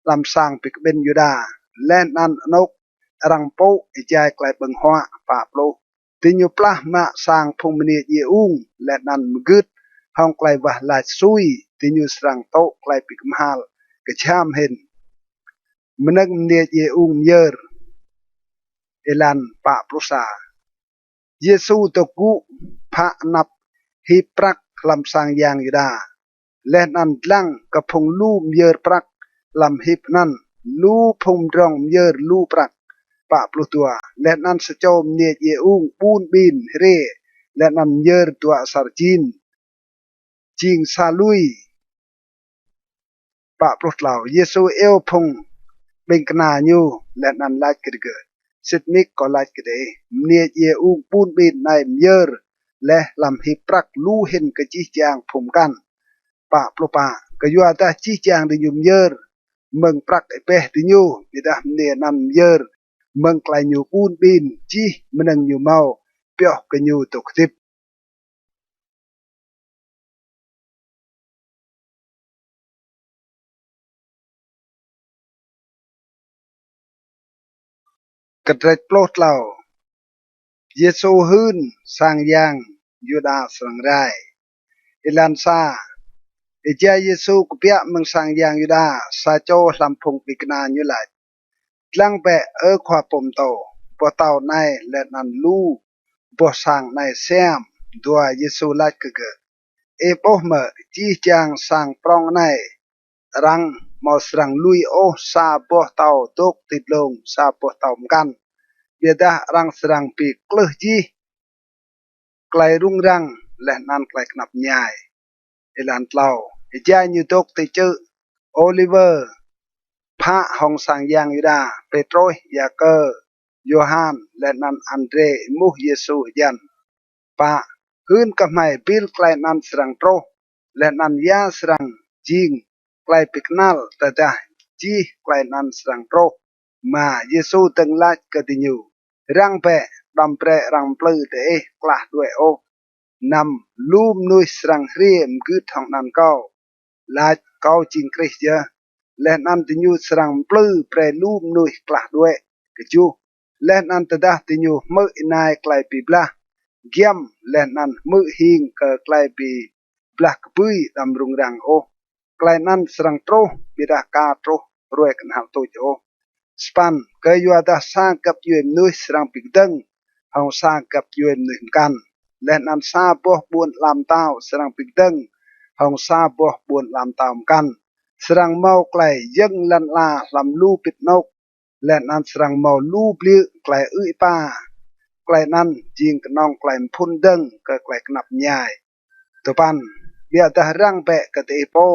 hlăm sang bi kƀĭn Yuđa, leh anăn anôk arăng mpŭ êjai klei ƀơ̆ng huă. Pă pluh. Diñu plah mă sang phung mniê djiê ung, leh anăn mgưt hŏng klei wah lač sui. Diñu srăng tŭ klei bi kmhal kjham hĭn mnơ̆ng mniê djiê ung myơr. Êlan pă pluh sa. Yêsu dôk gŭ phă anăp hip prăk hlăm sang yang Yuđa, leh anăn dlăng kơ phung lu myơr prăk hlăm hip anăn, lu phung mdrŏng myơr lu prăk. Pă pluh dua. Leh anăn sa čô mniê djiê ung ƀun ƀin hriê, leh anăn myơr dua asăr jin, jing sa lui. Pă pluh tlâo. Yêsu iêu phung ƀĭng kna ñu, leh anăn lač kơ digơ̆: Sĭt nik kâo lač kơ diih, mniê djiê ung ƀun ƀin anei myơr leh hlăm hip prăk lu hĭn kơ jih jang phung mkăn. Pă pluh pă. Kyuadah jih jang diñu myơr mơ̆ng prăk êbeh diñu, ƀiădah mniê anăn myơr mơ̆ng klei ñu ƀun ƀin, jih mnơ̆ng ñu mâo pioh kơ ñu dôk hdĭp. Kdrêč pluh tlâo. Yêsu hưn sang yang Yuđa srăng rai. Êlan sa. Êjai Yêsu kbiă mơ̆ng sang yang Yuđa, sa čô hlăm phung ƀĭng kna ñu lač: Dlăng bĕ, Ơ Khua pô mtô, boh tâo anei leh anăn lu boh sang anei siam. Dua. Yêsu lač kơ gơ̆: Ih ƀuh mơ̆ jih jang sang prŏng anei? Arăng amâo srăng lui ôh sa boh tâo dôk ti dlông sa boh tâo mkăn, ƀiădah arăng srăng bi klưh jih klei rŭng răng leh anăn klei knap mñai. Êlan tlâo. Êjai ñu dôk ti čư̆ Ôliwơ, phă hŏng sang yang Yuđa, Pêtrôs, Yakơ, Yôhan, leh anăn Andrê êmuh Yêsu hjăn. Pă. Hưn kơ hmei, hbĭl klei anăn srăng truh, leh anăn ya srăng jing klei bi knăl tơdah jih klei anăn srăng truh? Êma. Yêsu dơ̆ng lač kơ diñu: Răng bĕ, đăm brei arăng mplư diih klah đuĕ ôh. Năm. Lu mnuih srăng hriê mgưt hŏng anăn kâo, lač: Kâo jing Krist yơh, leh anăn diñu srăng mplư brei lu mnuih klah đuĕ. Kjuh. Leh anăn tơdah diñu hmư̆ ênai klei bi blah giăm leh anăn hmư̆ hing kơ klei bi blah kbưi, đăm rŭng răng ôh. Klei anăn srăng truh, ƀiădah ka truh hruê knhal tuč ôh. Sa păn. Kyuadah sa găp djuê mnuih srăng bi kdơ̆ng hŏng sa găp djuê mnuih mkăn, leh anăn sa boh ƀuôn ala mtao srăng bi kdơ̆ng hŏng sa boh ƀuôn ala mtao mkăn. Srăng mâo klei yơ̆ng lăn ala hlăm lu bĭt anôk, leh anăn srăng mâo lu bliư̆ klei ư̆ êpa. Klei anăn jing knŏng klei mphŭn dơ̆ng kơ klei knap mñai. Dua păn. Ƀiădah răng bĕ kơ diih pô,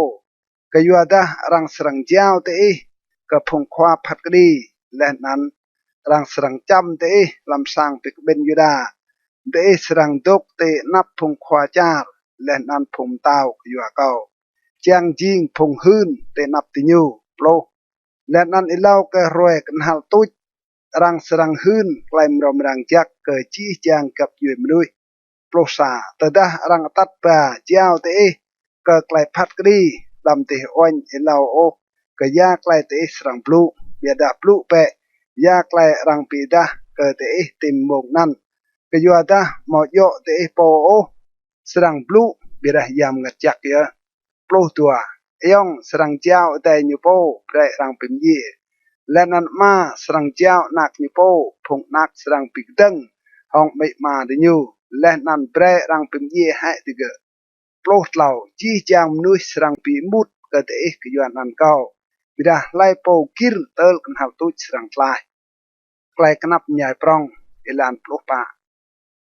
kyuadah arăng srăng jao diih kơ phung khua phat kđi, leh anăn arăng srăng čăm diih hlăm sang bi kƀĭn Yuđa. Diih srăng dôk ti anăp phung khua čar leh anăn phung mtao kyua kâo, čiăng jing phung hưn ti anăp diñu. Pluh. Leh anăn êlâo kơ hruê knhal tuč, arăng srăng hưn klei mrâo mrang jăk kơ jih jang găp djuê mnuih. Pluh sa. Tơdah arăng atăt ba jao diih kơ klei phat kđi, đăm diih uêñ êlâo ôh kơ ya klei diih srăng blŭ, ƀiădah blŭ bĕ ya klei arăng bi êdah kơ diih ti mmông anăn. Kyuadah amâo djŏ diih pô ôh srăng blŭ, ƀiădah Yang Mngăt Jăk yơh. Pluh dua. Ayŏng srăng jao adei ñu pô, brei arăng bi mdjiê, leh anăn ama srăng jao anak ñu pô, phung anak srăng bi kdơ̆ng hŏng amĭ ama diñu, leh anăn brei arăng bi mdjiê hĕ digơ̆. Pluh tlâo. Jih jang mnuih srăng bi êmut kơ diih kyua anăn kâo, ƀiădah hlei pô gĭr tơl knhal tuč srăng tlaih. klei knap mñai prŏng. Êlan pluh pă.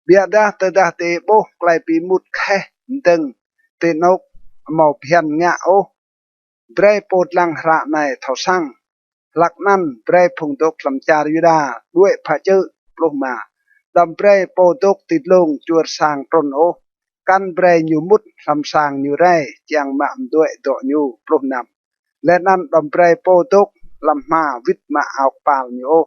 Ƀiădah tơdah diih ƀuh klei bi êmut kheh mdơ̆ng ti anôk amâo bhiăn ngă ôh, brei pô dlăng hră anei thâo săng. Hlăk anăn brei phung dôk hlăm čar Yuđa đuĕ phă čư̆. Pluh êma. Đăm brei pô dôk ti dlông čuôr sang trŭn ôh, kăn brei ñu mŭt hlăm sang ñu rei čiăng mă mđuĕ dŏ ñu. Pluh năm. Leh anăn đăm brei pô dôk hlăm hma wĭt mă ao kpal ñu ôh.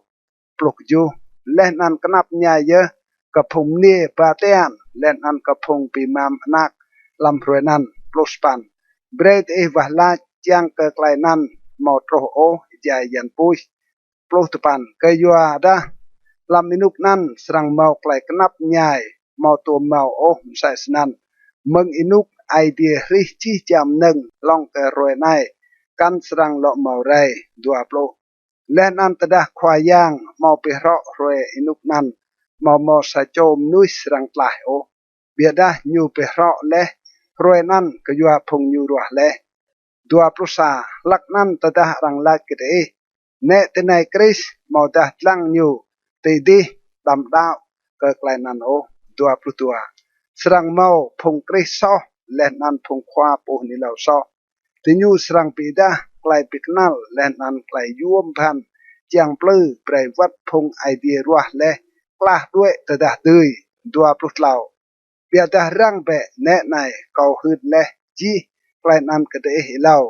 Pluh kjuh. Leh anăn knap mñai yơh kơ phung mniê ba tian leh anăn kơ phung bi êmam anak hlăm hruê anăn. Pluh sa păn. Brei diih wah lač čiăng kơ klei anăn amâo truh ôh êjai yan puih. Pluh dua păn. Kyuadah hlăm ênuk anăn srăng mâo klei knap mñai amâo tuôm mâo ôh msĕ snăn mơ̆ng ênuk Aê Diê hrih jih jang mnơ̆ng hlŏng kơ hruê anei, kăn srăng lŏ mâo rei. Dua pluh. Leh anăn tơdah Khua Yang amâo bi hrŏ hruê ênuk anăn, amâo mâo sa čô mnuih srăng tlaih ôh. Ƀiădah ñu bi hrŏ leh hruê anăn kyua phung ñu ruah leh. Dua pluh sa. Hlăk anăn tơdah arăng lač kơ diih, nĕ tinei Krist, amâodah dlăng ñu ti dih, đăm đăo kơ klei anăn ôh. Dua pluh dua. Srăng mâo phung Krist soh leh anăn phung khua pô hưn êlâo soh. Diñu srăng bi êdah klei bi knăl leh anăn klei yuôm bhăn čiăng mplư brei wăt phung Aê Diê ruah leh klah đuĕ tơdah dưi. Dua pluh tlâo. Ƀiădah răng bĕ, nĕ anei kâo hưn leh jih klei anăn kơ diih êlâo.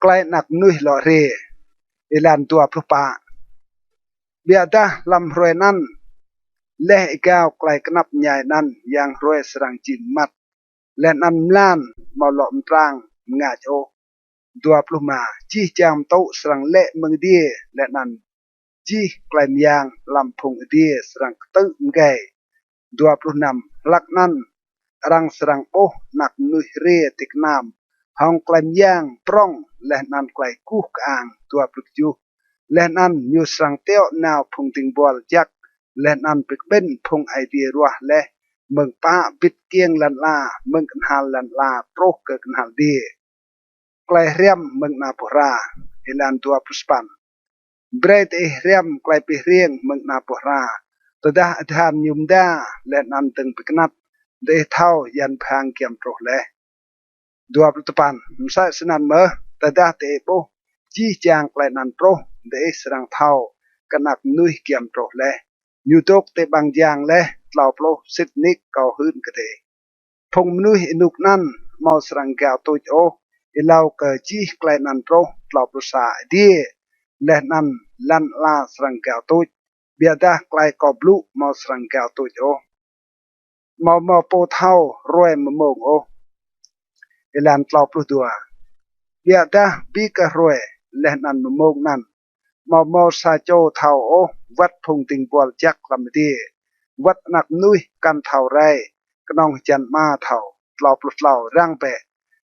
Klei Anak Mnuih lŏ hriê. Êlan dua pluh pă. Ƀiădah hlăm hruê anăn, leh êgao klei knap mñai anăn, yang hruê srăng jing mmăt, leh anăn mlan amâo lŏ mtrang mngač ôh. Dua pluh êma. Jih jang mtŭ srăng lĕ mơ̆ng adiê, leh anăn jih klei myang hlăm phung adiê srăng ktư̆ mgei. Dua pluh năm. Hlăk anăn arăng srăng ƀuh Anak Mnuih hriê ti knam hŏng klei myang prŏng leh anăn klei guh kơang. Dua pluh kjuh. Leh anăn ñu srăng tiŏ nao phung dĭng buăl jăk leh anăn bi kƀĭn phung Aê Diê ruah leh mơ̆ng pă bĭt kiêng lăn ala, mơ̆ng knhal lăn ala truh kơ knhal adiê. Klei hriăm mơ̆ng ana boh hra. Êlan dua pluh sa păn. Brei diih hriăm klei bi hriêng mơ̆ng ana boh hra. Tơdah adhan ñu mda leh anăn dơ̆ng bi knăt, diih thâo yan bhang giăm truh leh. Dua pluh dua păn. Msĕ snăn mơh, tơdah diih ƀuh jih jang klei anăn truh, diih srăng thâo kơ Anak Mnuih giăm truh leh. Ñu dôk ti ƀăng jang leh. Tlâo pluh. Sĭt nik kâo hưn kơ diih, phung mnuih ênuk anăn amâo srăng gao tuč ôh êlâo kơ jih klei anăn truh. Tlâo pluh sa. Adiê leh anăn lăn ala srăng gao tuč, ƀiădah klei kâo blŭ amâo srăng gao tuč ôh, amâo mâo pô thâo hruê mmông ôh. Êlan tlâo pluh dua. Ƀiădah bi kơ hruê leh anăn mmông anăn, amâo mâo sa čô thâo ôh, wăt phung dĭng buăl jăk hlăm adiê, wăt Anak Mnuih kăn thâo rei, knŏng hjăn Ama thâo. Tlâo pluh tlâo. Răng bĕ,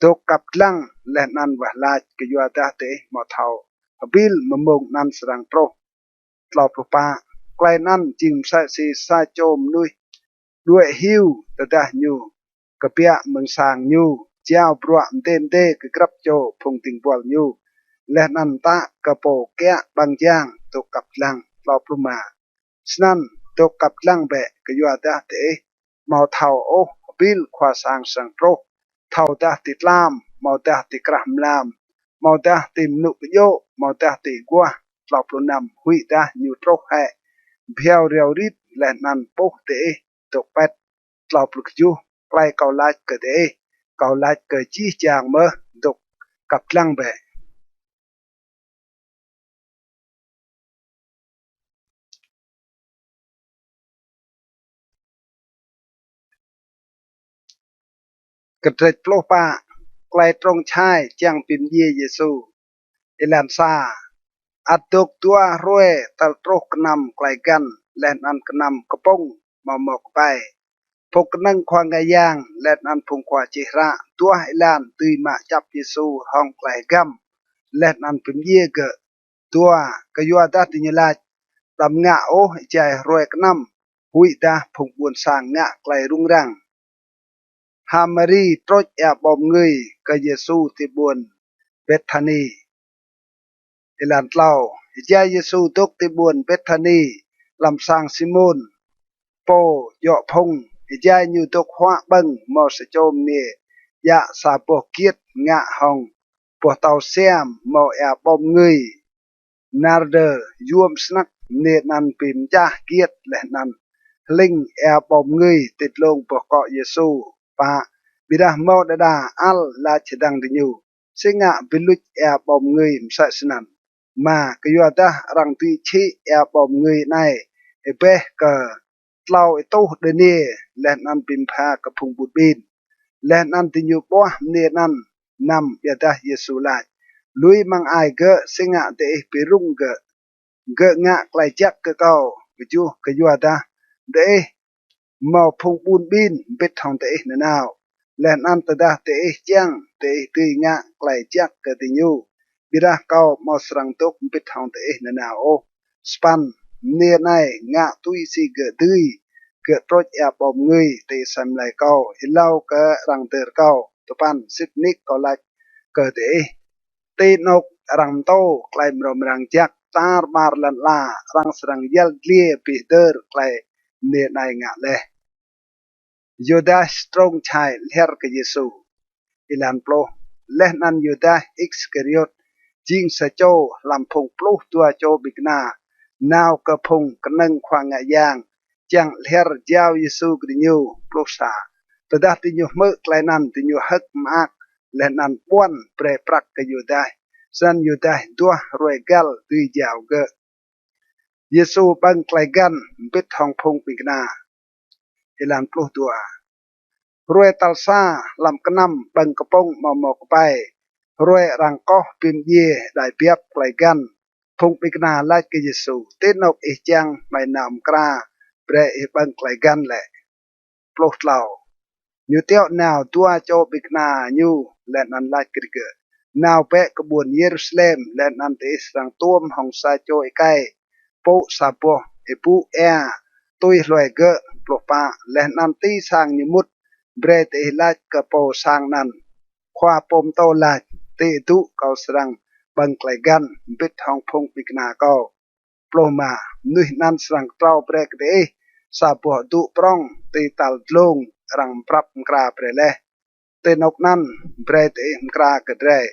dôk kăp dlăng leh anăn wah lač, kyuadah diih amâo thâo hbĭl mmông anăn srăng truh. Tlâo pluh pă. Klei anăn jing msĕ si sa čô mnuih đuĕ hiu. Tơdah ñu kbiă mơ̆ng sang ñu, jao bruă mdê mdê kơ grăp čô phung dĭng buăl ñu, leh anăn mtă kơ pô kiă ƀăng jang dôk kăp dlăng. Tlâo pluh êma. Snăn dôk kăp dlăng bĕ, kyuadah diih amâo thâo ôh hbĭl khua sang srăng truh, thâodah ti tlam, amâodah ti krah mlam, amâodah ti mnŭ kdjô̆, amâodah ti aguah. Tlâo pluh năm. Huĭdah ñu truh hĕ, bhiâo riâo rit leh anăn ƀuh diih dôk pĭt. Tlâo pluh kjuh. Klei kâo lač kơ diih, kâo lač kơ jih jang mơh, dôk kăp dlăng bĕ. Kdrêč pluh pă. Klei trông čhai čiăng bi mdjiê Yêsu. Êlan sa. Ăt dôk dua hruê tơl truh knăm klei găn leh anăn knăm kpŭng amâo mâo kƀai. Phung knơ̆ng khua ngă yang leh anăn phung khua čih hră duah êlan dưi mă čăp Yêsu hŏng klei hgăm leh anăn bi mdjiê gơ̆. Dua. Kyuadah diñu lač, đăm ngă ôh êjai hruê knăm, huĭdah phung ƀuôn sang ngă klei rŭng răng. H'Mari trôč êa ƀâo mngưi kơ Yêsu ti ƀuôn Bêthani. Êlan tlâo. Êjai Yêsu dôk ti ƀuôn Bêthani, hlăm sang Simôn, pô djŏ phung, êjai ñu dôk huă ƀơ̆ng, mâo sa čô mniê djă sa boh giêt ngă hŏng boh tâo siam mâo êa ƀâo mngưi nardơ yuôm snăk. Mniê anăn bi mčah giêt leh anăn hling êa ƀâo mngưi ti dlông boh kŏ Yêsu pă, ƀiădah mâo đa đa ăl lač hdơ̆ng diñu: Si ngă bi luč êa ƀâo mngưi msĕ snăn? Êma, kyuadah arăng dưi čhĭ êa ƀâo mngưi anei êbeh kơ tlâo êtuh đơniê, leh anăn bi mbha kơ phung ƀun ƀin. Leh anăn diñu ƀuah mniê anăn. Năm, ƀiădah Yêsu lač: Lui măng ai gơ̆, si ngă diih bi rŭng gơ̆? Gơ̆ ngă klei jăk kơ kâo. Kjuh, kyuadah diih mâo phung ƀun ƀin mbĭt hŏng diih nanao, leh anăn tơdah diih čiăng, diih dưi ngă klei jăk kơ diñu, ƀiădah kâo amâo srăng dôk mbĭt hŏng diih nanao ôh. Sa păn, mniê anei ngă tui si gơ̆ dưi. Gơ̆ trôč êa ƀâo mngưi ti asei mlei kâo êlâo kơ arăng dơr kâo. Dua păn, sĭt nik kâo lač kơ diih, ti anôk arăng mtô klei mrâo mrang jăk tar ƀar lăn ala, arăng srăng yăl dliê bi hdơr klei mniê anei ngă leh. Yuđas trông čhai lhiăr kơ Yêsu. Êlan pluh. Leh anăn Yuđas Iskariôt, jing sa čô hlăm phung pluh dua čô ƀĭng kna, nao kơ phung knơ̆ng khua ngă yang, čiăng lhiăr jao Yêsu kơ diñu. Pluh sa. Tơdah diñu hmư̆ klei anăn, diñu hơ̆k mơak, leh anăn ƀuăn brei prăk kơ Yuđas. Snăn Yuđas duah hruê găl dưi jao gơ̆. Yêsu ƀơ̆ng klei găn mbĭt hŏng phung ƀĭng kna. Êlan pluh dua. Hruê tal sa hlăm knăm ƀơ̆ng kpŭng amâo mâo kpei, hruê arăng koh bi mdjiê êđai biăp klei găn, phung ƀĭng kna lač kơ Yêsu: Ti anôk ih čiăng hmei nao mkra brei ih ƀơ̆ng klei găn lĕ? Pluh tlâo. Ñu tiŏ nao dua čô ƀĭng kna ñu, leh anăn lač kơ digơ̆: Nao bĕ kơ ƀuôn Yêrusalem, leh anăn diih srăng tuôm hŏng sa čô êkei pŭ sa boh êbŭ êa tui hlue gơ̆. Pluh pă. Leh anăn ti sang ñu mŭt, brei diih lač kơ pô sang anăn: Khua pô mtô lač: Ti adŭ kâo srăng ƀơ̆ng klei găn mbĭt hŏng phung ƀĭng kna kâo. Pluh êma. Mnuih anăn srăng ktrâo brei kơ diih sa boh adŭ prŏng ti tal dlông arăng mprăp mkra brei leh. Ti anôk anăn brei diih mkra kơ drei.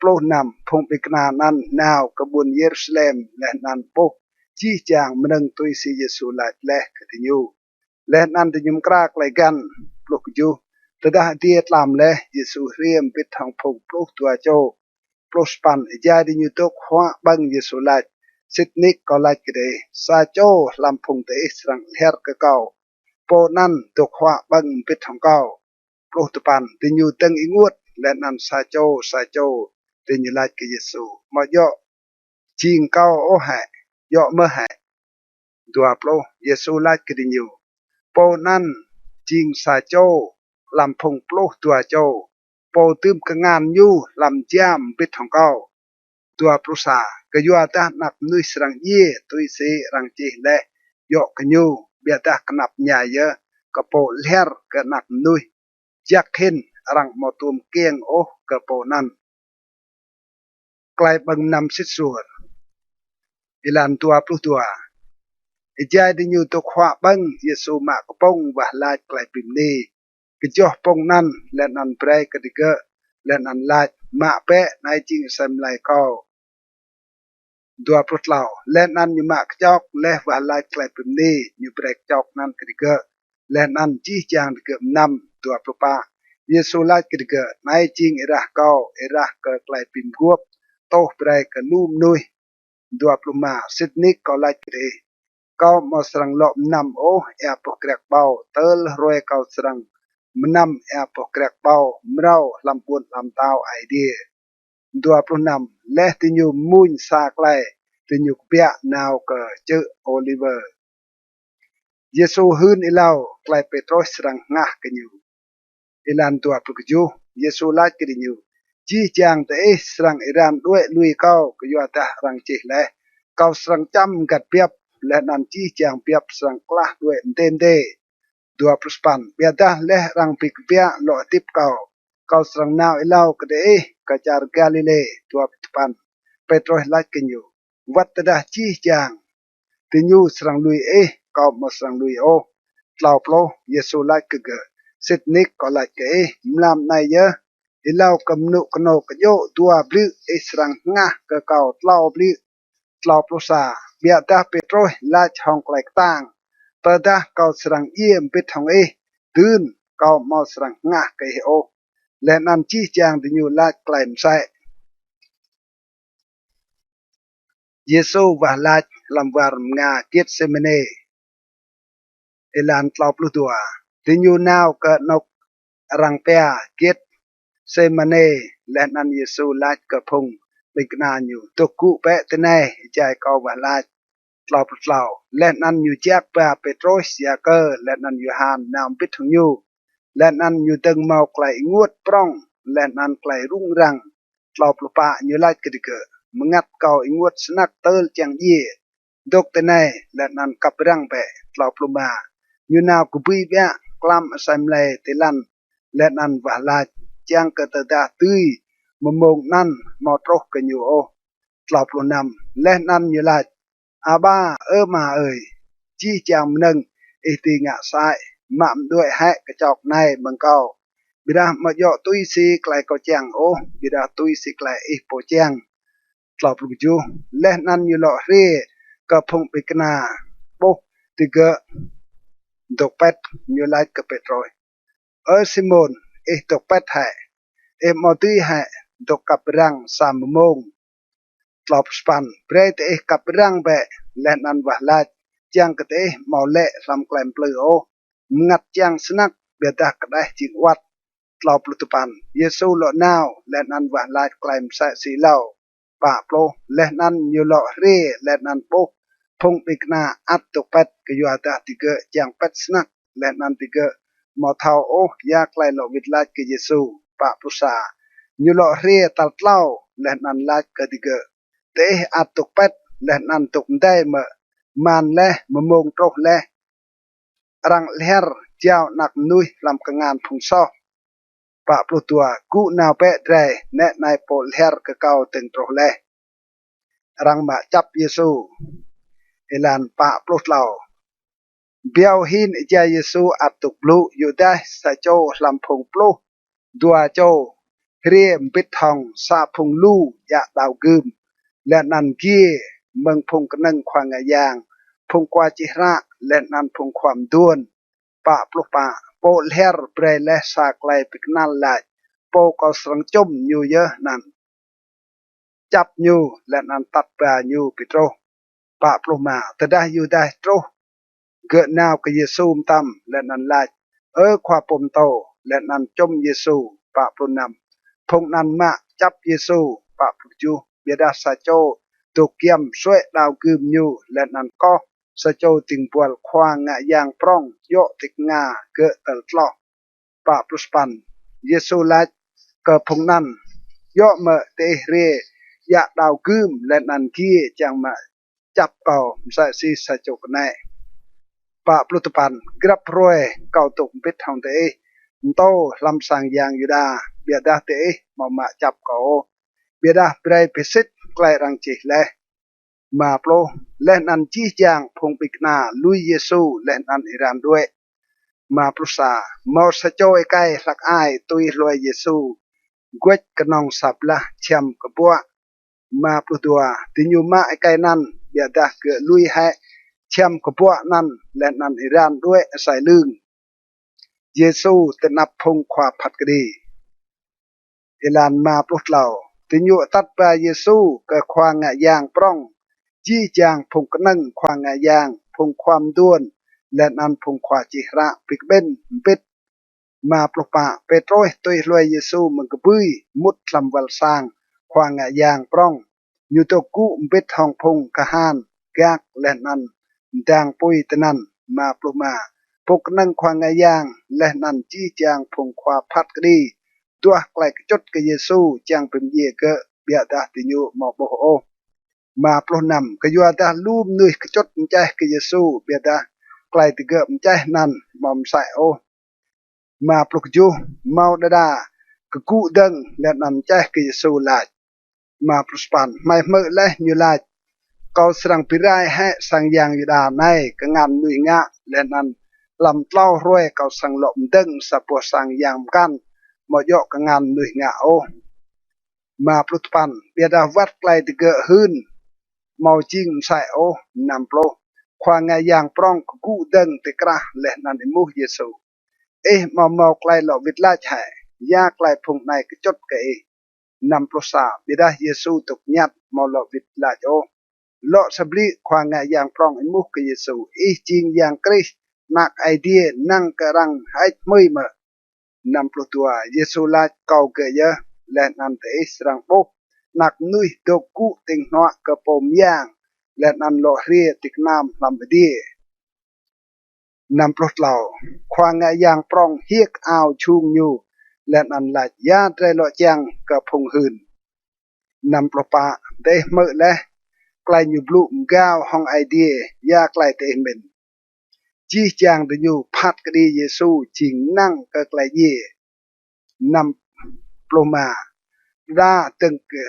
Pluh năm. Phung ƀĭng kna anăn nao kơ ƀuôn Yêrusalem leh anăn ƀuh jih jang mnơ̆ng tui si Yêsu lač leh kơ diñu, leh anăn diñu mkra klei găn. Pluh kjuh. Tơdah adiê tlam leh, Yêsu hriê mbĭt hŏng phung pluh dua čô. Pluh sa păn. Êjai diñu dôk huă ƀơ̆ng, Yêsu lač: Sĭt nik kâo lač kơ diih, sa čô hlăm phung diih srăng lhiăr kơ kâo. Pô anăn dôk huă ƀơ̆ng mbĭt hŏng kâo. Pluh dua păn. Diñu dơ̆ng ênguôt, leh anăn sa čô sa čô diñu lač kơ Yêsu: Amâo djŏ jing kâo ôh hĕ? Djŏ mơh hĕ? Dua pluh. Yêsu lač kơ diñu: Pô anăn jing sa čô hlăm phung pluh dua čô, pô dưm kngan ñu hlăm jia mbĭt hŏng kâo. Dua pluh sa. Kyuadah Anak Mnuih srăng djiê tui si arăng čih leh djŏ kơ ñu, ƀiădah knap mñai yơh kơ pô lhiăr kơ Anak Mnuih. Jăk hĭn arăng amâo tuôm kkiêng ôh kơ pô anăn. Klei ƀơ̆ng mnăm sĭt suôr. Êlan dua pluh dua. Êjai diñu dôk huă ƀơ̆ng, Yêsu mă kpŭng wah lač klei bi mni, kjoh pŭng anăn, leh anăn brei kơ digơ̆, leh anăn lač: Mă bĕ, anei jing asei mlei kâo. Dua pluh tlâo. Leh anăn ñu mă kčok, leh wah lač klei bi mni, ñu brei kčok anăn kơ digơ̆, leh anăn jih jang digơ̆ mnăm. Dua pluh pă. Yêsu lač kơ digơ̆: Anei jing êrah kâo, êrah kơ klei bi mguôp tuh brei kơ lu mnuih. Dua pluh êma. Sĭt nik kâo lač kơ diih, kâo amâo srăng lŏ mnăm ôh êa boh kriăk ƀâo, tơl hruê kâo srăng mnăm êa boh kriăk ƀâo mrâo hlăm ƀuôn ala mtao Aê Diê. Dua pluh năm. Leh diñu mmuñ sa klei, diñu kbiă nao kơ čư̆ Ôliwơ. Yêsu hưn êlâo klei Pêtrôs srăng hngah kơ ñu. Êlan dua pluh kjuh. Yêsu lač kơ diñu: Jih jang diih srăng êran đuĕ lui kâo, kyuadah arăng čih leh: Kâo srăng čăm mgăt biăp, leh anăn jih jang biăp srăng klah đuĕ mdê mdê. Dua pluh sa păn. Ƀiădah leh arăng bi kbiă lŏ hdĭp kâo, kâo srăng nao êlâo kơ diih kơ čar Galilê. Dua pluh dua păn. Pêtrôs lač kơ ñu: Wăt tơdah jih jang diñu srăng lui ih, kâo amâo srăng lui ôh. Tlâo pluh. Yêsu lač kơ gơ̆: Sĭt nik kâo lač kơ ih, mlam anei yơh, êlâo kơ mnŭ knô kdjô̆ dua bliư̆, ih srăng hngah kơ kâo tlâo bliư̆. Tlâo pluh sa. Ƀiădah Pêtrôs lač hŏng klei ktang: Tơdah kâo srăng djiê mbĭt hŏng ih, dưn kâo amâo srăng hngah kơ ih ôh. Leh anăn jih jang diñu lač klei msĕ. Yêsu wah lač hlăm war mnga Gêtsêmanê. Êlan tlâo pluh dua. Diñu nao kơ anôk arăng pia Gêtsêmanê, leh anăn Yêsu lač kơ phung ƀĭng kna ñu: Dôk gŭ bĕ tinei, êjai kâo wah lač. Tlâo pluh tlâo. Leh anăn ñu jak ba Pêtrôs, Yakơ, leh anăn Yôhan nao mbĭt hŏng ñu. Leh anăn ñu dơ̆ng mâo klei ênguôt prŏng leh anăn klei rŭng răng. Tlâo pluh pă. Ñu lač kơ digơ̆: Mngăt kâo ênguôt snăk tơl čiăng djiê. Dôk tinei leh anăn kăp răng bĕ. Tlâo pluh êma. Ñu nao kbưi ƀiă, klam asei mlei ti lăn, leh anăn wah lač, čiăng kơ tơdah dưi mmông anăn amâo truh kơ ñu ôh. Tlâo pluh năm. Leh anăn ñu lač: Aba, Ơ Ama ơi, jih jang mnơ̆ng ih dưi ngă sơăi, mă mđuĕ hĕ kčok anei mơ̆ng kâo. Ƀiădah amâo djŏ tui si klei kâo čiăng ôh, ƀiădah tui si klei ih pô čiăng. Tlâo pluh kjuh. Leh anăn ñu lŏ hriê kơ phung ƀĭng kna ƀuh digơ̆ dôk pĭt, ñu lač kơ Pêtrôs: Ơ Simôn, ih dôk pĭt hĕ? Ih amâo dưi hĕ dôk kăp răng sa mmông? Tlâo pluh sa păn. Brei diih kăp răng bĕ, leh anăn wah lač, čiăng kơ diih amâo lĕ hlăm klei mplư ôh. Mngăt čiăng snăk, ƀiădah kđeh jing awăt. Tlâo pluh dua păn. Yêsu lŏ nao leh anăn wah lač klei msĕ si êlâo. Pă pluh. Leh anăn ñu lŏ hriê leh anăn ƀuh phung ƀĭng kna ăt dôk pĭt, kyuadah digơ̆ čiăng pĭt snăk, leh anăn digơ̆ amâo thâo ôh ya klei lŏ wĭt lač kơ Yêsu. Pă pluh sa. Ñu lŏ hriê tal tlâo leh anăn lač kơ digơ̆: Diih ăt dôk pĭt leh anăn dôk mdei mơ̆? Man leh, mmông truh leh. Arăng lhiăr jao Anak Mnuih hlăm kngan phung soh. Pă pluh dua. Gŭ nao bĕ drei, nĕ anei pô lhiăr kơ kâo dơ̆ng truh leh. Arăng mă čăp Yêsu. Êlan pă pluh tlâo. Bhiâo hĭn êjai Yêsu ăt dôk blŭ, Yuđas, sa čô hlăm phung pluh dua čô, hriê mbĭt hŏng sa phung lu djă đao gưm, leh anăn giê mơ̆ng phung knơ̆ng khua ngă yang, phung khua čih hră, leh anăn phung khua mduôn. Pă pluh pă. Pô lhiăr brei leh sa klei bi knăl lač: Pô kâo srăng čŭm ñu yơh anăn. Čăp ñu leh anăn atăt ba ñu bi truh. Pă pluh êma. Tơdah Yuđas truh, gơ̆ nao kơ Yêsu mtam leh anăn lač: Ơ Khua pô mtô, leh anăn čŭm Yêsu. Pă pluh năm. Phung anăn mă čăp Yêsu. Pă pluh kjuh. Ƀiădah sa čô dôk giăm suê̆ đao gưm ñu, leh anăn koh sa čô dĭng buăl khua ngă yang prŏng djŏ ti knga gơ̆ tơl tloh. Pă pluh sa păn. Yêsu lač kơ phung anăn: Djŏ mơ̆ diih hriê djă đao gưm leh anăn giê čiăng mă čăp kâo msĕ si sa čô knĕ? Pă pluh dua păn. Grăp hruê kâo dôk mbĭt hŏng diih mtô hlăm sang yang Yuđa, ƀiădah diih amâo mă čăp kâo ôh. Ƀiădah brei bi sĭt klei arăng čih leh. Êma pluh. Leh anăn jih jang phung ƀĭng kna lui Yêsu leh anăn êran đuĕ. Êma pluh sa. Mâo sa čô êkei hlăk ai tui hlue Yêsu, guêč knŏng sa blah čhiăm kbuă. Êma pluh dua. Diñu mă êkei anăn, ƀiădah gơ̆ lui hĕ čhiăm kbuă anăn leh anăn êran đuĕ asei lưng. Yêsu ti anăp phung khua phat kđi. Êlan êma pluh tlâo. Diñu atăt ba Yêsu kơ khua ngă yang prŏng, jih jang phung knơ̆ng khua ngă yang, phung khua mduôn, leh anăn phung khua čih hră bi kƀĭn mbĭt. Êma pluh pă. Pêtrôs tui hlue Yêsu mơ̆ng kbưi mŭt hlăm wăl sang khua ngă yang prŏng. Ñu dôk gŭ mbĭt hŏng phung kahan gak leh anăn mdang pui tinăn. Êma pluh êma. Phung knơ̆ng khua ngă yang leh anăn jih jang phung khua phat kđi duah klei kčŭt kơ Yêsu čiăng bi mdjiê gơ̆, ƀiădah diñu amâo ƀuh ôh. Êma pluh năm. Kyuadah lu mnuih kčŭt mčeh kơ Yêsu, ƀiădah klei digơ̆ mčeh anăn amâo msĕ ôh. Êma pluh kjuh. Mâo đa đa kgŭ dơ̆ng leh anăn mčeh kơ Yêsu lač. Êma pluh sa păn. Hmei hmư̆ leh ñu lač: Kâo srăng bi rai hĕ sang yang Yuđa anei kngan mnuih ngă, leh anăn hlăm tlâo hruê kâo srăng lŏ mdơ̆ng sa boh sang yang mkăn amâo djŏ kngan mnuih ngă ôh. Ƀiădah wăt klei digơ̆ hưn amâo jing msĕ ôh. Năm pluh. Khua ngă yang prŏng kgŭ dơ̆ng ti krah leh anăn êmuh Yêsu: Ih amâo mâo klei lŏ wĭt lač hĕ? Ya klei phung anei kčŭt kơ ih? Năm pluh sa. Ƀiădah Yêsu dôk ñăt, amâo lŏ wĭt lač ôh. Lŏ sa blư̆, khua ngă yang prŏng êmuh kơ Yêsu: Ih jing Yang Krist, Anak Aê Diê, năng kơ arăng hơêč hmưi mơ̆? Năm pluh dua. Yêsu lač: Kâo gơ̆ yơh. Leh anăn diih srăng ƀuh Anak Mnuih dôk gŭ tĭng hnuă kơ Pô Myang, leh anăn lŏ hriê ti knam hlăm adiê. Năm pluh tlâo. Khua ngă yang prŏng hiêk ao jhung ñu, leh anăn lač: Ya drei lŏ čiăng kơ phung hưn? Năm pluh pă. Diih hmư̆ leh klei ñu blŭ mgao hŏng Aê Diê, ya klei diih mĭn? Jih jang diñu phat kđi Yêsu jing năng kơ klei djiê. Năm pluh êma. Đa dơ̆ng kơ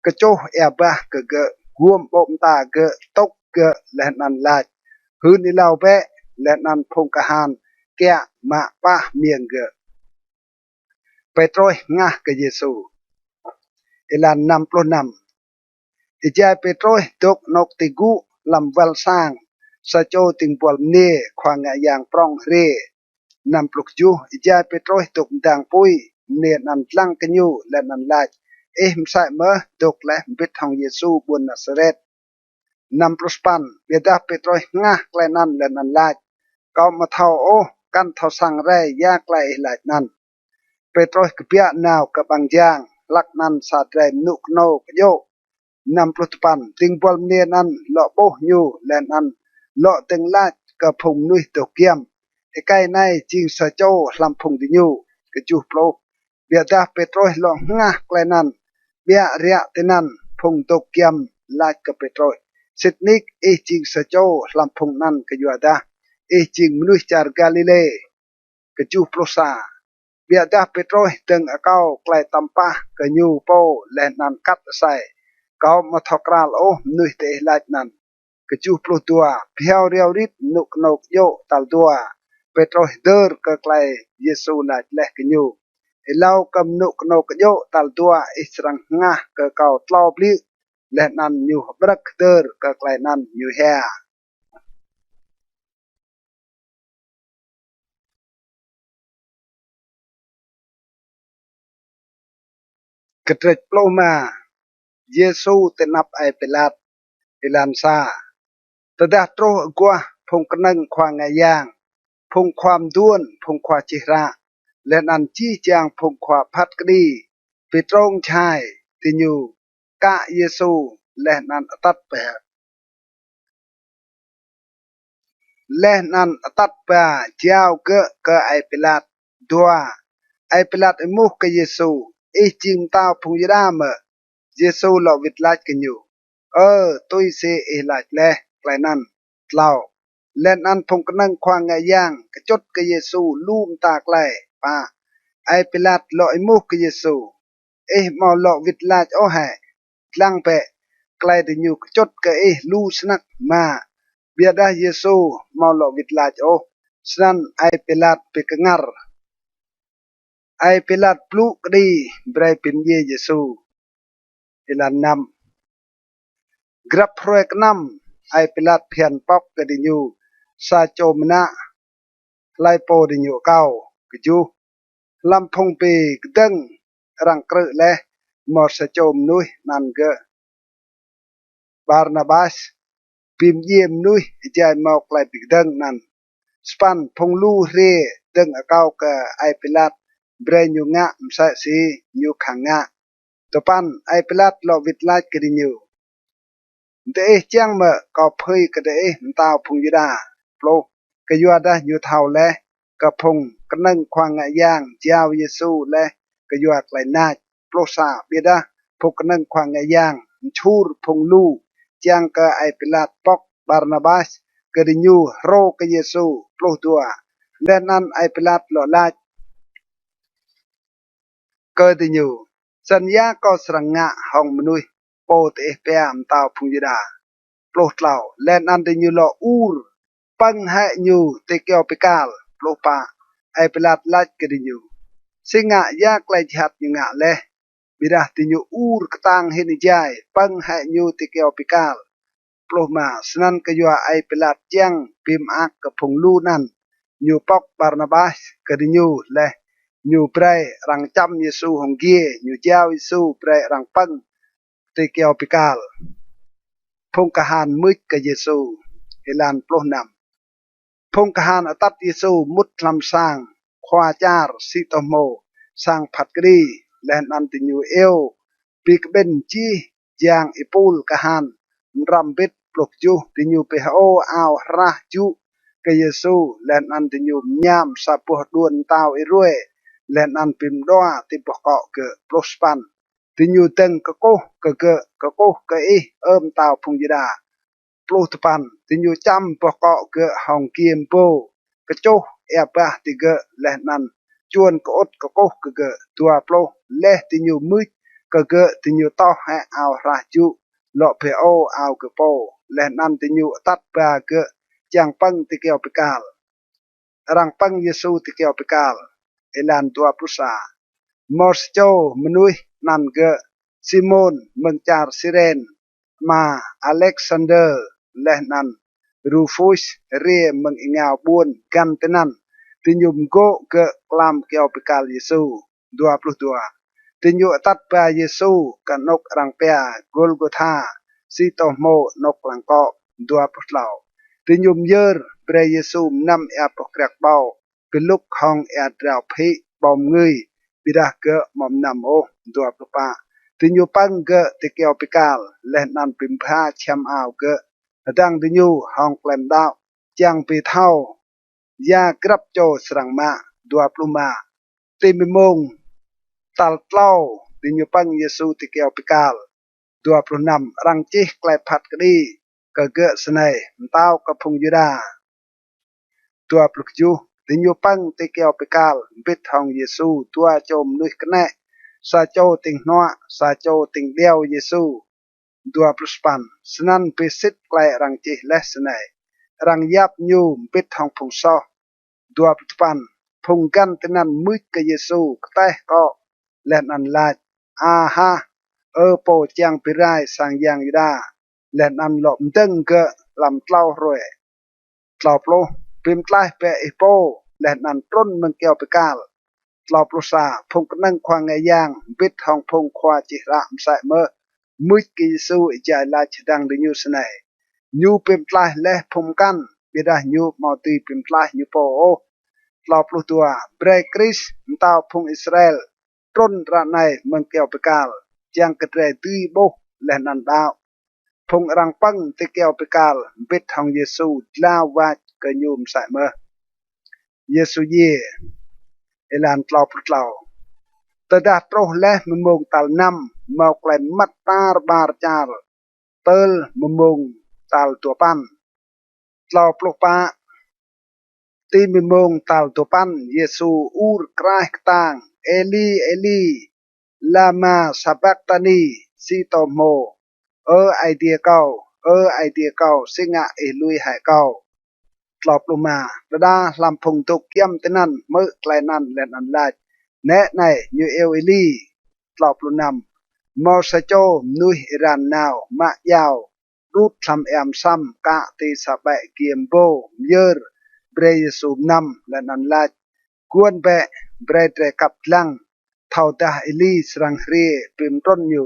kčuh êa bah kơ gơ̆, guôm ƀô̆ mta gơ̆, tŭk gơ̆, leh anăn lač: Hưn êlâo bĕ, leh anăn phung kahan kiă mă pah miêng gơ̆. Pêtrôs hngah kơ Yêsu. Êlan năm pluh năm. Êjai Pêtrôs dôk anôk ti gŭ hlăm wăl sang, sa čô dĭng buăl mniê khua ngă yang prŏng hriê. Năm pluh kjuh. Êjai Pêtrôs dôk mdang pui, mniê anăn dlăng kơ ñu leh anăn lač: Ih msĕ mơh dôk leh mbĭt hŏng Yêsu ƀuôn Nasaret. Năm pluh sa păn. Ƀiădah Pêtrôs hngah klei anăn leh anăn lač: Kâo amâo thâo ôh, kăn thâo săng rei ya klei ih lač anăn. Pêtrôs kbiă nao kơ ƀăng jang, hlăk anăn sa drei mnŭ knô kdjô̆. Năm pluh dua păn. Dĭng buăl mniê anăn lŏ ƀuh ñu, leh anăn lŏ dơ̆ng lač kơ phung mnuih dôk giăm: Êkei anei jing sa čô hlăm phung diñu. Kjuh pluh. Ƀiădah Pêtrôs lŏ hngah klei anăn, ƀiă riă tinăn phung dôk giăm lač kơ Pêtrôs: Sĭt nik ih jing sa čô hlăm phung anăn, kyuadah ih jing mnuih čar Galilê. Kjuh pluh sa. Ƀiădah Pêtrôs dơ̆ng akâo klei tăm pah kơ ñu pô leh anăn kat asei: Kâo amâo thâo kral ôh mnuih diih lač anăn. Kjuh pluh dua. Bhiâo riâo rit mnŭ knô kdjô̆ tal dua, Pêtrôs hdơr kơ klei Yêsu lač leh kơ ñu: Êlâo kơ mnŭ knô kdjô̆ tal dua ih srăng hngah kơ kâo tlâo blư̆. Leh anăn ñu hƀrơ̆k hdơr kơ klei anăn ñu hia. Kdrêč pluh êma. Yêsu ti anăp Aê Pilat. Êlan sa. Tơdah truh aguah phung knơ̆ng khua ngă yang, phung khua mduôn, phung khua čih hră, leh anăn jih jang phung khua phat kđi bi trông čhai, diñu kă Yêsu leh anăn atăt ba, leh anăn atăt ba jao gơ̆ kơ Aê Pilat. Dua. Aê Pilat êmuh kơ Yêsu: Ih jing mtao phung Yuđa mơ̆? Yêsu lŏ wĭt lač kơ ñu: Ơ, tui si ih lač leh klei anăn. Tlâo. Leh anăn phung knơ̆ng khua ngă yang kčŭt kơ Yêsu lu mta klei. Pă. Aê Pilat lŏ êmuh kơ Yêsu: Ih amâo lŏ wĭt lač ôh hĕ? Dlăng bĕ, klei diñu kčŭt kơ ih lu snăk. Êma. Ƀiădah Yêsu amâo lŏ wĭt lač ôh, snăn Aê Pilat bi kngăr. Aê Pilat blŭ kđi brei bi mdjiê Yêsu. Êlan năm. Grăp hruê knăm, Aê Pilat bhiăn pŏk kơ diñu sa čô mnă, hlei pô diñu akâo. Kjuh. Hlăm phung bi kdơ̆ng arăng krư̆ leh mâo sa čô mnuih anăn gơ̆ Barnabas, bi mdjiê mnuih êjai mâo klei bi kdơ̆ng anăn. Sa păn. Phung lu hriê dơ̆ng akâo kơ Aê Pilat brei ñu ngă msĕ si ñu khăng ngă. Dua păn. Aê Pilat lŏ wĭt lač kơ diñu: Diih čiăng mơ̆ kâo phưi kơ diih mtao phung Yuđa? Pluh. Kyuadah ñu thâo leh kơ phung knơ̆ng khua ngă yang jao Yêsu leh kyua klei nač. Pluh sa. Ƀiădah phung knơ̆ng khua ngă yang mčhur phung lu čiăng kơ Aê Pilat pŏk Barnabas kơ diñu hrô kơ Yêsu. Pluh dua. Leh anăn Aê Pilat lŏ lač kơ diñu: Snăn ya kâo srăng ngă hŏng mnuih pô diih pia mtao phung Yuđa? Pluh tlâo. Leh anăn diñu lŏ ur pơ̆ng hĕ ñu ti kyâo bi kal. Pluh pă. Aê Pilat lač kơ diñu: Si ngă, ya klei jhat ñu ngă leh? Ƀiădah diñu ur ktang hĭn êjai pơ̆ng hĕ ñu ti kyâo bi kal. Pluh êma. Snăn kyua Aê Pilat čiăng bi mơak kơ phung lu anăn, ñu pŏk Barnabas kơ diñu, leh ñu brei arăng čăm Yêsu hŏng giê, ñu jao Yêsu brei arăng pơ̆ng ti kyâo bi kal. Phung kahan mưč kơ Yêsu. Êlan pluh năm. Phung kahan atăt Yêsu mŭt hlăm sang khua čar, si tô hmô sang phat kđi, leh anăn diñu iêu bi kƀĭn jih jang êpul kahan mđrăm mbĭt. Pluh kjuh. Diñu bi hơô ao hrah jŭ kơ Yêsu, leh anăn diñu mñam sa boh đuôn mtao êruê, leh anăn bi mđua ti boh kŏ gơ̆. Pluh sa păn. Diñu dơ̆ng kkuh kơ gơ̆: Kkuh kơ ih, Ơ Mtao phung Yuđa! Pluh dua păn. Diñu čăm boh kŏ gơ̆ hŏng giê mbô, kčuh êa bah ti gơ̆, leh anăn čuôn kơŭt kkuh kơ gơ̆. Dua pluh. Leh diñu mưč kơ gơ̆, diñu toh hĕ ao hrah jŭ, lŏ bi hơô ao gơ̆ pô, leh anăn diñu atăt ba gơ̆ čiăng pơ̆ng ti kyâo bi kal. Arăng pơ̆ng Yêsu ti kyâo bi kal. Êlan dua pluh sa. Mâo sa čô mnuih anăn gơ̆ Simôn mơ̆ng čar Siren, ama Aleksander, leh anăn Rufus, hriê mơ̆ng êngao ƀuôn găn tinăn. Diñu mgô̆ gơ̆ klam kyâo bi kal Yêsu. Dua pluh dua. Diñu atăt ba Yêsu kơ anôk arăng pia Gôlgôtha, si tô hmô anôk lăng kŏ. Dua pluh tlâo. Diñu myơr brei Yêsu mnăm êa boh kriăk ƀâo, bi lŭk hŏng êa drao phĭ ƀâo mngưi, ƀiădah gơ̆ amâo mnăm ôh. Dua pluh pă. Diñu pơ̆ng gơ̆ ti kyâo bi kal, leh anăn bi mbha čhiăm ao gơ̆ hdơ̆ng diñu hŏng klei mđăo, čiăng bi thâo ya grăp čô srăng mă. Dua pluh êma. Ti mmông tal tlâo diñu pơ̆ng Yêsu ti kyâo bi kal. Dua pluh năm. Arăng čih klei phat kđi kơ gơ̆ snei: Mtao kơ phung Yuđa. Dua pluh kjuh. Diñu pơ̆ng ti kyâo bi kal mbĭt hŏng Yêsu dua čô mnuih knĕ, sa čô tĭng hnuă, sa čô tĭng điâo Yêsu. Dua pluh sa păn. Snăn bi sĭt klei arăng čih leh snei: Arăng yap ñu mbĭt hŏng phung soh. Dua pluh dua păn. Phung găn tinăn mưč kơ Yêsu, kteh kŏ, leh anăn lač: Aha, Ơ pô čiăng bi rai sang yang Yuđa! Leh anăn lŏ mdơ̆ng gơ̆ hlăm tlâo hruê. Tlâo pluh. Bi mtlaih bĕ ih pô, leh anăn trŭn mơ̆ng kyâo bi kal. Tlâo pluh sa. Phung knơ̆ng khua ngă yang mbĭt hŏng phung khua čih hră msĕ mơh mưč kơ Yêsu êjai lač hdơ̆ng diñu snei: Ñu bi mtlaih leh phung mkăn, ƀiădah ñu amâo dưi bi mtlaih ñu pô ôh. Tlâo pluh dua. Brei Krist, Mtao phung Israel, trŭn ară anei mơ̆ng kyâo bi kal, čiăng kơ drei dưi ƀuh leh anăn đăo. Phung arăng pơ̆ng ti kyâo bi kal mbĭt hŏng Yêsu dlao wač kơ ñu msĕ mơh. Yêsu djiê. Êlan tlâo pluh tlâo. Tơdah truh leh mmông tal năm, mâo klei mmăt tar ƀar čar tơl mmông tal dua păn. Tlâo pluh pă. Ti mmông tal dua păn, Yêsu ur kraih ktang: Êli, Êli, lama sabaktani? Si tô hmô: Ơ Aê Diê kâo, Ơ Aê Diê kâo, si ngă ih lui hĕ kâo? Tlâo pluh êma. Đa đa hlăm phung dôk giăm tinăn hmư̆ klei anăn leh anăn lač: Nĕ anei, ñu iêu Êli. Tlâo pluh năm. Mâo sa čô mnuih êran nao mă djao, đŭt hlăm êa msăm, kă ti sa ƀĕ giê mbô, myơr brei Yêsu mnăm, leh anăn lač: Guôn bĕ, brei drei kăp dlăng, thâodah Êli srăng hriê bi mtrŭn ñu.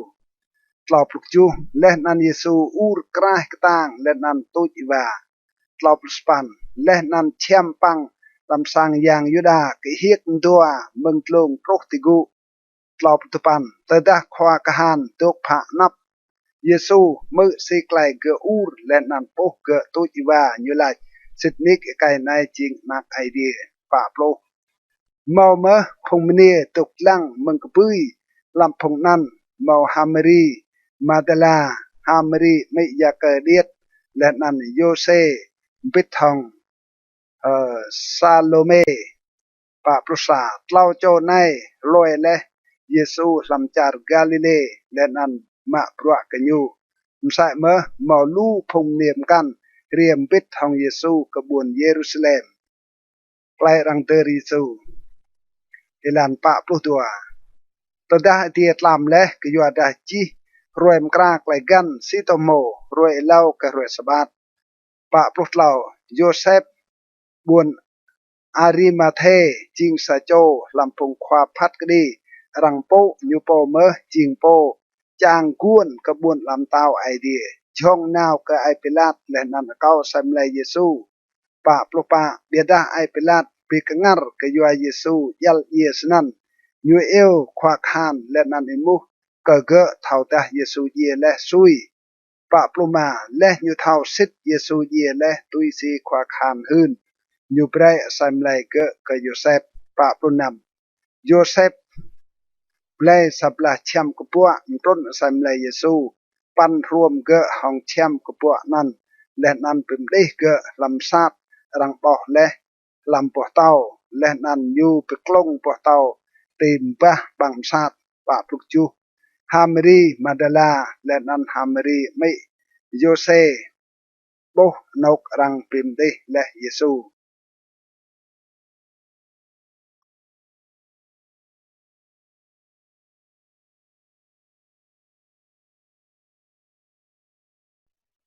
Tlâo pluh kjuh. Leh anăn Yêsu ur kraih ktang leh anăn tuč êwa. Tlâo pluh sa păn. Leh anăn čhiăm păng hlăm sang yang Yuđa, kơhiêk mdua mơ̆ng dlông truh ti gŭ. Tlâo pluh dua păn. Tơdah khua kahan dôk phă anăp Yêsu hmư̆ si klei gơ̆ ur leh anăn ƀuh gơ̆ tuč êwa, ñu lač: Sĭt nik êkei anei jing Anak Aê Diê. Pă pluh. Mâo mơh phung mniê dôk dlăng mơ̆ng kbưi hlăm phung anăn, mâo H'Mari Mađala, H'Mari amĭ Yakơ điêt, leh anăn Yôsê mbĭt hŏng, ơ, Salômê. Pă pluh sa. Tlâo čô anei hlue leh Yêsu hlăm čar Galilê leh anăn mă bruă kơ ñu. msĕ mơh mâo lu phung mniê mkăn hriê mbĭt hŏng Yêsu kơ ƀuôn Yêrusalem. Klei arăng dơr Yêsu. Êlan pă pluh dua. Tơdah adiê tlam leh, kyuadah jih hruê mkra klei găn, si tô hmô, hruê êlâo kơ hruê Sabat. Pă pluh tlâo. Yôsep ƀuôn Arimathê, jing sa čô hlăm phung khua phat kđi, arăng pô ñu pô mơh jing pô čang guôn kơ ƀuôn ala mtao Aê Diê, jhŏng nao kơ Aê Pilat leh anăn akâo asei mlei Yêsu. Pă pluh pă. Ƀiădah Aê Pilat bi kngăr kyua Yêsu djăl djiê snăn. Ñu iêu khua kahan leh anăn êmuh kơ gơ̆ thâodah Yêsu djiê leh sui. Pă pluh êma. Leh ñu thâo sĭt Yêsu djiê leh tui si khua kahan hưn, ñu brei asei mlei gơ̆ kơ Yôsep. Pă pluh năm. Yôsep blei sa blah čhiăm kbuă mtrŭn asei mlei Yêsu, păn hruôm gơ̆ hŏng čhiăm kbuă anăn, leh anăn bi mđih gơ̆ hlăm msat arăng ƀuh leh hlăm boh tâo, leh anăn ñu bi klŭng boh tâo ti mbah ƀăng msat. Pă pluh kjuh. H'Mari Magdala leh anăn H'Mari amĭ Yôsê ƀuh anôk arăng bi mđih leh Yêsu.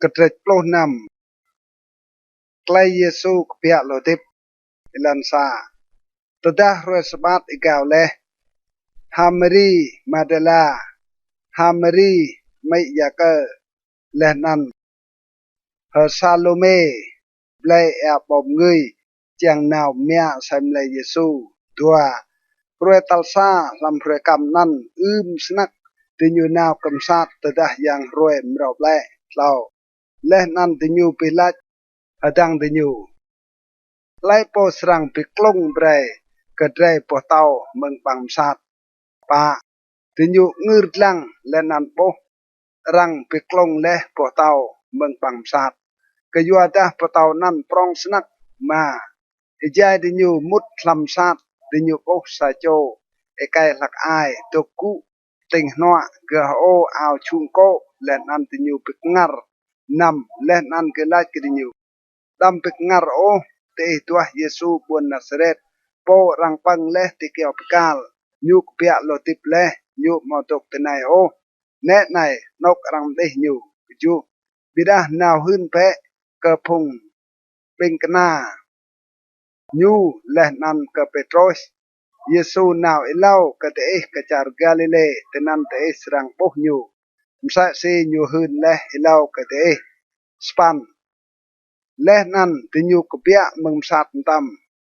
Kdrêč pluh năm. Klei Yêsu kbiă lŏ hdĭp. Êlan sa. Tơdah hruê Sabat êgao leh, H'Mari Magdala, H'Mari amĭ Yakơ, leh anăn H'Salômê blei êa ƀâo mngưi čiăng nao mia asei mlei Yêsu. Dua. Hruê tal sa hlăm hruê kăm anăn ưm snăk, diñu nao kơ msat tơdah yang hruê mrâo ƀlĕ. Tlâo. Leh anăn diñu bi lač hdơ̆ng diñu: Hlei pô srăng bi klŭng brei kơ drei boh tâo mơ̆ng ƀăng msat? Pă. Diñu ngưr dlăng leh anăn ƀuh arăng bi klŭng leh boh tâo mơ̆ng ƀăng msat, kyuadah boh tâo anăn prŏng snăk. Êma. Êjai diñu mŭt hlăm msat, diñu ƀuh sa čô êkei hlăk ai dôk gŭ tĭng hnuă, gơ̆ hơô ao čhŭng kô̆, leh anăn diñu bi kngăr. Năm. Leh anăn gơ̆ lač kơ diñu: Đăm bi kngăr ôh, diih duah Yêsu ƀuôn Nasaret, pô arăng pơ̆ng leh ti kyâo bi kal. Ñu kbiă lŏ hdĭp leh, ñu amâo dôk tinei ôh. Nĕ anei anôk arăng mđih ñu. Kjuh. Ƀiădah nao hưn bĕ kơ phung ƀĭng kna ñu leh anăn kơ Pêtrôs: Yêsu nao êlâo kơ diih kơ čar Galilê, tinăn diih srăng ƀuh ñu, msĕ si ñu hưn leh êlâo kơ diih. Sa păn. Leh anăn diñu kbiă mơ̆ng msat mtam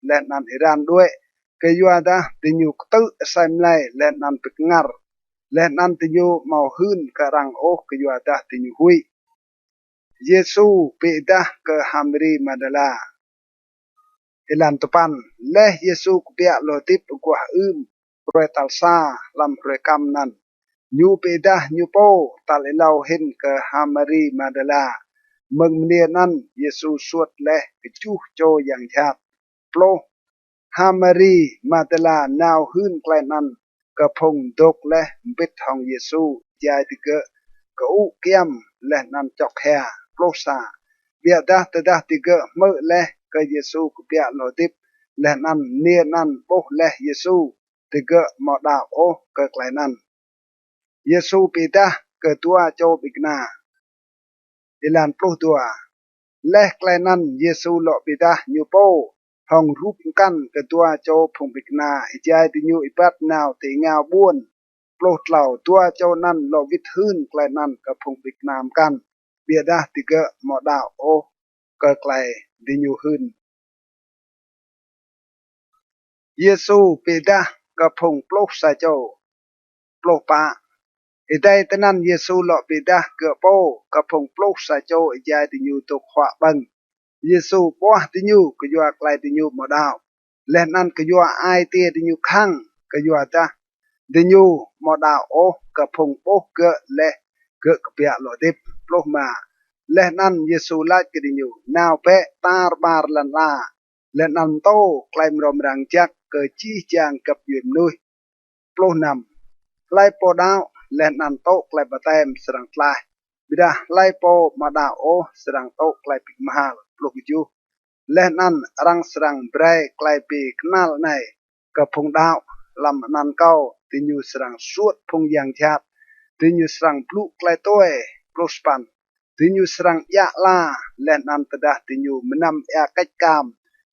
leh anăn êran đuĕ, kyuadah diñu ktư̆ asei mlei leh anăn bi kngăr, leh anăn diñu amâo hưn kơ arăng ôh kyuadah diñu huĭ. Yêsu bi êdah kơ H'Mari Magdala. Êlan dua păn. Leh Yêsu kbiă lŏ hdĭp aguah ưm hruê tal sa hlăm hruê kăm anăn, ñu bi êdah ñu pô tal êlâo hĭn kơ H'Mari Magdala. Mơ̆ng mniê anăn Yêsu suôt leh kjuh čô yang jhat. Pluh. H'Mari Magdala nao hưn klei anăn kơ phung dôk leh mbĭt hŏng Yêsu êjai digơ̆ kơŭ kyăm leh anăn čŏk hia. Pluh sa. Ƀiădah tơdah digơ̆ hmư̆ leh kơ Yêsu kbiă lŏ hdĭp leh anăn mniê anăn ƀuh leh Yêsu, digơ̆ amâo đăo ôh kơ klei anăn. Yêsu bi êdah kơ dua čô ƀĭng kna. Êlan pluh dua. Leh klei anăn Yêsu lŏ bi êdah ñu pô hŏng rup mkăn kơ dua čô phung ƀĭng kna êjai diñu êbat nao ti êngao ƀuôn. Pluh tlâo. Dua čô anăn lŏ wĭt hưn klei anăn kơ phung ƀĭng kna mkăn, ƀiădah digơ̆ amâo đăo ôh kơ klei diñu hưn. Yêsu bi êdah kơ phung pluh sa čô. Pluh pă. Êdei tinăn Yêsu lŏ bi êdah gơ̆ pô kơ phung pluh sa čô êjai diñu dôk huă ƀơ̆ng. Yêsu ƀuah diñu kyua klei diñu amâo đăo, leh anăn kyua ai tiê diñu khăng, kyuadah diñu amâo đăo ôh kơ phung ƀuh gơ̆ leh gơ̆ kbiă lŏ hdĭp. Pluh êma. Leh anăn Yêsu lač kơ diñu: Nao bĕ tar ƀar lăn ala, leh anăn mtô klei mrâo mrang jăk kơ jih jang găp djuê mnuih. Pluh năm. Hlei pô đăo leh anăn tŭ klei ƀaptem srăng tlaih, Ƀiădah hlei pô amâo đăo ôh srăng tŭ klei bi kmhal. Pluh kjuh. Leh anăn arăng srăng brei klei bi knăl anei kơ phung đăo: hlăm anăn kâo diñu srăng suôt phung yang jhat, diñu srăng blŭ klei tue. Pluh sa păn. Diñu srăng djă ala, leh anăn tơdah diñu mnăm êa kêč kam,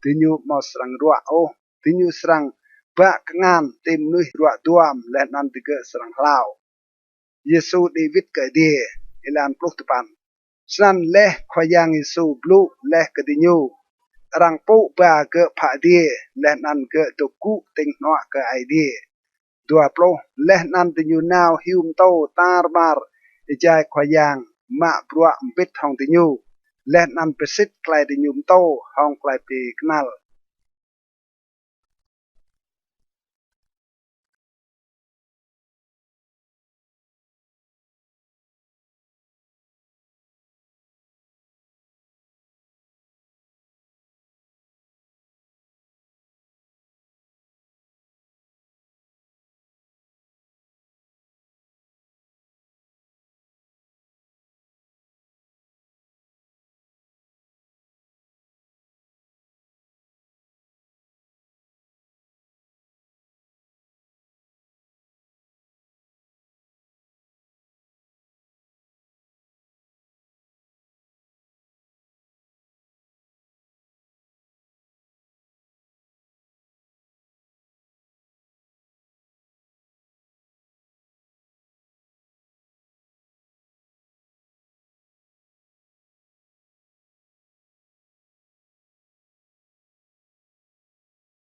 diñu amâo srăng ruă ôh. Diñu srăng ba kngan ti mnuih ruă duam, leh anăn digơ̆ srăng hlao. Yêsu đĭ wĭt kơ adiê. Êlan pluh dua păn. Snăn leh Khua Yang Yêsu blŭ leh kơ diñu, arăng pŭ ba gơ̆ phă adiê, leh anăn gơ̆ dôk gŭ tĭng hnuă kơ Aê Diê. Dua pluh. Leh anăn diñu nao hiu mtô tar ƀar êjai Khua Yang mă bruă mbĭt hŏng diñu, leh anăn bi sĭt klei diñu mtô hŏng klei bi knăl.